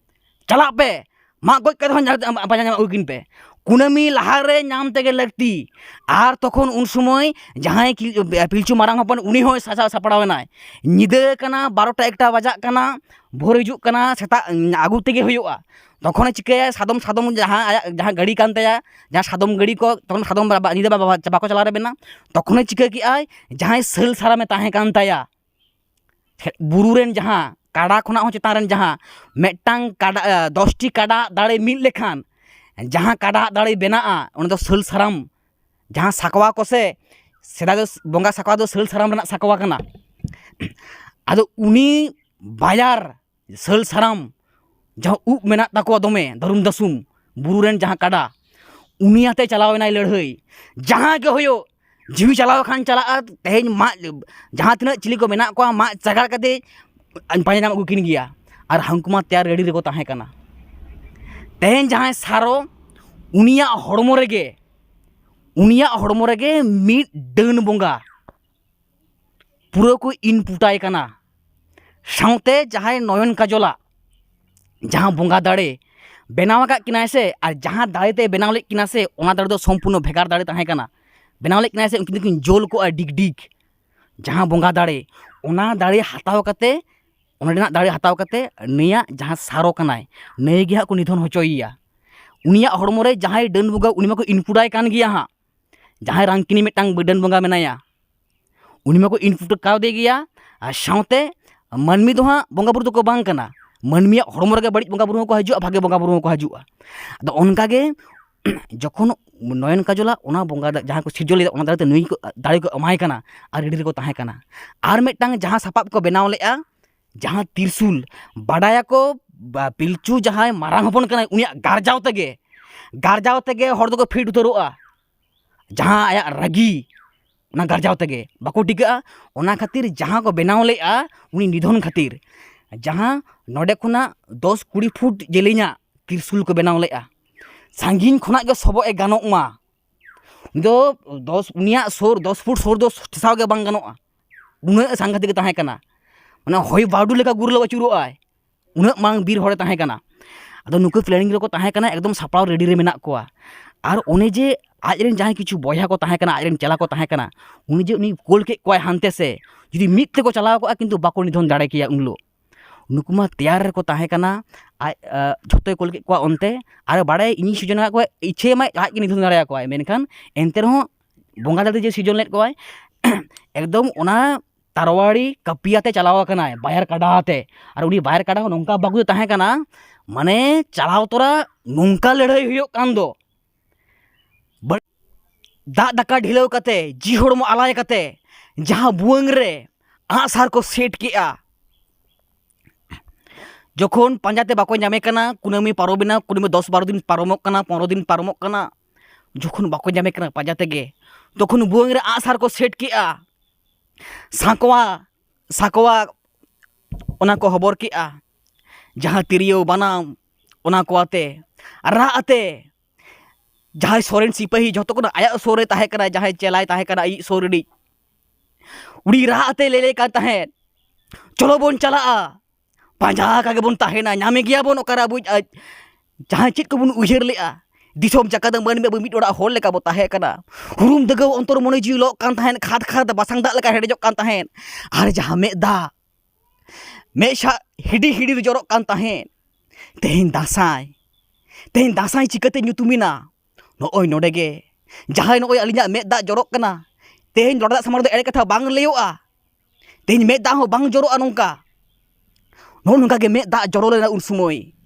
ᱪᱟᱞᱟᱜ ᱯᱮ, ᱢᱟᱜ ᱜᱚᱡ ᱠᱟᱛᱮ ᱦᱚᱸ ᱯᱟᱸᱡᱟ ᱧᱟᱢ ᱟᱹᱜᱩ ᱠᱤᱱ ᱯᱮ᱾ ᱠᱩᱱᱟᱹᱢᱤ ᱞᱟᱦᱟᱨᱮ ᱧᱟᱢ ᱛᱮᱜᱮ ᱞᱟᱹᱠᱛᱤ᱾" ᱟᱨ ᱛᱚᱠᱷᱚᱱ ᱩᱱ ᱥᱚᱢᱚᱭ ᱡᱟᱦᱟᱸᱭ ᱠᱤ-, ᱯᱤᱞᱪᱩ ᱢᱟᱨᱟᱝ ᱦᱚᱯᱚᱱ, ᱩᱱᱤ ᱦᱚᱸᱭ ᱥᱟᱡᱟᱣ ᱥᱟᱯᱲᱟᱣ ᱮᱱᱟᱭ᱾ ᱧᱤᱫᱟᱹ ᱠᱟᱱᱟ, ᱵᱟᱨᱚᱴᱟ ᱮᱠᱴᱟ ᱵᱟᱡᱟᱜ ᱠᱟᱱᱟ, ᱵᱷᱳᱨ ᱦᱤᱡᱩᱜ ᱠᱟᱱᱟ, ᱥᱮᱛᱟᱜ ᱟᱹᱜᱩ ᱛᱮᱜᱮ ᱦᱩᱭᱩᱜᱼᱟ᱾ ᱛᱚᱠᱷᱚᱱᱮ ᱪᱤᱠᱟᱹᱭᱟ, ᱥᱟᱫᱚᱢ, ᱥᱟᱫᱚᱢ ᱡᱟᱦᱟᱸ ᱟᱭᱟᱜ ᱡᱟᱦᱟᱸ ᱜᱟᱹᱰᱤ ᱠᱟᱱ ᱛᱟᱭᱟ, ᱡᱟᱦᱟᱸ ᱥᱟᱫᱚᱢ ᱜᱟᱹᱰᱤ ᱠᱚ, ᱛᱚᱠᱷᱚᱱ ᱥᱟᱫᱚᱢ ᱵᱟ-, ᱵᱟ-, ᱧᱤᱫᱟᱹ ᱵᱟ-, ᱵᱟ-, ᱵᱟᱠᱚ ᱪᱟᱞᱟᱣ ᱨᱮᱵᱮᱱᱟ᱾ ᱛᱚᱠᱷᱚᱱᱮ ᱪᱤᱠᱟᱹ ᱠᱮᱜᱼᱟᱭ, ᱡᱟᱦᱟᱸᱭ ᱥᱟᱹᱞ ᱥᱟᱨᱟᱢᱮ ᱛᱟᱦᱮᱸ ᱠᱟᱱ ᱛᱟᱭᱟ, ᱵᱩᱨᱩ ᱨᱮᱱ ᱡᱟᱦᱟᱸ ᱠᱟᱰᱟ ᱠᱷᱚᱱᱟᱜ ᱦᱚᱸ ᱪᱮᱛᱟᱱ ᱨᱮᱱ ᱡᱟᱦᱟᱸ ᱢᱤᱫᱴᱟᱝ ᱠᱟᱰᱟ, ᱮ, ᱫᱚᱥᱴᱤ ᱠᱟᱰᱟ ᱫᱟᱲᱮ ᱢᱤᱫ ᱞᱮᱠᱷᱟᱱ ᱡᱟᱦᱟᱸ ᱠᱟᱰᱟ ᱫᱟᱲᱮ ᱵᱮᱱᱟᱜᱼᱟ, ᱚᱱᱟ ᱫᱚ ᱥᱟᱹᱞ ᱥᱟᱨᱟᱢ, ᱡᱟᱦᱟᱸ ᱥᱟᱠᱣᱟ ᱠᱚ ᱥᱮ, ᱥᱮᱫᱟᱭ ᱫᱚ ᱵᱚᱸᱜᱟ ᱥᱟᱠᱣᱟ ᱫᱚ ᱥᱟᱹᱞ ᱥᱟᱨᱟᱢ ᱨᱮᱱᱟᱜ ᱥᱟᱠᱣᱟ ᱠᱟᱱᱟ᱾ ᱟᱫᱚ ᱩᱱᱤ ᱵᱟᱭᱟᱨ ᱥᱟᱹᱞ ᱥᱟᱨᱟᱢ, ᱡᱟᱦᱟᱸ ᱩᱵ ᱢᱮᱱᱟᱜ ᱛᱟᱠᱚᱣᱟ ᱫᱚᱢᱮ, ᱫᱟᱹᱨᱩᱢ ᱫᱟᱹᱥᱩᱢ, ᱵᱩᱨᱩ ᱨᱮᱱ ᱡᱟᱦᱟᱸ ᱠᱟᱰᱟ, ᱩᱱᱤ ᱟᱛᱮ ᱪᱟᱞᱟᱣ ᱮᱱᱟᱭ ᱞᱟᱹᱲᱦᱟᱹᱭ᱾ ᱡᱟᱦᱟᱸ ᱜᱮ ᱦᱩᱭᱩᱜ, ᱡᱤᱣᱤ ᱪᱟᱞᱟᱣ ᱠᱷᱟᱱ ᱪᱟᱞᱟᱜᱼᱟ, ᱛᱮᱦᱮᱧ ᱢᱟᱜ, ᱡᱟᱦᱟᱸ ᱛᱤᱱᱟᱹᱜ ᱪᱤᱞᱤ ᱠᱚ ᱢᱮᱱᱟᱜ ᱠᱚᱣᱟ, ᱢᱟᱜ ᱪᱟᱜᱟᱲ ᱠᱟᱛᱮ ᱯᱟᱸᱡᱟ ᱧᱟᱢ ᱟᱹᱜᱩ ᱠᱤᱱ ᱜᱮᱭᱟ᱾ ᱟᱨ ᱦᱟᱹᱱᱠᱩ ᱢᱟ ᱛᱮᱭᱟᱨ ᱜᱟᱹᱰᱤ ᱨᱮᱠᱚ ᱛᱟᱦᱮᱸ ᱠᱟᱱᱟ᱾ ᱛᱮᱦᱮᱧ ᱡᱟᱦᱟᱸᱭ ᱥᱟᱨᱚ, ᱩᱱᱤᱭᱟᱜ ᱦᱚᱲᱢᱚ ᱨᱮᱜᱮ, ᱩᱱᱤᱭᱟᱜ ᱦᱚᱲᱢᱚ ᱨᱮᱜᱮ ᱢᱤᱫ ᱰᱟᱹᱱ ᱵᱚᱸᱜᱟ ᱯᱩᱨᱟᱹ ᱠᱚ ᱤᱱ ᱯᱩᱴᱟᱭ ᱠᱟᱱᱟ᱾ ᱥᱟᱶᱛᱮ ᱡᱟᱦᱟᱸᱭ ᱱᱚᱭᱚᱱ ᱠᱟᱡᱚᱞᱟᱜ, ᱡᱟᱦᱟᱸ ᱵᱚᱸᱜᱟ ᱫᱟᱲᱮ ᱵᱮᱱᱟᱣ ᱟᱠᱟᱫ ᱠᱤᱱᱟᱭ ᱥᱮ, ᱟᱨ ᱡᱟᱦᱟᱸ ᱫᱟᱲᱮ ᱛᱮ ᱵᱮᱱᱟᱣ ᱞᱮᱫ ᱠᱤᱱᱟ ᱥᱮ, ᱚᱱᱟ ᱫᱟᱲᱮ ᱫᱚ ᱥᱚᱢᱯᱩᱨᱱᱚ ᱵᱷᱮᱜᱟᱨ ᱫᱟᱲᱮ ᱛᱟᱦᱮᱸ ᱠᱟᱱᱟ᱾ ᱵᱮᱱᱟᱣ ᱞᱮᱫ ᱠᱤᱱᱟᱭ ᱥᱮ, ᱩᱱᱠᱤᱱ ᱫᱚᱠᱤᱱ ᱡᱳᱞ ᱠᱚᱜᱼᱟ ᱰᱤᱜᱽ ᱰᱤᱜᱽ᱾ ᱡᱟᱦᱟᱸ ᱵᱚᱸᱜᱟ ᱫᱟᱲᱮ, ᱚᱱᱟ ᱫᱟᱲᱮ ᱦᱟᱛᱟᱣ ᱠᱟᱛᱮ, ᱚᱸᱰᱮᱱᱟᱜ ᱫᱟᱲᱮ ᱦᱟᱛᱟᱣ ᱠᱟᱛᱮ ᱱᱩᱭᱟᱜ ᱡᱟᱦᱟᱸ ᱥᱟᱨᱚ ᱠᱟᱱᱟᱭ, ᱱᱩᱭ ᱜᱮ ᱦᱟᱸᱜ ᱠᱚ ᱱᱤᱫᱷᱚᱱ ᱦᱚᱪᱚᱭᱮᱭᱟ᱾ ᱩᱱᱤᱭᱟᱜ ᱦᱚᱲᱢᱚ ᱨᱮ ᱡᱟᱦᱟᱸᱭ ᱰᱟᱹᱱ ᱵᱚᱸᱜᱟ, ᱩᱱᱤ ᱢᱟᱠᱚ ᱤᱱᱯᱩᱴᱟᱭ ᱠᱟᱱ ᱜᱮᱭᱟ ᱦᱟᱸᱜ᱾ ᱡᱟᱦᱟᱸᱭ ᱨᱟᱝᱠᱤᱱᱤ ᱢᱤᱫᱴᱟᱝ ᱰᱟᱹᱱ ᱵᱚᱸᱜᱟ ᱢᱮᱱᱟᱭᱟ, ᱩᱱᱤ ᱢᱟᱠᱚ ᱤᱱᱯᱩᱴ ᱠᱟᱣᱫᱮ ᱜᱮᱭᱟ᱾ ᱟᱨ ᱥᱟᱶᱛᱮ ᱢᱟᱹᱱᱢᱤ ᱫᱚ ᱦᱟᱸᱜ ᱵᱚᱸᱜᱟ ᱵᱩᱨᱩ ᱫᱚᱠᱚ ᱵᱟᱝ ᱠᱟᱱᱟ, ᱢᱟᱹᱱᱢᱤᱭᱟᱜ ᱦᱚᱲᱢᱚ ᱨᱮᱜᱮ ᱵᱟᱹᱲᱤᱡ ᱵᱚᱸᱜᱟ ᱵᱩᱨᱩ ᱦᱚᱸᱠᱚ ᱦᱤᱡᱩᱜᱼᱟ, ᱵᱷᱟᱜᱮ ᱵᱚᱸᱜᱟ ᱵᱩᱨᱩ ᱦᱚᱸᱠᱚ ᱦᱤᱡᱩᱜᱼᱟ᱾ ᱟᱫᱚ ᱚᱱᱠᱟᱜᱮ ᱡᱚᱠᱷᱚᱱ ᱱᱚᱭᱚᱱ ᱠᱟᱡᱚᱞᱟ ᱚᱱᱟ ᱵᱚᱸᱜᱟ ᱫᱟ-, ᱡᱟᱦᱟᱸ ᱠᱚ ᱥᱤᱨᱡᱚᱱ ᱞᱮᱫᱟ, ᱚᱱᱟ ᱫᱟᱲᱮ ᱛᱮ ᱱᱩᱭ ᱠᱚ, ᱫᱟᱲᱮ ᱠᱚ ᱮᱢᱟᱭ ᱠᱟᱱᱟ ᱟᱨ ᱨᱮᱰᱤ ᱨᱮᱠᱚ ᱛᱟᱦᱮᱸ ᱠᱟᱱᱟ᱾ ᱟᱨ ᱢᱤᱫᱴᱟᱝ ᱡᱟᱦᱟᱸ ᱥᱟᱯᱟᱵ ᱠᱚ ᱵᱮᱱᱟᱣ ᱞᱮᱫᱼᱟ, ᱡᱟᱦᱟᱸ ᱛᱤᱨᱥᱩᱞ, ᱵᱟᱰᱟᱭᱟᱠᱚ ᱵᱟ-, ᱯᱤᱞᱪᱩ ᱡᱟᱦᱟᱸᱭ ᱢᱟᱨᱟᱝ ᱦᱚᱯᱚᱱ ᱠᱟᱱᱟᱭ, ᱩᱱᱤᱭᱟᱜ ᱜᱟᱨᱡᱟᱣ ᱛᱮᱜᱮ, ᱜᱟᱨᱡᱟᱣ ᱛᱮᱜᱮ ᱦᱚᱲ ᱫᱚᱠᱚ ᱯᱷᱤᱴ ᱩᱛᱟᱹᱨᱚᱜᱼᱟ᱾ ᱡᱟᱦᱟᱸ ᱟᱭᱟᱜ ᱨᱟᱹᱜᱤ, ᱚᱱᱟ ᱜᱟᱨᱡᱟᱣ ᱛᱮᱜᱮ ᱵᱟᱠᱚ ᱴᱤᱠᱟᱹᱜᱼᱟ᱾ ᱚᱱᱟ ᱠᱷᱟᱹᱛᱤᱨ ᱡᱟᱦᱟᱸ ᱠᱚ ᱵᱮᱱᱟᱣ ᱞᱮᱫᱼᱟ ᱩᱱᱤ ᱱᱤᱫᱷᱚᱱ ᱠᱷᱟᱹᱛᱤᱨ, ᱡᱟᱦᱟᱸ ᱱᱚᱰᱮ ᱠᱷᱚᱱᱟᱜ ᱫᱚᱥ ᱠᱩᱲᱤ ᱯᱷᱩᱴ ᱡᱮᱞᱮᱧᱟᱜ ᱛᱤᱨᱥᱩᱞ ᱠᱚ ᱵᱮᱱᱟᱣ ᱞᱮᱫᱼᱟ, ᱥᱟᱺᱜᱤᱧ ᱠᱷᱚᱱᱟᱜ ᱜᱮ ᱥᱚᱵᱚᱜ ᱮ ᱜᱟᱱᱚᱜ ᱢᱟ᱾ ᱩᱱᱤ ᱫᱚ ᱫᱚᱥ, ᱩᱱᱤᱭᱟᱜ ᱥᱩᱨ ᱫᱚᱥ ᱯᱷᱩᱴ ᱥᱩᱨ ᱫᱚ ᱴᱷᱮᱥᱟᱣ ᱜᱮ ᱵᱟᱝ ᱜᱟᱱᱚᱜᱼᱟ, ᱩᱱᱟᱹᱜ ᱥᱟᱝᱜᱷᱟᱛᱤᱠ ᱜᱮ ᱛᱟᱦᱮᱸ ᱠᱟᱱᱟ᱾ ᱢᱟᱱᱮ ᱦᱚᱭ ᱵᱟᱹᱨᱰᱩ ᱞᱮᱠᱟ ᱜᱩᱨᱞᱟᱹᱣ ᱟᱹᱪᱩᱨᱚᱜᱼᱟᱭ, ᱩᱱᱟᱹᱜ ᱢᱟᱨᱟᱝ ᱵᱤᱨ ᱦᱚᱲᱮ ᱛᱟᱦᱮᱸ ᱠᱟᱱᱟ᱾ ᱟᱫᱚ ᱱᱩᱠᱩ ᱯᱞᱮᱱᱤᱝ ᱨᱮᱠᱚ ᱛᱟᱦᱮᱸ ᱠᱟᱱᱟ, ᱮᱠᱫᱚᱢ ᱥᱟᱯᱲᱟᱣ ᱨᱮᱰᱤ ᱨᱮ ᱢᱮᱱᱟᱜ ᱠᱚᱣᱟ᱾ ᱟᱨ ᱚᱱᱮ ᱡᱮ ᱟᱡᱨᱮᱱ ᱡᱟᱦᱟᱸᱭ ᱠᱤᱪᱷᱩ ᱵᱚᱭᱦᱟ ᱠᱚ ᱛᱟᱦᱮᱸ ᱠᱟᱱᱟ, ᱟᱡᱨᱮᱱ ᱪᱮᱞᱟ ᱠᱚ ᱛᱟᱦᱮᱸ ᱠᱟᱱᱟ, ᱩᱱᱤ ᱡᱮ ᱩᱱᱤ ᱠᱳᱞ ᱠᱮᱫ ᱠᱚᱣᱟᱭ ᱦᱟᱱᱛᱮ ᱥᱮ, ᱡᱩᱫᱤ ᱢᱤᱫ ᱛᱮᱠᱚ ᱪᱟᱞᱟᱣ ᱠᱚᱜᱼᱟ, ᱠᱤᱱᱛᱩ ᱵᱟᱠᱚ ᱱᱤᱫᱷᱚᱱ ᱫᱟᱲᱮ ᱠᱮᱭᱟ ᱩᱱ ᱦᱤᱞᱳᱜ᱾ ᱱᱩᱠᱩ ᱢᱟ ᱛᱮᱭᱟᱨ ᱨᱮᱠᱚ ᱛᱟᱦᱮᱸ ᱠᱟᱱᱟ, ᱟᱡ, ᱟ, ᱡᱷᱚᱛᱚᱭ ᱠᱳᱞ ᱠᱮᱫ ᱠᱚᱣᱟ ᱚᱱᱛᱮ, ᱟᱨ ᱵᱟᱲᱟᱭᱟ ᱤᱧᱤᱧ ᱥᱤᱨᱡᱚᱱ ᱟᱠᱟᱫ ᱠᱚᱣᱟ, ᱤᱪᱪᱷᱟᱹᱭ ᱢᱟᱭ ᱟᱡ ᱜᱮ ᱱᱤᱫᱷᱚᱱ ᱫᱟᱲᱮᱭᱟᱠᱚᱣᱟᱭ, ᱢᱮᱱᱠᱷᱟᱱ ᱮᱱᱛᱮ ᱨᱮᱦᱚᱸ ᱵᱚᱸᱜᱟ ᱫᱟᱲᱮ ᱡᱮ ᱥᱤᱨᱡᱚᱱ ᱞᱮᱫ ᱠᱚᱣᱟᱭ, ᱮᱠᱫᱚᱢ ᱚᱱᱟ ᱛᱟᱨᱣᱟᱲᱤ ᱠᱟᱹᱯᱤᱭᱟᱛᱮ ᱪᱟᱞᱟᱣ ᱟᱠᱟᱱᱟᱭ, ᱵᱟᱭᱟᱨ ᱠᱟᱰᱟ ᱟᱛᱮ᱾ ᱟᱨ ᱩᱱᱤ ᱵᱟᱭᱟᱨ ᱠᱟᱰᱟ ᱦᱚᱸ ᱱᱚᱝᱠᱟ ᱵᱟᱹᱦᱩᱭ ᱛᱟᱦᱮᱸ ᱠᱟᱱᱟ, ᱢᱟᱱᱮ ᱪᱟᱞᱟᱣ ᱛᱚᱨᱟ ᱱᱚᱝᱠᱟ ᱞᱟᱹᱲᱦᱟᱹᱭ ᱦᱩᱭᱩᱜ ᱠᱟᱱ ᱫᱚ, ᱵᱟᱹᱲ-, ᱫᱟᱜ ᱫᱟᱠᱟ ᱰᱷᱤᱞᱟᱹᱣ ᱠᱟᱛᱮ, ᱡᱤᱣᱤ ᱦᱚᱲᱢᱚ ᱟᱞᱟᱭ ᱠᱟᱛᱮ, ᱡᱟᱦᱟᱸ ᱵᱷᱩᱣᱟᱹᱝ ᱨᱮ ᱟᱸᱜᱼᱥᱟᱨ ᱠᱚ ᱥᱮᱴ ᱠᱮᱜᱼᱟ, ᱡᱚᱠᱷᱚᱱ ᱯᱟᱸᱡᱟ ᱛᱮ ᱵᱟᱠᱚ ᱧᱟᱢᱮ ᱠᱟᱱᱟ, ᱠᱩᱱᱟᱹᱢᱤ ᱯᱟᱨᱚᱢᱮᱱᱟ, ᱠᱩᱱᱟᱹᱢᱤ ᱫᱚᱥ ᱵᱟᱨᱚ ᱫᱤᱱ ᱯᱟᱨᱚᱢᱚᱜ ᱠᱟᱱᱟ, ᱯᱚᱱᱨᱚ ᱫᱤᱱ ᱯᱟᱨᱚᱢᱚᱜ ᱠᱟᱱᱟ, ᱡᱚᱠᱷᱚᱱ ᱵᱟᱠᱚ ᱧᱟᱢᱮ ᱠᱟᱱᱟ ᱯᱟᱸᱡᱟ ᱛᱮᱜᱮ, ᱛᱚᱠᱷᱚᱱ ᱵᱷᱩᱣᱟᱹᱝ ᱨᱮ ᱟᱸᱜᱼᱥᱟᱨ ᱠᱚ ᱥᱮᱴ ᱠᱮᱜᱼᱟ, ᱥᱟᱸᱠᱣᱟ, ᱥᱟᱸᱠᱣᱟ ᱚᱱᱟ ᱠᱚ ᱦᱚᱵᱚᱨ ᱠᱮᱜᱼᱟ, ᱡᱟᱦᱟᱸ ᱛᱤᱨᱭᱳ ᱵᱟᱱᱟᱢ ᱚᱱᱟ ᱠᱚ ᱟᱛᱮ, ᱨᱟᱜ ᱟᱛᱮ, ᱡᱟᱦᱟᱸᱭ ᱥᱚᱨᱮᱱ ᱥᱤᱯᱟᱹᱦᱤ ᱡᱷᱚᱛᱚ ᱠᱷᱚᱱᱟᱜ ᱟᱭᱟᱜ ᱥᱩᱨ ᱨᱮ ᱛᱟᱦᱮᱸ ᱠᱟᱱᱟ, ᱡᱟᱦᱟᱸᱭ ᱪᱮᱞᱟᱭ ᱛᱟᱦᱮᱸ ᱠᱟᱱᱟ ᱟᱭᱤᱡ ᱥᱩᱨ ᱨᱤᱱᱤᱡ, ᱩᱱᱤ ᱨᱟᱜ ᱟᱛᱮ ᱞᱟᱹᱭ ᱞᱮ ᱠᱟᱱ ᱛᱟᱦᱮᱸᱫ, "ᱪᱚᱞᱚ ᱵᱚᱱ ᱪᱟᱞᱟᱜᱼᱟ, ᱯᱟᱸᱡᱟ ᱟᱠᱟ ᱜᱮᱵᱚᱱ ᱛᱟᱦᱮᱱᱟ, ᱧᱟᱢᱮ ᱜᱮᱭᱟᱵᱚᱱ ᱚᱠᱟᱨᱮ ᱟᱵᱚ ᱟᱡ ᱡᱟᱦᱟᱸ ᱪᱮᱫ ᱠᱚᱵᱚᱱ ᱩᱭᱦᱟᱹᱨ ᱞᱮᱜᱼᱟ᱾ ᱫᱤᱥᱚᱢ ᱪᱟᱠᱟ ᱫᱚ ᱢᱟᱹᱱᱢᱤ ᱟᱵᱚ ᱢᱤᱫ ᱚᱲᱟᱜ ᱦᱚᱲ ᱞᱮᱠᱟ ᱵᱚ ᱛᱟᱦᱮᱸ ᱠᱟᱱᱟ᱾ ᱦᱩᱨᱩᱢ ᱫᱟᱹᱜᱟᱹᱣ ᱚᱱᱛᱚᱨ ᱢᱚᱱᱮ ᱡᱤᱣᱤ ᱞᱚᱜ ᱠᱟᱱ ᱛᱟᱦᱮᱸᱫ, ᱠᱷᱟᱫᱽ ᱠᱷᱟᱫᱽ ᱵᱟᱥᱟᱝ ᱫᱟᱜ ᱞᱮᱠᱟ ᱦᱮᱰᱮᱡᱚᱜ ᱠᱟᱱ ᱛᱟᱦᱮᱸᱫ᱾ ᱟᱨ ᱡᱟᱦᱟᱸ ᱢᱮᱫ ᱫᱟᱜ ᱢᱮᱫ ᱥᱟᱜ ᱦᱤᱰᱤᱨ ᱦᱤᱰᱤᱨ ᱡᱚᱨᱚᱜ ᱠᱟᱱ ᱛᱟᱦᱮᱸᱫ, ᱛᱮᱦᱮᱧ ᱫᱟᱸᱥᱟᱭ, ᱛᱮᱦᱮᱧ ᱫᱟᱸᱥᱟᱭ ᱪᱤᱠᱟᱹᱛᱮ ᱧᱩᱛᱩᱢᱮᱱᱟ? ᱱᱚᱜᱼᱚᱭ ᱱᱚᱰᱮ ᱜᱮ, ᱡᱟᱦᱟᱸᱭ ᱱᱚᱜᱼᱚᱭ ᱟᱹᱞᱤᱧᱟᱜ ᱢᱮᱫ ᱫᱟᱜ ᱡᱚᱨᱚᱜ ᱠᱟᱱᱟ, ᱛᱮᱦᱮᱧ ᱞᱚᱰᱟ ᱫᱟᱜ ᱥᱟᱢᱟᱝ ᱨᱮᱫᱚ ᱮᱲᱮ ᱠᱟᱛᱷᱟ ᱵᱟᱝ ᱞᱟᱹᱭᱚᱜᱼᱟ᱾ ᱛᱮᱦᱮᱧ ᱢᱮᱫ ᱫᱟᱜ ᱦᱚᱸ ᱵᱟᱝ ᱡᱚᱨᱚᱜᱼᱟ ᱱᱚᱝᱠᱟ᱾ ᱱᱚᱜᱼᱚ ᱱᱚᱝᱠᱟ ᱜᱮ ᱢᱮᱫ ᱫᱟᱜ ᱡᱚᱨᱚ ᱞᱮᱱᱟ ᱩᱱ ᱥᱚᱢᱚᱭ᱾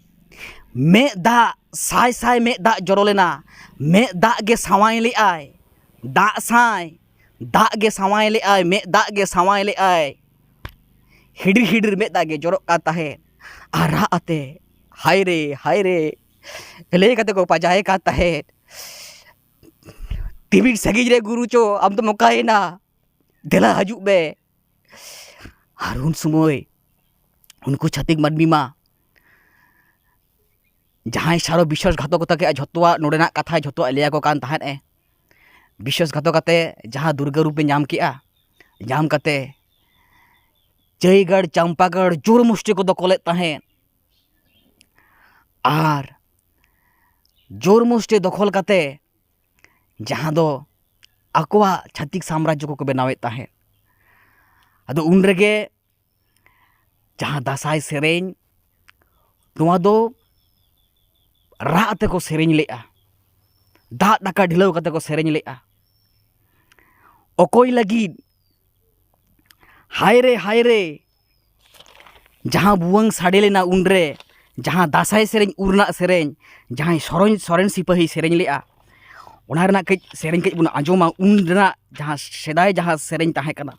ᱢᱮᱫ ᱫᱟᱜ, ᱥᱟᱭ ᱥᱟᱭ ᱢᱮᱫ ᱫᱟᱜ ᱡᱚᱨᱚ ᱞᱮᱱᱟ᱾ ᱢᱮᱫ ᱫᱟᱜ ᱜᱮ ᱥᱟᱶᱟᱭ ᱞᱮᱫᱼᱟᱭ᱾ ᱫᱟᱜ ᱥᱟᱭ, ᱫᱟᱜ ᱜᱮ ᱥᱟᱶᱟᱭ ᱞᱮᱫᱼᱟᱭ, ᱢᱮᱫ ᱫᱟᱜ ᱜᱮ ᱥᱟᱶᱟᱭ ᱞᱮᱫᱼᱟᱭ᱾ ᱦᱤᱰᱤᱨ ᱦᱤᱰᱤᱨ ᱢᱮᱫ ᱫᱟᱜ ᱜᱮ ᱡᱚᱨᱚᱜ ᱠᱟᱱ ᱛᱟᱦᱮᱸᱫ᱾ ᱟᱨ ᱨᱟᱜ ᱟᱛᱮ, "ᱦᱟᱭ ᱨᱮ, ᱦᱟᱭ ᱨᱮ" ᱞᱟᱹᱭ ᱠᱟᱛᱮ ᱠᱚ ᱯᱟᱸᱡᱟᱭᱮ ᱠᱟᱱ ᱛᱟᱦᱮᱸᱫ᱾ "ᱛᱤᱢᱤᱱ ᱥᱟᱺᱜᱤᱧ ᱨᱮ ᱜᱩᱨᱩ ᱪᱚ, ᱟᱢ ᱫᱚᱢ ᱚᱠᱟᱭᱮᱱᱟ? ᱫᱮᱞᱟ ᱦᱤᱡᱩᱜ ᱢᱮ᱾" ᱟᱨ ᱩᱱ ᱥᱚᱢᱚᱭ ᱩᱱᱠᱩ ᱪᱷᱟᱹᱛᱤᱠ ᱢᱟᱹᱱᱢᱤ ᱢᱟ ᱡᱟᱦᱟᱸᱭ ᱥᱟᱨᱚ ᱵᱤᱥᱣᱟᱥᱜᱷᱟᱛᱚᱠᱚᱛᱟ ᱠᱮᱜᱼᱟ, ᱡᱷᱚᱛᱚᱣᱟᱜ ᱱᱚᱰᱮᱱᱟᱜ ᱠᱟᱛᱷᱟᱭ ᱡᱷᱚᱛᱚᱣᱟᱜ ᱞᱟᱹᱭᱟᱠᱚ ᱠᱟᱱ ᱛᱟᱦᱮᱸᱫ ᱮ᱾ ᱵᱤᱥᱣᱟᱥᱜᱷᱟᱛᱚᱠ ᱠᱟᱛᱮ ᱡᱟᱦᱟᱸ ᱫᱩᱨᱜᱟᱹ ᱨᱩᱯᱮ ᱧᱟᱢ ᱠᱮᱜᱼᱟ, ᱧᱟᱢ ᱠᱟᱛᱮ ᱪᱟᱹᱭᱜᱟᱲ, ᱪᱟᱢᱯᱟᱜᱟᱲ ᱡᱳᱨ ᱢᱩᱥᱴᱤ ᱠᱚ ᱫᱚᱠᱷᱚᱞᱮᱫ ᱛᱟᱦᱮᱸᱫ᱾ ᱟᱨ ᱡᱳᱨ ᱢᱩᱥᱴᱤ ᱫᱚᱠᱷᱚᱞ ᱠᱟᱛᱮ ᱡᱟᱦᱟᱸ ᱫᱚ ᱟᱠᱚᱣᱟᱜ ᱪᱷᱟᱹᱛᱤᱠ ᱥᱟᱢᱨᱟᱡᱽᱡᱚ ᱠᱚᱠᱚ ᱵᱮᱱᱟᱣᱮᱫ ᱛᱟᱦᱮᱸᱫ᱾ ᱟᱫᱚ ᱩᱱ ᱨᱮᱜᱮ ᱡᱟᱦᱟᱸ ᱫᱟᱸᱥᱟᱭ ᱥᱮᱨᱮᱧ, ᱱᱚᱣᱟ ᱫᱚ ᱨᱟᱜ ᱟᱛᱮ ᱠᱚ ᱥᱮᱨᱮᱧ ᱞᱮᱜᱼᱟ, ᱫᱟᱜ ᱰᱟᱠᱟ ᱰᱷᱤᱞᱟᱹᱣ ᱠᱟᱛᱮ ᱠᱚ ᱥᱮᱨᱮᱧ ᱞᱮᱜᱼᱟ᱾ ᱚᱠᱚᱭ ᱞᱟᱹᱜᱤᱫ? ᱦᱟᱭ ᱨᱮ, ᱦᱟᱭ ᱨᱮ, ᱡᱟᱦᱟᱸ ᱵᱷᱩᱣᱟᱹᱝ ᱥᱟᱰᱮ ᱞᱮᱱᱟ ᱩᱱᱨᱮ, ᱡᱟᱦᱟᱸ ᱫᱟᱸᱥᱟᱭ ᱥᱮᱨᱮᱧ, ᱩᱨ ᱨᱮᱱᱟᱜ ᱥᱮᱨᱮᱧ, ᱡᱟᱦᱟᱸᱭ ᱥᱚᱨᱮᱱ, ᱥᱚᱨᱮᱱ ᱥᱤᱯᱟᱹᱦᱤ ᱥᱮᱨᱮᱧ ᱞᱮᱜᱼᱟ, ᱚᱱᱟ ᱨᱮᱱᱟᱜ ᱠᱟᱹᱡ ᱥᱮᱨᱮᱧ ᱠᱟᱹᱡ ᱵᱚᱱ ᱟᱸᱡᱚᱢᱟ᱾ ᱩᱱ ᱨᱮᱱᱟᱜ ᱡᱟᱦᱟᱸ ᱥᱮᱫᱟᱭ ᱡᱟᱦᱟᱸ ᱥᱮᱨᱮᱧ ᱛᱟᱦᱮᱸ ᱠᱟᱱᱟ,